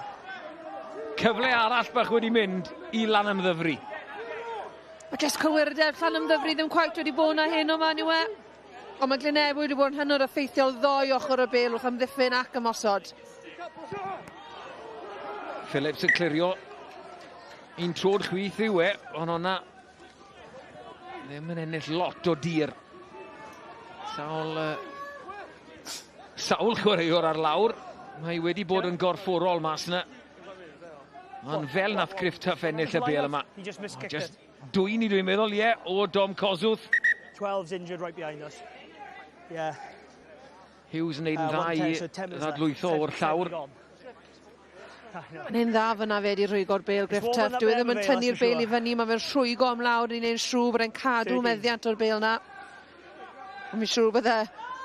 Cyfle arall bach wedi mynd i Lanymddyfri. Mae jyst cywirdeb Llanymddyfri ddim cweit wedi bod na hyn o man yw e. Ond mae Glynebwy wedi bod yn hynod effeithiol ddoi ochr y bel wrth amddiffyn ac ymosod. Phillips yn clirio. Un trod chwith yw e, ond o'na ddim yn ennill lot o dir. Sawl, uh, sawl chwaraewr ar lawr. Mae wedi bod yn gorfforol mas yna. Ond fel nath Griff Tuff ennill y bel yma. Just dwyn i dwi'n meddwl, ie, yeah, o Dom Coswth. 12's injured right behind us. Yeah. Hughes yn neud yn dda i ddadlwytho o'r llawr. Mae'n un dda fyna fe di rhwygo'r bel, Griff Tuff. Dwi e ddim yn tynnu'r bel i fyny, mae fe'n rhwygo am lawr i wneud siŵr bod e'n cadw meddiant o'r bel na. Ond mi'n siŵr bydde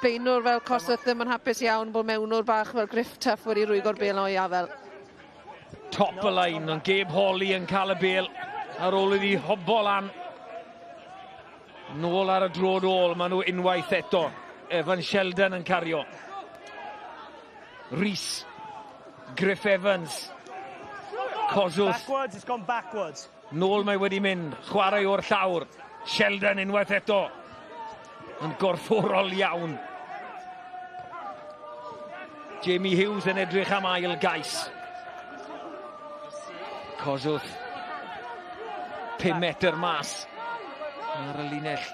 beinwr fel Coswth ddim yn hapus iawn bod mewnwr bach fel Griff Tuff wedi rhwygo'r bel na o'i afel. Top y line, ond Gabe Hawley yn cael y bel ar ôl iddi hobo lan. Nôl ar y drod ôl, maen nhw unwaith eto. Evan Sheldon yn cario. Rhys. Griff Evans. Coswth. Backwards, it's gone backwards. Nôl mae wedi mynd. Chwarae o'r llawr. Sheldon unwaith eto. Yn gorfforol iawn. Jamie Hughes yn edrych am ail gais. Coswth. 5 metr mas. Ar y linell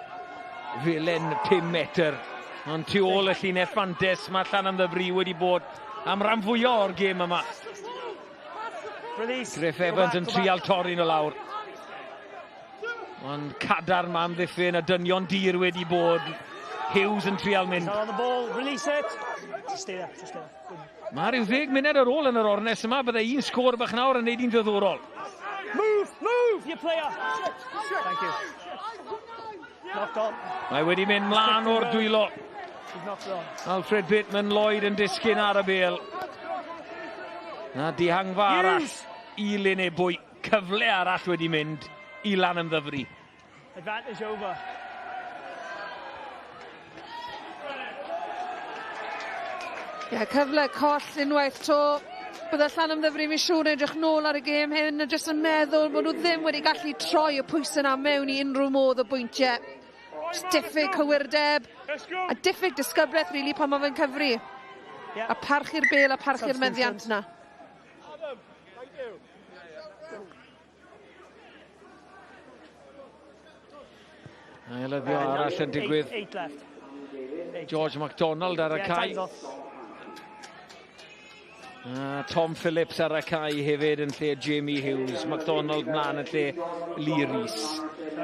felen 5 metr. Ond tu ôl y llinell fantes, mae Llanymddyfri wedi bod am ran fwyaf o'r gêm yma. Release. Griff Evans yn trial torri nhw lawr. Ond cadarn mae amddiffyn a dynion dir wedi bod. Hughes yn trial mynd. On the ball, release it. Just stay there, just stay there. Good. Mae rhyw ddeg munud ar ôl yn yr ornes yma, byddai un sgôr bach nawr yn neud hi'n ddiddorol. Move, move, your player. Thank you. Knocked on. Mae wedi mynd mlaen o'r dwylo. He's knocked on. Alfred Bateman Lloyd yn disgyn ar y bel. Na dihangfa arall i Lynebwy. Cyfle arall wedi mynd i Lanymddyfri. Advantage over. Ie, yeah, cyfle coll unwaith to. Bydde Llanymddyfri mi'n siŵr yn edrych nôl ar y gêm hyn a jyst yn meddwl bod nhw ddim wedi gallu troi y pwysau yna mewn i unrhyw modd o bwyntiau. Just diffyg cywirdeb a diffyg disgyblaeth really pan mae fe'n cyfri. A parchu'r bel a parchu'r meddiant na. Ailyddio arall yn digwydd. George MacDonald ar y cae. A Tom Phillips ar y cae hefyd yn lle Jamie Hughes. MacDonald mlaen yn lle Lee Rees.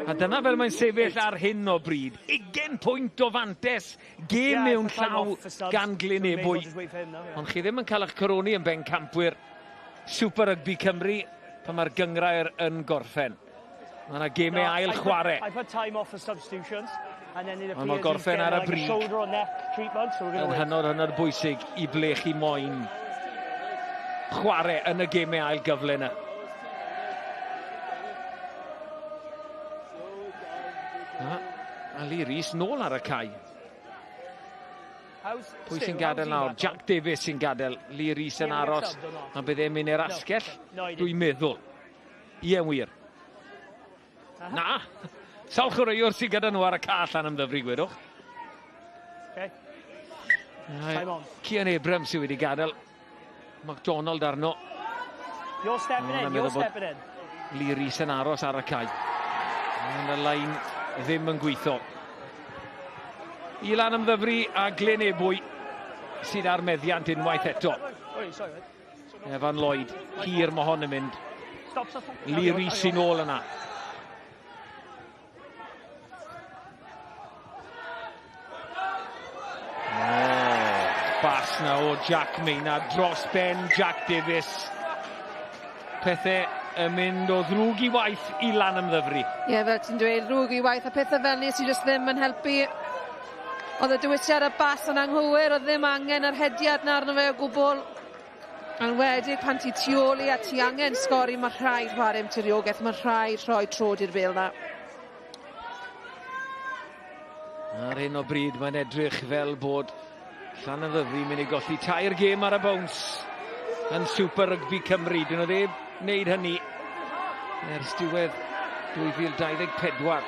A dyna fel mae'n sefyll ar hyn o bryd. 20 pwynt o fantes, gêm mewn llaw gan Glyn Ebwy. Ond chi ddim yn cael eich coroni yn bencampwyr Super Rugby Cymru pan mae'r gynghrair yn gorffen. Mae yna gemau ail chwarae. Ond mae gorffen ar y brig yn hynod hynod bwysig i ble chi moyn chwarae yn y gemau ail gyfle yna. A, a Lee Rees nôl ar y cae. Pwy sy'n gadael nawr? Jack Davies sy'n gadael. Lee Rees yn aros. A bydd e'n mynd i'r asgell, dwi'n meddwl. Ie, wir. Na! Sawl chwaraewr sy'n gyda nhw ar y cae allan am ddyfri, gwedwch. Okay. Cian Abrams sydd wedi gadael. MacDonald arno. You're stepping in, you're stepping in. Lee Rees yn aros ar y cae. Ond y lein ddim yn gweithio. I Lanymddyfri a Glyn Ebwy sydd ar meddiant unwaith eto. Evan Lloyd, hir mae hon yn mynd. Lee Rees sy'n ôl yna. Bas na o Jack Maynard dros ben Jack Davies. Pethau yn mynd o ddrwg i waith i Lanymddyfri. Ie, yeah, fel ti'n dweud, ddrwg i waith a pethau fel ni sy'n jyst ddim yn helpu. Oedd y dewisiad y bas yn anghywir, oedd ddim angen yr hediad na arno fe o gwbl. Yn wedig pan ti tu ôl i a ti angen sgori, mae rhaid chwarae am tiriogaeth, mae rhaid rhoi trod i'r bel na. Ar hyn o bryd mae'n edrych fel bod Llanymddyfri mynd i golli tair gêm ar y bounce yn Super Rugby Cymru. Dyn nhw ddim wneud hynny ers diwedd 2024.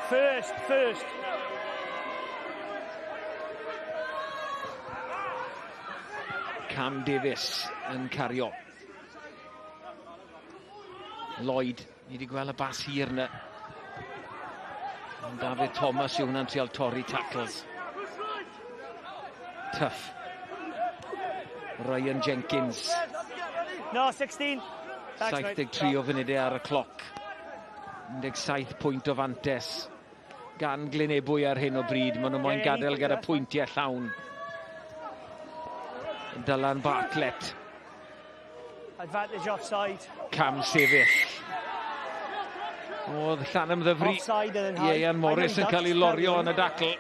First, first. Cam Davies yn cario. Lloyd, ni wedi gweld y bas hir yna. Ond David Thomas yw hwnna'n trial torri tackles. Tough. Ryan Jenkins. No, 16. 73 o funudau ar y cloc. 17 pwynt o fantes gan Glynebwy ar hyn o bryd. Maen nhw moyn gadael gyda pwyntiau llawn. Dylan Bartlett. Advantage offside. Cam sefyll. Oedd Llanymddyfri. Ieuan Morris yn cael ei lorio yn y dacl.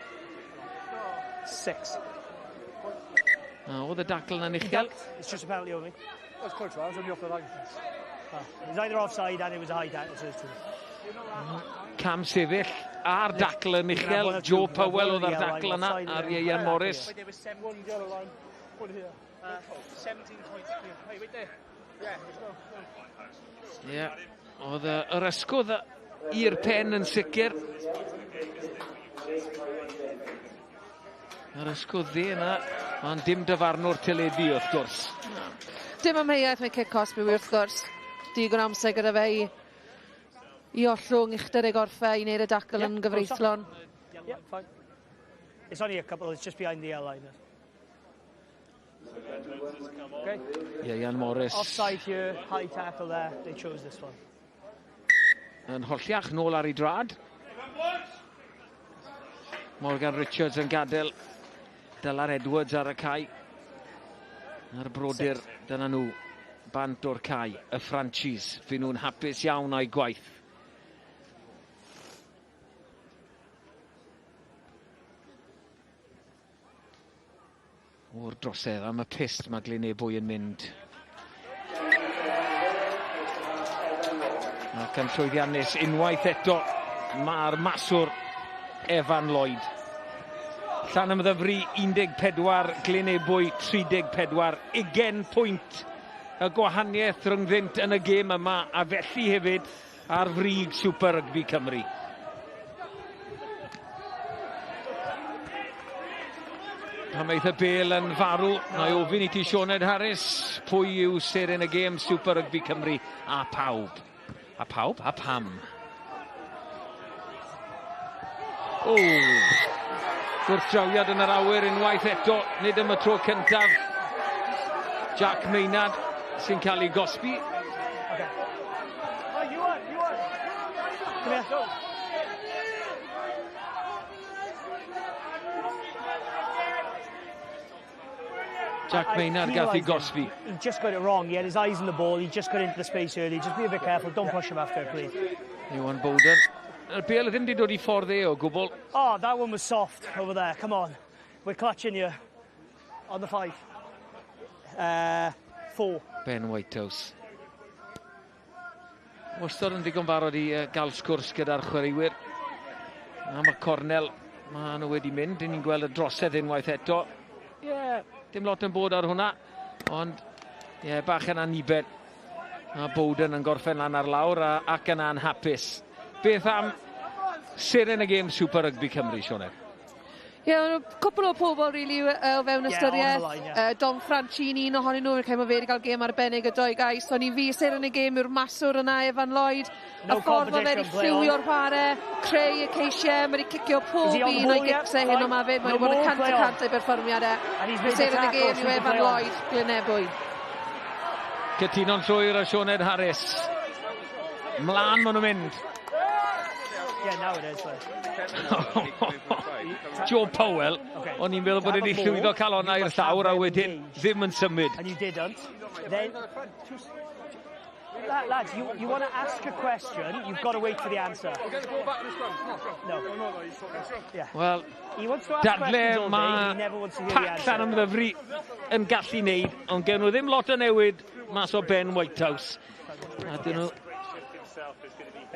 6. Oedd y dacl yna'n uchel. It's just a penalty over me. That's close, I was only off the line. It was either offside and it was a high tackle, so it's two. Cam sefyll a'r dacl yn uchel. Joe Powell oedd ar dacl yna ar Ieuan Morris. Ie, oedd yr ysgwdd i'r pen yn sicr. Yr ysgwdd dde yna, ond dim dyfarnwr teledu wrth gwrs. Dim amheuaeth mae cic cosb yw wrth gwrs. Digon amser gyda fe i ollwng uchder ei gorffe i wneud y dacl yn gyfreithlon. Yeah, fine. It's only a couple, it's just behind the line. Okay. Ieuan Morris. Offside here, high tackle there, they chose this one. Yn holliach nôl ar ei drad. Morgan Richards yn gadael Dylan Edwards ar y cae. A'r brodyr, dyna nhw, bant o'r cae, y Franchis. Fy nhw'n hapus iawn o'i gwaith. O'r drosedd am y pist mae Glynebwy yn mynd. Ac yn llwyddiannus unwaith eto mae'r maswr Evan Lloyd. Llanymddyfri 14, Glynebwy 34, 20 pwynt y gwahaniaeth rhyngddynt yn y gêm yma, a felly hefyd ar frig Super Rugby Cymru. Pan mae'th y bel yn farw, na i ofyn i ti Sioned Harris, pwy yw seren y gêm Super Rugby Cymru a pawb? A pawb? A pam? O! Gwrthdrawiad yn yr awyr unwaith eto, nid am y tro cyntaf. Jack Maynard sy'n cael ei gosbi. Okay. Oh, you are. Come here. Jack Maynard gath ei gosbi. He just got it wrong. He had his eyes on the ball. He just got into the space early. Just be a bit careful. Don't push him after it, please. Iwan Bowden. Y bel ddim wedi dod i ffordd e o gwbl. Oh, that one was soft over there. Come on. We're clutching you. On the 5. 4. Ben Whitehouse. Wastad yn ddigon barod i gael sgwrs gyda'r chwaraewyr. Am y cornel, maen nhw wedi mynd. Ni'n gweld y drosedd unwaith eto. Ie, yeah, dim lot yn bod ar hwnna. Ond, ie, yeah, bach yn aniben. A Bowden yn gorffen lan ar lawr ac yn anhapus. Beth am seren y gêm Super Rugby Cymru, Sioned? Ie, yeah, cwpl o pobl really, o fewn ystyriaeth. Dom Francini, un ohonyn nhw, fi'n credu fe wedi cael gêm arbennig y doi gais. Ond i fi, seren y gêm yw'r maswr yna, Evan Lloyd. No y ffordd mae fe wedi lliwio'r chwarae, creu y ceisiau, mae wedi cicio pob un o'i gicsau hyn o ma fyd. Mae wedi bod yn 100% ei berfformiad e. Seren y gêm yw Evan Lloyd, Glynebwy. Cytuno'n llwyr â Sioned Harris. Mlaen maen nhw'n mynd. Yeah, now it is. Joe Powell, o'n i'n meddwl bod wedi llwyddo cael honna i'r llawr a wedyn ddim yn symud. And you didn't. Then, lads, you want to ask a question, you've got to wait for the answer. No. Yeah. Wel, dadle mae pac Llanymddyfri yn gallu wneud, ond gen nhw ddim lot o newid mas o Ben Whitehouse. A dyn nhw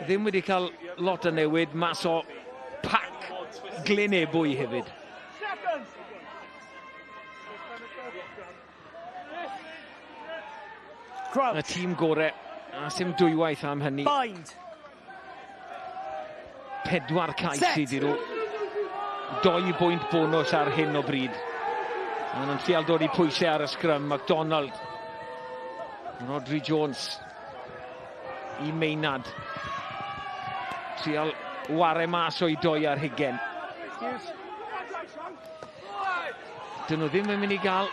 ddim wedi cael lot o newid mas o pac Glynebwy hefyd. Y tîm gore, a sim dwywaith am hynny. Bind. 4 cais iddyn nhw. 2 bwynt bonws ar hyn o bryd. Maen nhw'n trial dod i pwysau ar y sgrym. MacDonald. Rodri Jones. I Maynard. Trial ware mas o'i 2 ar hugen. Dyn nhw ddim yn mynd i gael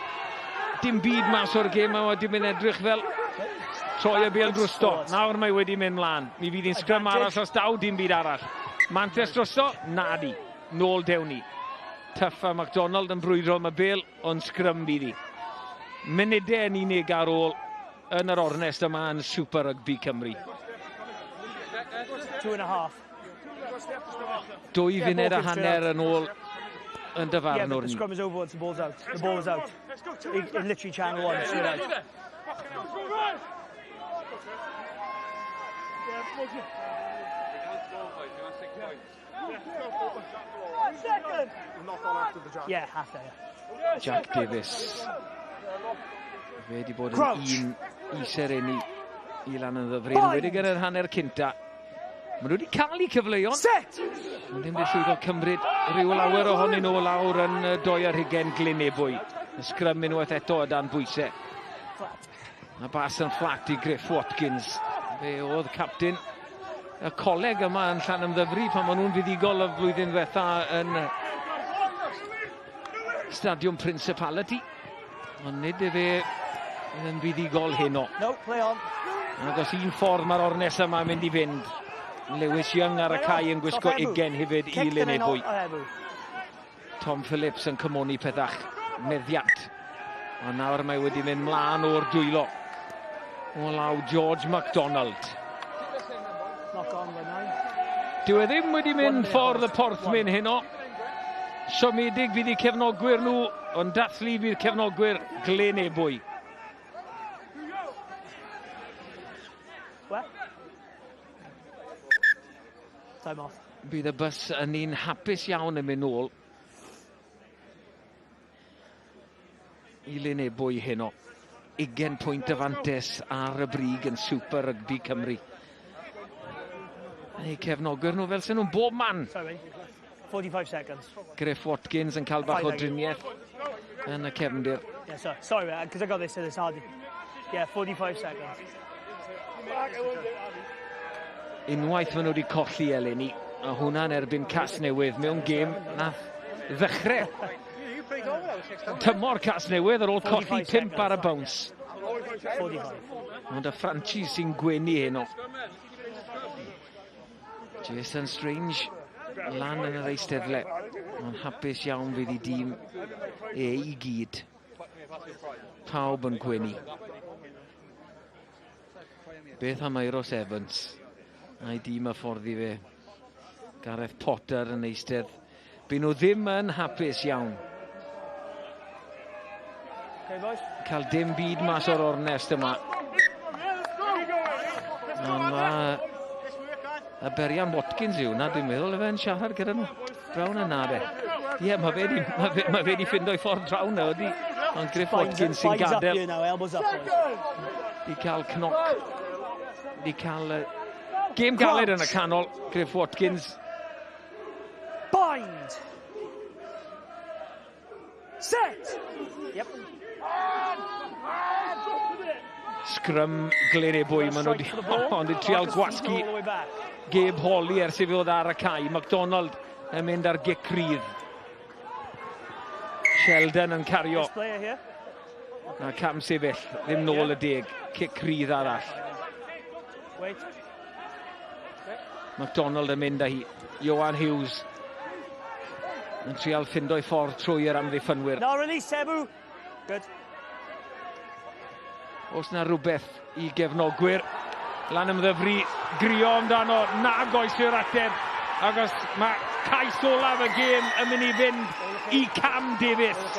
dim byd mas o'r gêm yma, wedi mynd edrych fel troi y bêl drosto. Nawr mae wedi mynd mlaen. Mi fydd hi'n sgrym arall os daw dim byd arall. Mantes drosto? Nadi. Nôl dewn ni. Tuff a MacDonald yn brwydro am y bêl, ond sgrym fydd hi. Munudau yn unig ar ôl yn yr ornest yma yn Super Rugby Cymru. 2.5. 2 funud a hanner yn ôl yn dyfarnwr Yeah, but the ni. scrum is over once the ball's out. The ball is out. It literally channel one straight out. Yeah, half there. Yeah. Jack Davies. Fe wedi bod yn Crouch. un i sereni i Lanymddyfri. Yn wedi gyda'r hanner cynta. Maen nhw wedi cael eu cyfleon. Set! Ond ddim wedi llwyddo cymryd rhyw lawer ohonyn nhw lawr yn 22 Glynebwy. Y sgrym unwaith eto o dan bwysau. A bas yn fflat i Griff Watkins. Fe oedd captain y coleg yma yn Llanymddyfri pan maen nhw'n fuddugol y flwyddyn ddiwetha yn Stadiwm Principality. Ond nid efe yn fuddugol heno. No, play on. Ac os un ffordd mae'r ornes yma yn mynd i fynd. Lewis Young ar y cae yn gwisgo 20 hefyd i Kick and then Lynebwy. on Ebu. Tom Phillips yn cymoni pethach meddiant. Ond nawr mae wedi mynd mlaen o'r dwylo. O law George MacDonald. Knock on by 9. Dyw e ddim wedi mynd ffordd y Porthmyn heno. Siomedig fydd eu cefnogwyr nhw, ond dathlu fydd cefnogwyr Glynebwy. What? Time off. Bydd y bws yn un hapus iawn yn mynd nôl i Lynebwy heno. 20 pwynt y fantes ar y brig yn Super Rugby Cymru. Eu cefnogwyr nhw fel sy'n nhw'n bob man. Sorry, 45 seconds. Griff Watkins yn cael bach o driniaeth yn y cefndir. Yeah, sorry, sorry, because I got this, so it's hard. Yeah, 45 seconds. Unwaith maen nhw wedi colli eleni, a hwnna'n erbyn Casnewydd mewn gêm nath ddechrau tymor Casnewydd ar ôl colli 5 ar y bounce. 45. Ond y Franchi sy'n gwenu heno. Jason Strange lan yn yr eisteddle. Ond hapus iawn fydd i dîm e i gyd. Pawb yn gwenu. Beth am Euros Evans? A'i dîm y ffordd i fe. Gareth Potter yn eistedd. Byd nhw ddim yn hapus iawn. Okay, boys. Cael dim byd mas o'r ornest yma. Ond mae y Berian Watkins yw na, dwi'n meddwl, efe yn siarad gyda nhw. Draw na de. Ie, mae fe di, ma fe di ffindo'i ffordd draw na, ydi. Ond Griff Watkins sy'n gadael. Now, elbows up, boys. Di cael cnoc. Di cael gêm galed yn y canol. Griff Watkins. Bind! Set! Yep. Sgrym Glynebwy, maen nhw wedi ond wedi trial gwasgu Gabe Hawley ers i fod ar y cae. MacDonald yn mynd ar gic rydd. Sheldon yn cario. A cam sefyll, ddim nôl y 10. Cic rydd arall. Wait. MacDonald yn mynd â hi. Johan Hughes yn trial ffindo'i ffordd trwy yr amddiffynwyr. No release, Ebu. Good. Oes na rhywbeth i gefnogwyr Lanymddyfri grio amdano, nag oes yw'r ateb, agos mae cais olaf y gêm yn mynd i fynd i Cam Davies.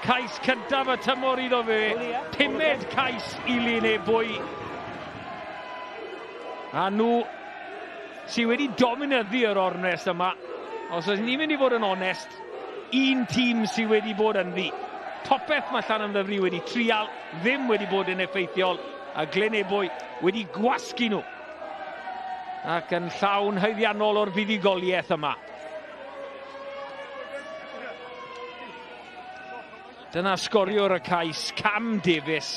Cais cyntaf y tymor iddo fe, 5med cais i Lynebwy. A nhw sydd wedi dominyddu yr ornest yma, os oes ni'n mynd i fod yn onest, un tîm sydd wedi bod ynddi. Popeth mae Llanymddyfri wedi trial, ddim wedi bod yn effeithiol, a Glynebwy wedi gwasgu nhw. Ac yn llawn haeddiannol o'r fuddugoliaeth yma. Dyna sgoriwr y cais, Cam Davies,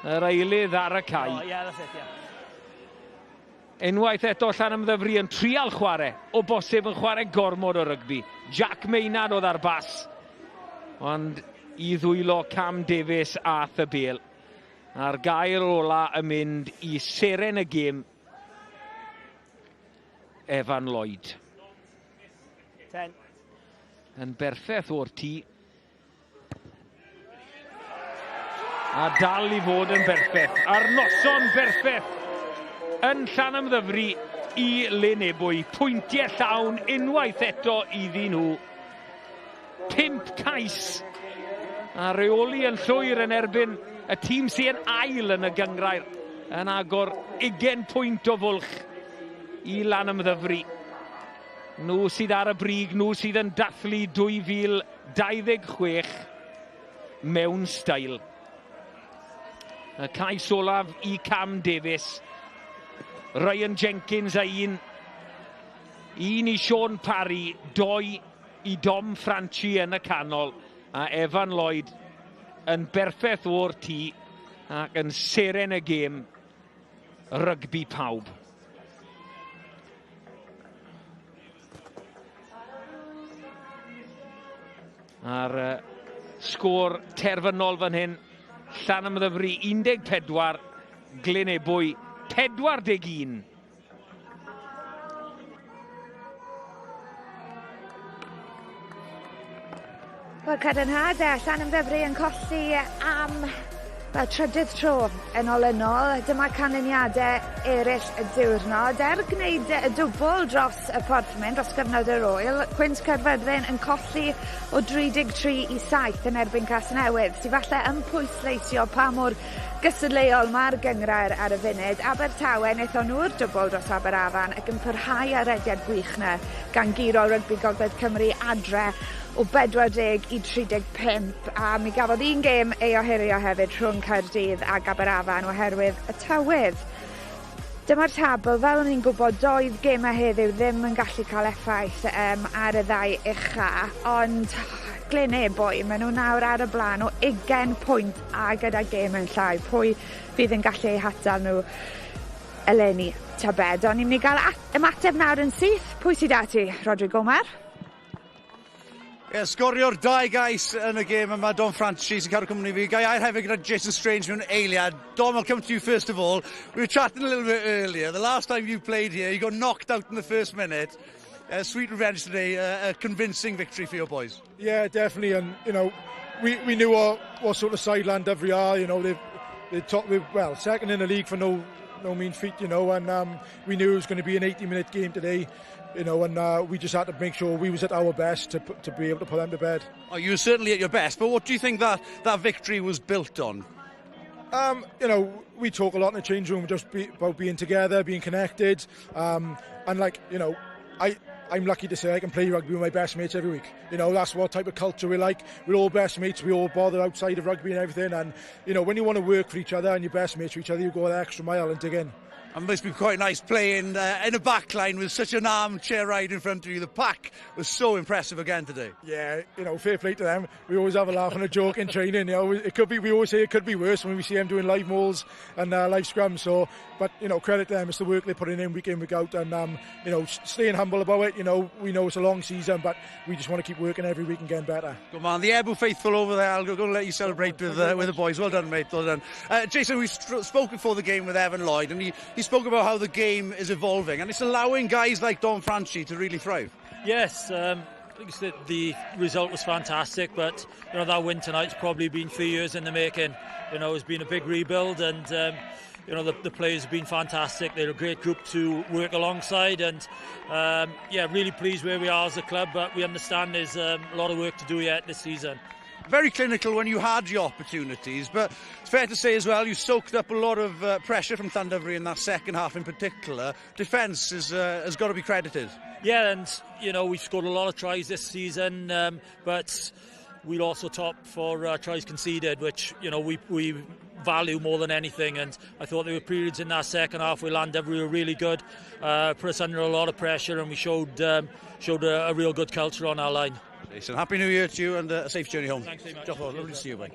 yr eilydd ar y cae. Oh, yeah, that's it, yeah. Unwaith eto Llanymddyfri yn trial chwarae, o bosib yn chwarae gormod o rygbi. Jack Maynard oedd ar bas, ond i ddwylo Cam Davies a y bêl. A'r gair ola yn mynd i seren y gêm, Evan Lloyd. 10. Yn berffaith o'r tŷ. A dal i fod yn berffaith. A'r noson berffaith yn Llanymddyfri i Lynebwy. Pwyntiau llawn unwaith eto iddyn nhw. 5 cais a reoli yn llwyr yn erbyn y tîm sy'n ail yn y gynghrair yn agor 20 pwynt o fwlch i Lanymddyfri. Nhw sydd ar y brig, nhw sydd yn dathlu 2026 mewn steil. Y cais olaf i Cam Davies. Ryan Jenkins a un. Un i Sean Parry, 2 i Dom Franchi yn y canol. A Evan Lloyd yn berffaith o'r tŷ ac yn seren y gêm rygbi pawb. A'r sgôr terfynol fan hyn, Llanymddyfri 14, Glynebwy 41. Wel, cadarnhad, Llanymddyfri yn colli am fel trydydd tro yn olynol. Dyma canlyniadau eraill y diwrnod. Er gwneud y dwbl dros y Porthmyn, dros gyfnod yr wyl, Cwins Caerfyrddin yn colli o 33 i 7 yn erbyn Casnewydd, sydd falle yn pwysleisio pa mor gystadleuol mae'r gynghrair ar y funud. Abertawe wnaethon nhw'r dwbl dros Aberafan ac yn parhau ar rediad gwych na gan guro Rygbi Gogledd Cymru adre o 40 i 35, a mi gafodd un gêm ei ohirio hefyd rhwng Caerdydd ac Aberafan oherwydd y tywydd. Dyma'r tabl, fel o'n i'n gwybod, doedd gemau heddiw ddim yn gallu cael effaith ar y ddau ucha, ond Glynebwy, maen nhw nawr ar y blaen o 20 pwynt a gyda gêm yn llai. Pwy fydd yn gallu eu hatal nhw eleni, tybed? Ond ni'n mynd i gael ymateb nawr yn syth. Pwy sydd â ti, Rodri Gomer? Ie, sgorio'r 2 gais yn y gêm yma, Dom Franchi sy'n cadw cwmni fi. Gai air hefyd gyda Jason Strange mewn eiliad. Dom, I'll come to you first of all. We were chatting a little bit earlier. The last time you played here, you got knocked out in the first minute. Sweet revenge today, a convincing victory for your boys. Yeah, definitely. And, you know, we knew what sort of side Llandovery are. You know, they're top, well, second in the league for no mean feat, you know, and we knew it was going to be an 80-minute game today. You know, and we just had to make sure we was at our best to be able to put them to bed. Oh, you were certainly at your best, but what do you think that victory was built on? You know, we talk a lot in the change room just about being together, being connected, and like, you know, I'm lucky to say I can play rugby with my best mates every week. You know, that's what type of culture we like. We're all best mates, we all bother outside of rugby and everything, and, you know, when you want to work for each other and you're best mates for each other, you go the extra mile and dig in. And it must be quite nice playing in a back line with such an armchair ride in front of you. The pack was so impressive again today. Yeah, you know, fair play to them. We always have a laugh and a joke in training. You know, it could be, we always say it could be worse when we see them doing live mauls and live scrums. So, but you know, credit to them. It's the work they're putting in week out, and you know, staying humble about it. You know, we know it's a long season, but we just want to keep working every week and getting better. Good man, the Ebbw faithful over there. I'll go and let you celebrate with the boys. Well done, mate. Well done. Jason, we spoke before the game with Evan Lloyd, and he spoke about how the game is evolving and it's allowing guys like Dom Franchi to really thrive. Yes, like you said, the result was fantastic, but you know, that win tonight's probably been 3 years in the making. You know, it's been a big rebuild, and you know, the players have been fantastic. They're a great group to work alongside, and yeah, really pleased where we are as a club, but we understand there's a lot of work to do yet this season. Very clinical when you had your opportunities, but it's fair to say as well you soaked up a lot of pressure from Llandovery in that second half in particular. Defence has got to be credited. Yeah, and you know, we've scored a lot of tries this season, but we'll also top for tries conceded, which, you know, we value more than anything. And I thought there were periods in that second half where Llandovery were really good, put us under a lot of pressure, and we showed a real good culture on our line. Jason, Happy New Year to you and a safe journey home. Thanks very much. Diolch, lovely to see you, mate.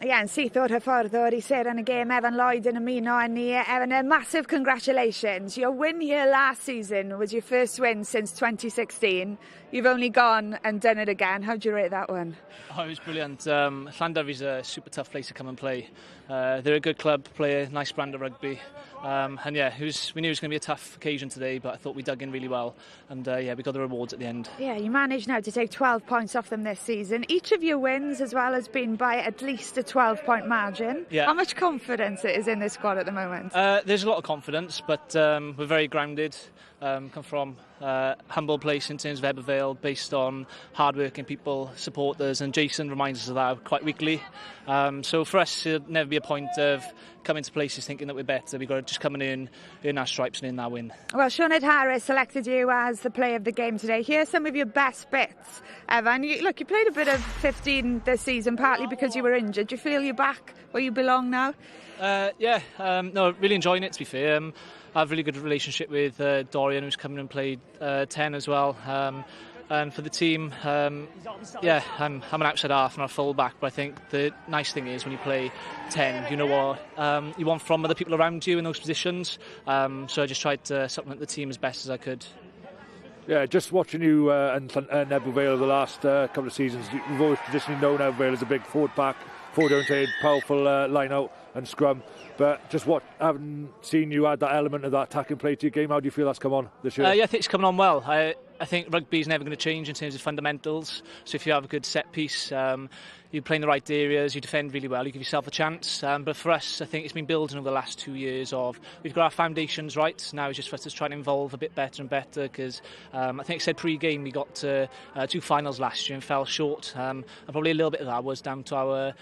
Ie, yn syth o'r hyfforddwr i seren y gêm, Evan Lloyd yn ymuno â ni. Evan, a massive congratulations. Your win here last season was your first win since 2016. You've only gone and done it again. How do you rate that one? Oh, it was brilliant. Llandovery's a super tough place to come and play. They're a good club, play a nice brand of rugby. And yeah, we knew it was going to be a tough occasion today, but I thought we dug in really well. And yeah, we got the rewards at the end. Yeah, you managed now to take 12 points off them this season. Each of your wins as well has been by at least a 12-point margin. Yeah. How much confidence is in this squad at the moment? There's a lot of confidence, but we're very grounded. Come from a humble place in terms of Ebbw Vale, based on hard-working people, supporters, and Jason reminds us of that quite weekly. So for us, it'll never be a point of coming to places thinking that we're better. We've got to just come and earn our stripes and earn that win. Well, Sioned Harris selected you as the player of the game today. Here are some of your best bits, Evan. You played a bit of 15 this season, partly because you were injured. Do you feel you're back where you belong now? No, really enjoying it, to be fair. I have a really good relationship with Dorian, who's come in and played 10 as well. And for the team, I'm an outside half, not a full back, but I think the nice thing is when you play 10, you know what you want from other people around you in those positions. So I just tried to supplement the team as best as I could. Yeah, just watching you and Ebbw Vale over the last couple of seasons, we've always traditionally known Ebbw Vale as a big forward pack, forward-oriented, powerful line-out and scrum. But just haven't seen you add that element of that attacking play to your game. How do you feel that's come on this year? Yeah, I think it's coming on well. I think rugby's never going to change in terms of fundamentals. So if you have a good set piece, you play in the right areas, you defend really well, you give yourself a chance. But for us, I think it's been building over the last 2 years of we've got our foundations right. Now it's just for us to try and evolve a bit better and better, because I think I said pre-game we got to 2 finals last year and fell short. And probably a little bit of that was down to our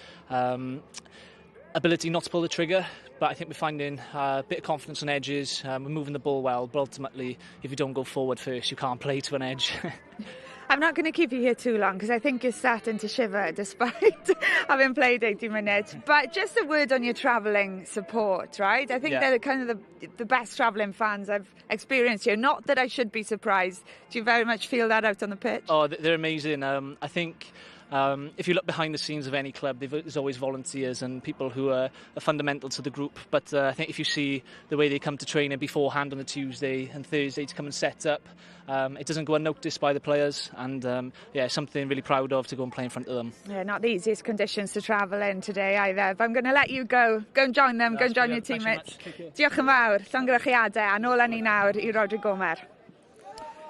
ability not to pull the trigger, but I think we're finding a bit of confidence on edges. We're moving the ball well, but ultimately, if you don't go forward first, you can't play to an edge. I'm not going to keep you here too long because I think you're starting to shiver despite having played 80 minutes. But just a word on your travelling support, right? I think they're kind of the best travelling fans I've experienced here. Not that I should be surprised. Do you very much feel that out on the pitch? Oh, they're amazing. I think if you look behind the scenes of any club, there's always volunteers and people who are fundamental to the group. But I think if you see the way they come to training beforehand on the Tuesday and Thursday to come and set up, it doesn't go unnoticed by the players. And something really proud of to go and play in front of them. Yeah, not the easiest conditions to travel in today either. But I'm going to let you go. Go and join them. Go and join your teammates. Diolch yn fawr. Llongyfarchiadau. A nôl â ni nawr i Rodri Gomer.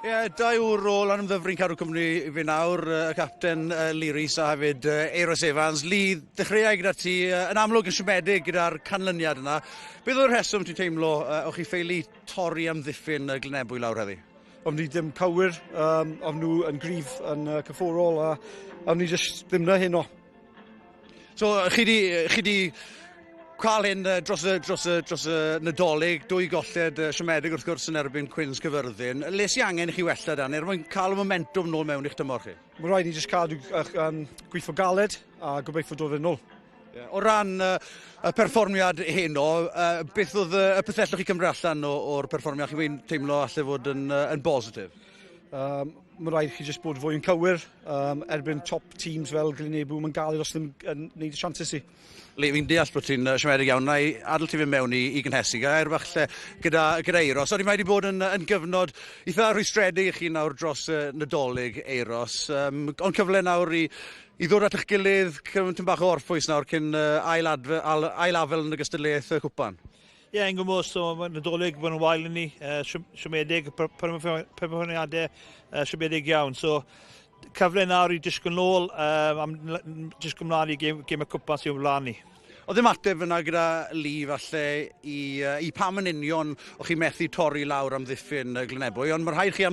Ie, yeah, dau ŵr o Lanymddyfri'n cadw cwmni i fi nawr, y capten Lee Rees a hefyd Euros Evans. Lee, dechreuai gyda ti yn amlwg yn siomedig gyda'r canlyniad yna. Beth oedd y rheswm ti'n teimlo o'ch chi ffeili torri amddiffyn Glynebwy lawr heddi? O'n ni ddim cywir, o'n nhw yn gryf yn cyfforol, a o'n ni jyst ddim na heno. So, chi di cael hyn dros y Nadolig, 2 golled siomedig wrth gwrs yn erbyn Cwins Cyfyrddin. Le sy angen i chi wella dan, er mwyn cael y momentum nôl mewn i'ch tymor chi? Mae rhaid i ni jyst cadw gweithio galed a gobeithio dod yn ôl. Yeah. O ran y perfformiad heno, beth oedd y peth allwch chi cymryd allan o'r perfformiad chi'n teimlo allai fod yn bositif? Mae rhaid chi jyst bod fwy yn cywir erbyn top teams fel Glynebwy, mae'n galed os ddim yn gwneud y chances i. Lee, fi'n deall bod ti'n siomedig iawn. Na i adael ti fynd mewn i gynhesu. Gair bach lle gyda Euros. Ond mae wedi bod yn gyfnod eitha rhwystredig i chi nawr dros Nadolig, Euros. Ond cyfle nawr i ddod at eich gilydd, cyfnod bach o orffwys nawr cyn ail-afel yn y gystadleuaeth y cwpan. Ie, yn gwybod, so mae Nadolig bod yn wael i ni, siomedig, perfformiadau siomedig iawn. So, cyfle nawr i disgwyl nôl, disgwyl mlaen i gêm y cwpan sy'n ymlaen ni. Oedd ddim ateb yna gyda Lee falle i pam yn union o'ch chi methu torri lawr amddiffyn Glynebwy, ond mae rhaid chi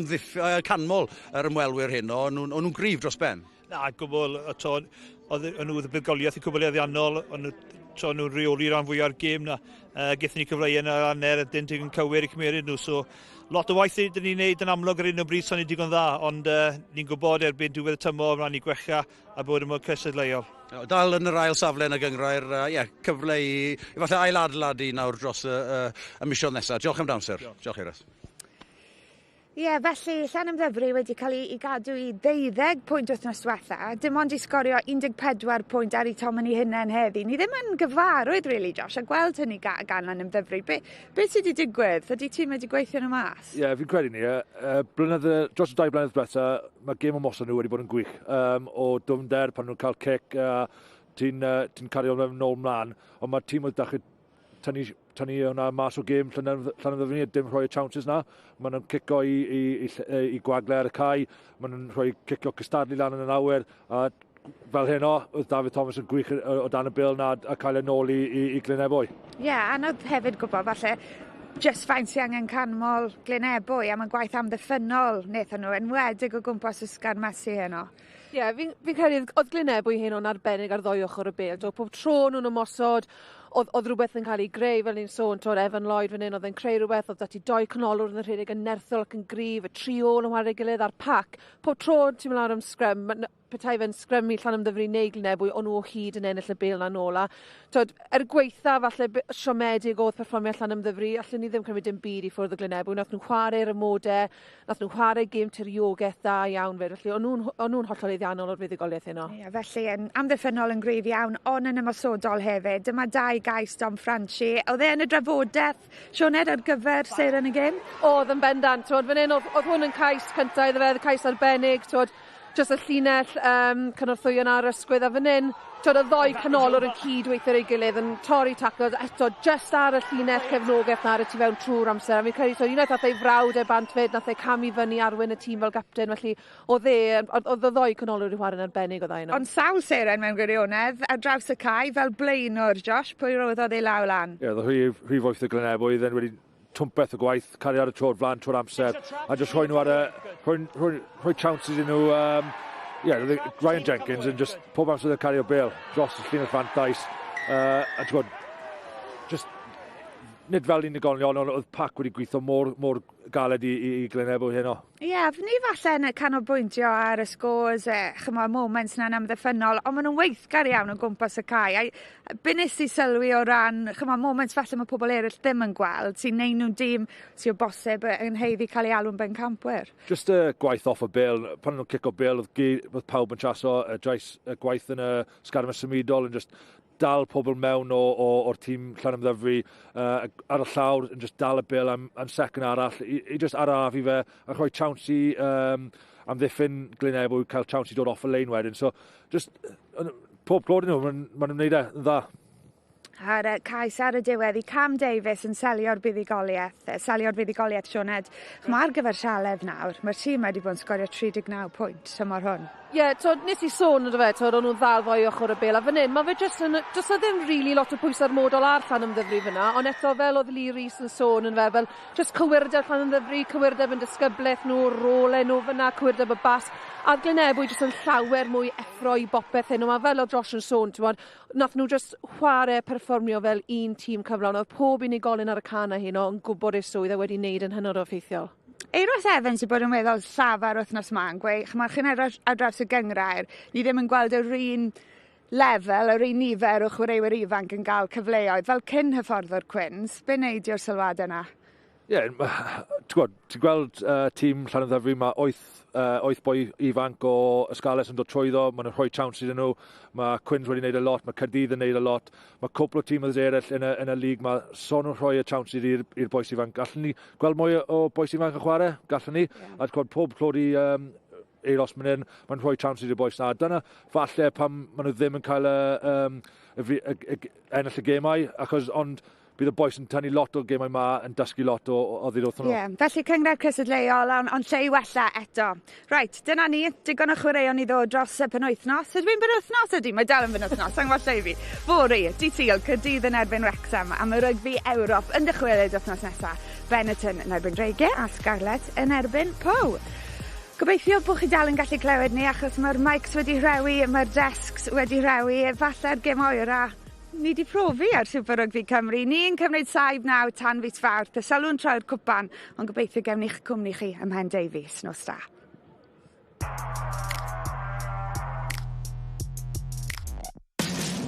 canmol yr ymwelwyr hyn, o'n nhw'n gryf dros ben? Na, gwbl, oedd nhw buddugoliaeth i cwbl ariannol, o'n nhw to, nhw'n rheoli rhan fwyaf o'r gêm na. Gaethon ni cyfleu yn yr hanner a dim digon cywir i cymeryd nhw. So, lot o waith dyn ni'n neud yn amlwg ar hyn o bryd, so ni digon dda, ond ni'n gwybod erbyn diwedd y tymor, mae'n ni gwella a bod yn mwy cystadleuol. Dal yn yr ail safle yn y gynghrair, yeah, cyfle i, i falle ailadeiladu nawr dros y, y, y misoedd nesaf. Diolch am dy amser. Diolch, Diolch Euros. Ie, yeah, felly Llanymddyfri wedi cael ei, ei gadw i ddeuddeg pwynt wythnos diwetha, dim ond i sgorio 14 pwynt ar eu tomen eu hunain heddi. Ni ddim yn gyfarwydd, really, Josh, a gweld hynny ga gan Llanymddyfri. Be, be sydd wedi digwydd? Ydy tîm wedi gweithio nhw mas? Ie, yeah, fi'n credu ni. Blynedd, dros y 2 blynedd diwetha, mae gêm ymosod nhw wedi bod yn gwych. O dwfnder, pan nhw'n cael cic, ti'n ti cario mewn nôl mlaen, ond mae'r tîm oedd dechrau tynnu hwnna mas o gêm Llanymddyfri a dim rhoi y chances na. Maen nhw'n cico i gwagle ar y cae, maen nhw'n rhoi cicio cystadlu lan yn yr awyr, a fel hyn o, oedd David Thomas yn gwych o dan y bêl na a cael e nôl i Glynebwy. Ie, yeah, anodd hefyd gwybod falle just faint sy'n angen canmol Glynebwy am y gwaith amddiffynnol wnaethon nhw, enwedig o gwmpas y sgarmesu heno. Ie, yeah, fi'n fi credu oedd Glynebwy hyn o'n arbennig ar ddwy ochr y bêl. Do, pob tro nhw'n ymosod, oedd rhywbeth yn cael ei greu, fel ni'n sôn, twyd, Evan Lloyd fan hyn, oedd e'n creu rhywbeth, oedd dati doi canolwr yn y rhedeg yn nerthol ac yn gryf, y tri ôl yn chwarae gilydd a'r pac. Pob tro ti'n mynd lawr am sgrym, petai fe'n sgrymu Llanymddyfri neu Glynebwy, o'n nhw o hyd yn ennill y bêl na nôl. A twyd, er gweitha falle siomedig oedd perfformiad Llanymddyfri, allen ni ddim cymryd dim byd i ffwrdd o Glynebwy. Nath nhw chwarae'r amodau, nath nhw chwarae gêm tiriogaeth dda iawn fyd. Felly o'n nhw'n hollol haeddiannol o'r fuddugoliaeth heno. Ie, felly yn amddiffynnol yn gryf iawn, ond yn ymosodol hefyd. Dyma dau gais Dom Franchi. Oedd e yn y drafodaeth, Sioned, ar gyfer seren y gêm? Oedd yn bendant. Twyd, fan hyn, oedd hwn yn cais cyntaf iddo fe, cais arbennig, twyd, just y llinell cynorthwyon ar ysgwydd a fan hyn, twyd, y ddoi canolwr yn cydweithio ar ei gilydd yn torri taclo eto just ar y llinell cefnogaeth na ar y tu fewn trwy'r amser. A fi'n credu, so, unwaith nath ei frawd e bant fyd, nath e camu fyny arwen y tîm fel gapten, felly oedd e, oedd y ddoi canolwr i chwarae'n arbennig o dda yno. Ond sawl seren mewn gwirionedd ar draws y cae fel blaenwr, Josh, pwy roddodd ei law lan? Ie, yeah, oedd rhif 8 y Glynebwy, then wedi twmpeth o gwaith, cario ar y troed flaen trwy'r amser, a just rhoi nhw ar y, rhoi chances iddyn nhw, yeah, Ryan Jenkins yn just pob amser yn cario bêl dros y llinell fantais, a ti'n gwybod, just nid fel unigolion, ond oedd pac wedi gweithio mor, mor galed i Glynebwy heno. Ie, yeah, ni falle yn canolbwyntio ar y scores, chymod, moments na'n amddiffynnol, ond maen nhw'n weithgar iawn o gwmpas y cae. A be nes i sylwi o ran, chymod, moments falle mae pobl eraill ddim yn gweld, sy'n neud nhw'n dîm sy'n o bosib yn haeddu cael ei alw'n bencampwyr. Just y gwaith off y bêl, pan nhw'n cico bêl, oedd pawb yn chaso, y drais, y gwaith yn y sgarmes symudol yn just dal pobl mewn o'r tîm Llanymddyfri ar y llawr yn just dal y bêl am second arall, i just arafu fe a rhoi chance i amddiffyn Glynebwy cael chance i dod off y lein wedyn. So, just, pob clod i nhw, ma nhw'n neud e yn dda. Ar y cais ar y diwedd i Cam Davies yn selio'r fuddugoliaeth, Sioned. Ch'mo, ar gyfer Sialedd nawr, mae'r tîm wedi bod yn sgorio 39 pwynt tymor hwn. Ie, yeah, twyd, nes i sôn ynddo fe, twyd, o'n nhw'n ddal ddoi ochr y bêl, a fan hyn, mae fe jyst yn, does na ddim really lot o pwysau ormodol ar Llanymddyfri fyna, ond eto fel oedd Lee Rees yn sôn yn fe, fel just cywirdeb Llanymddyfri, cywirdeb yn disgyblaeth nhw, rolau nhw fyna, cywirdeb y bas, a Glynebwy jyst yn llawer mwy effro i bopeth hyn, ond fel oedd Josh yn sôn, ti'n bod, nath nhw just chwarae perfformio fel un tîm cyflawn, oedd pob unigolyn ar y cae 'na heno yn gwybod ei swydd a wedi wneud yn hynod o effeithiol. Euros Evans wedi bod yn weddol llafar wythnos yma yn gweud, ch'mod, chi'n edrych ar draws y gynghrair, ni ddim yn gweld yr un lefel, yr un nifer o chwaraewyr ifanc yn cael cyfleoedd. Fel cyn hyfforddwr Cwins, be wneud o'r sylwadau yna? Ie, yeah, ti'n gweld, ti'n gweld tîm Llanymddyfri, mae 8 boi ifanc o Ysgales yn dod trwyddo, maen nhw'n rhoi chance iddyn nhw, mae Cwins wedi gwneud y lot, mae Caerdydd yn gwneud y lot, mae cwpl o tîm eraill yn y lig, mae son nhw'n rhoi y chance i'r bois ifanc. Gallwn ni gweld mwy o bois ifanc yn chwarae? Gallwn ni. Yeah. A ti'n gweld pob clod i Euros man hyn, mae'n rhoi chance i'r bois na. Dyna falle pam maen nhw ddim yn cael y ennill y gemau, achos ond bydd y bois yn tynnu lot o'r gemau ma yn dysgu lot o oddi wrthyn nhw. Ie, yeah, felly cynghrair cystadleuol, ond lle i wella eto. Reit, dyna ni, digon o chwaraeon i ddod dros y penwythnos. Ydw i'n penwythnos ydy? Mae dal yn penwythnos, sa'n gwybod lle i fi. Fory, dydd Sul, Caerdydd yn erbyn Wrexham am y rygbi Ewrop yn dychwelyd wythnos nesaf. Benetton yn erbyn Dreigiau a Scarlets yn erbyn Pau. Gobeithio bod chi dal yn gallu clywed ni achos mae'r mics wedi rhewi, mae'r desks wedi rhewi, falle'r gêm oera Ni 'di profi ar Super Rugby Cymru. Ni'n cymryd saib nawr tan fis Fawrth. Y sylw'n troi'r cwpan, ond gobeithio gewn ni'ch cwmni chi ymhen deufis. Nos da.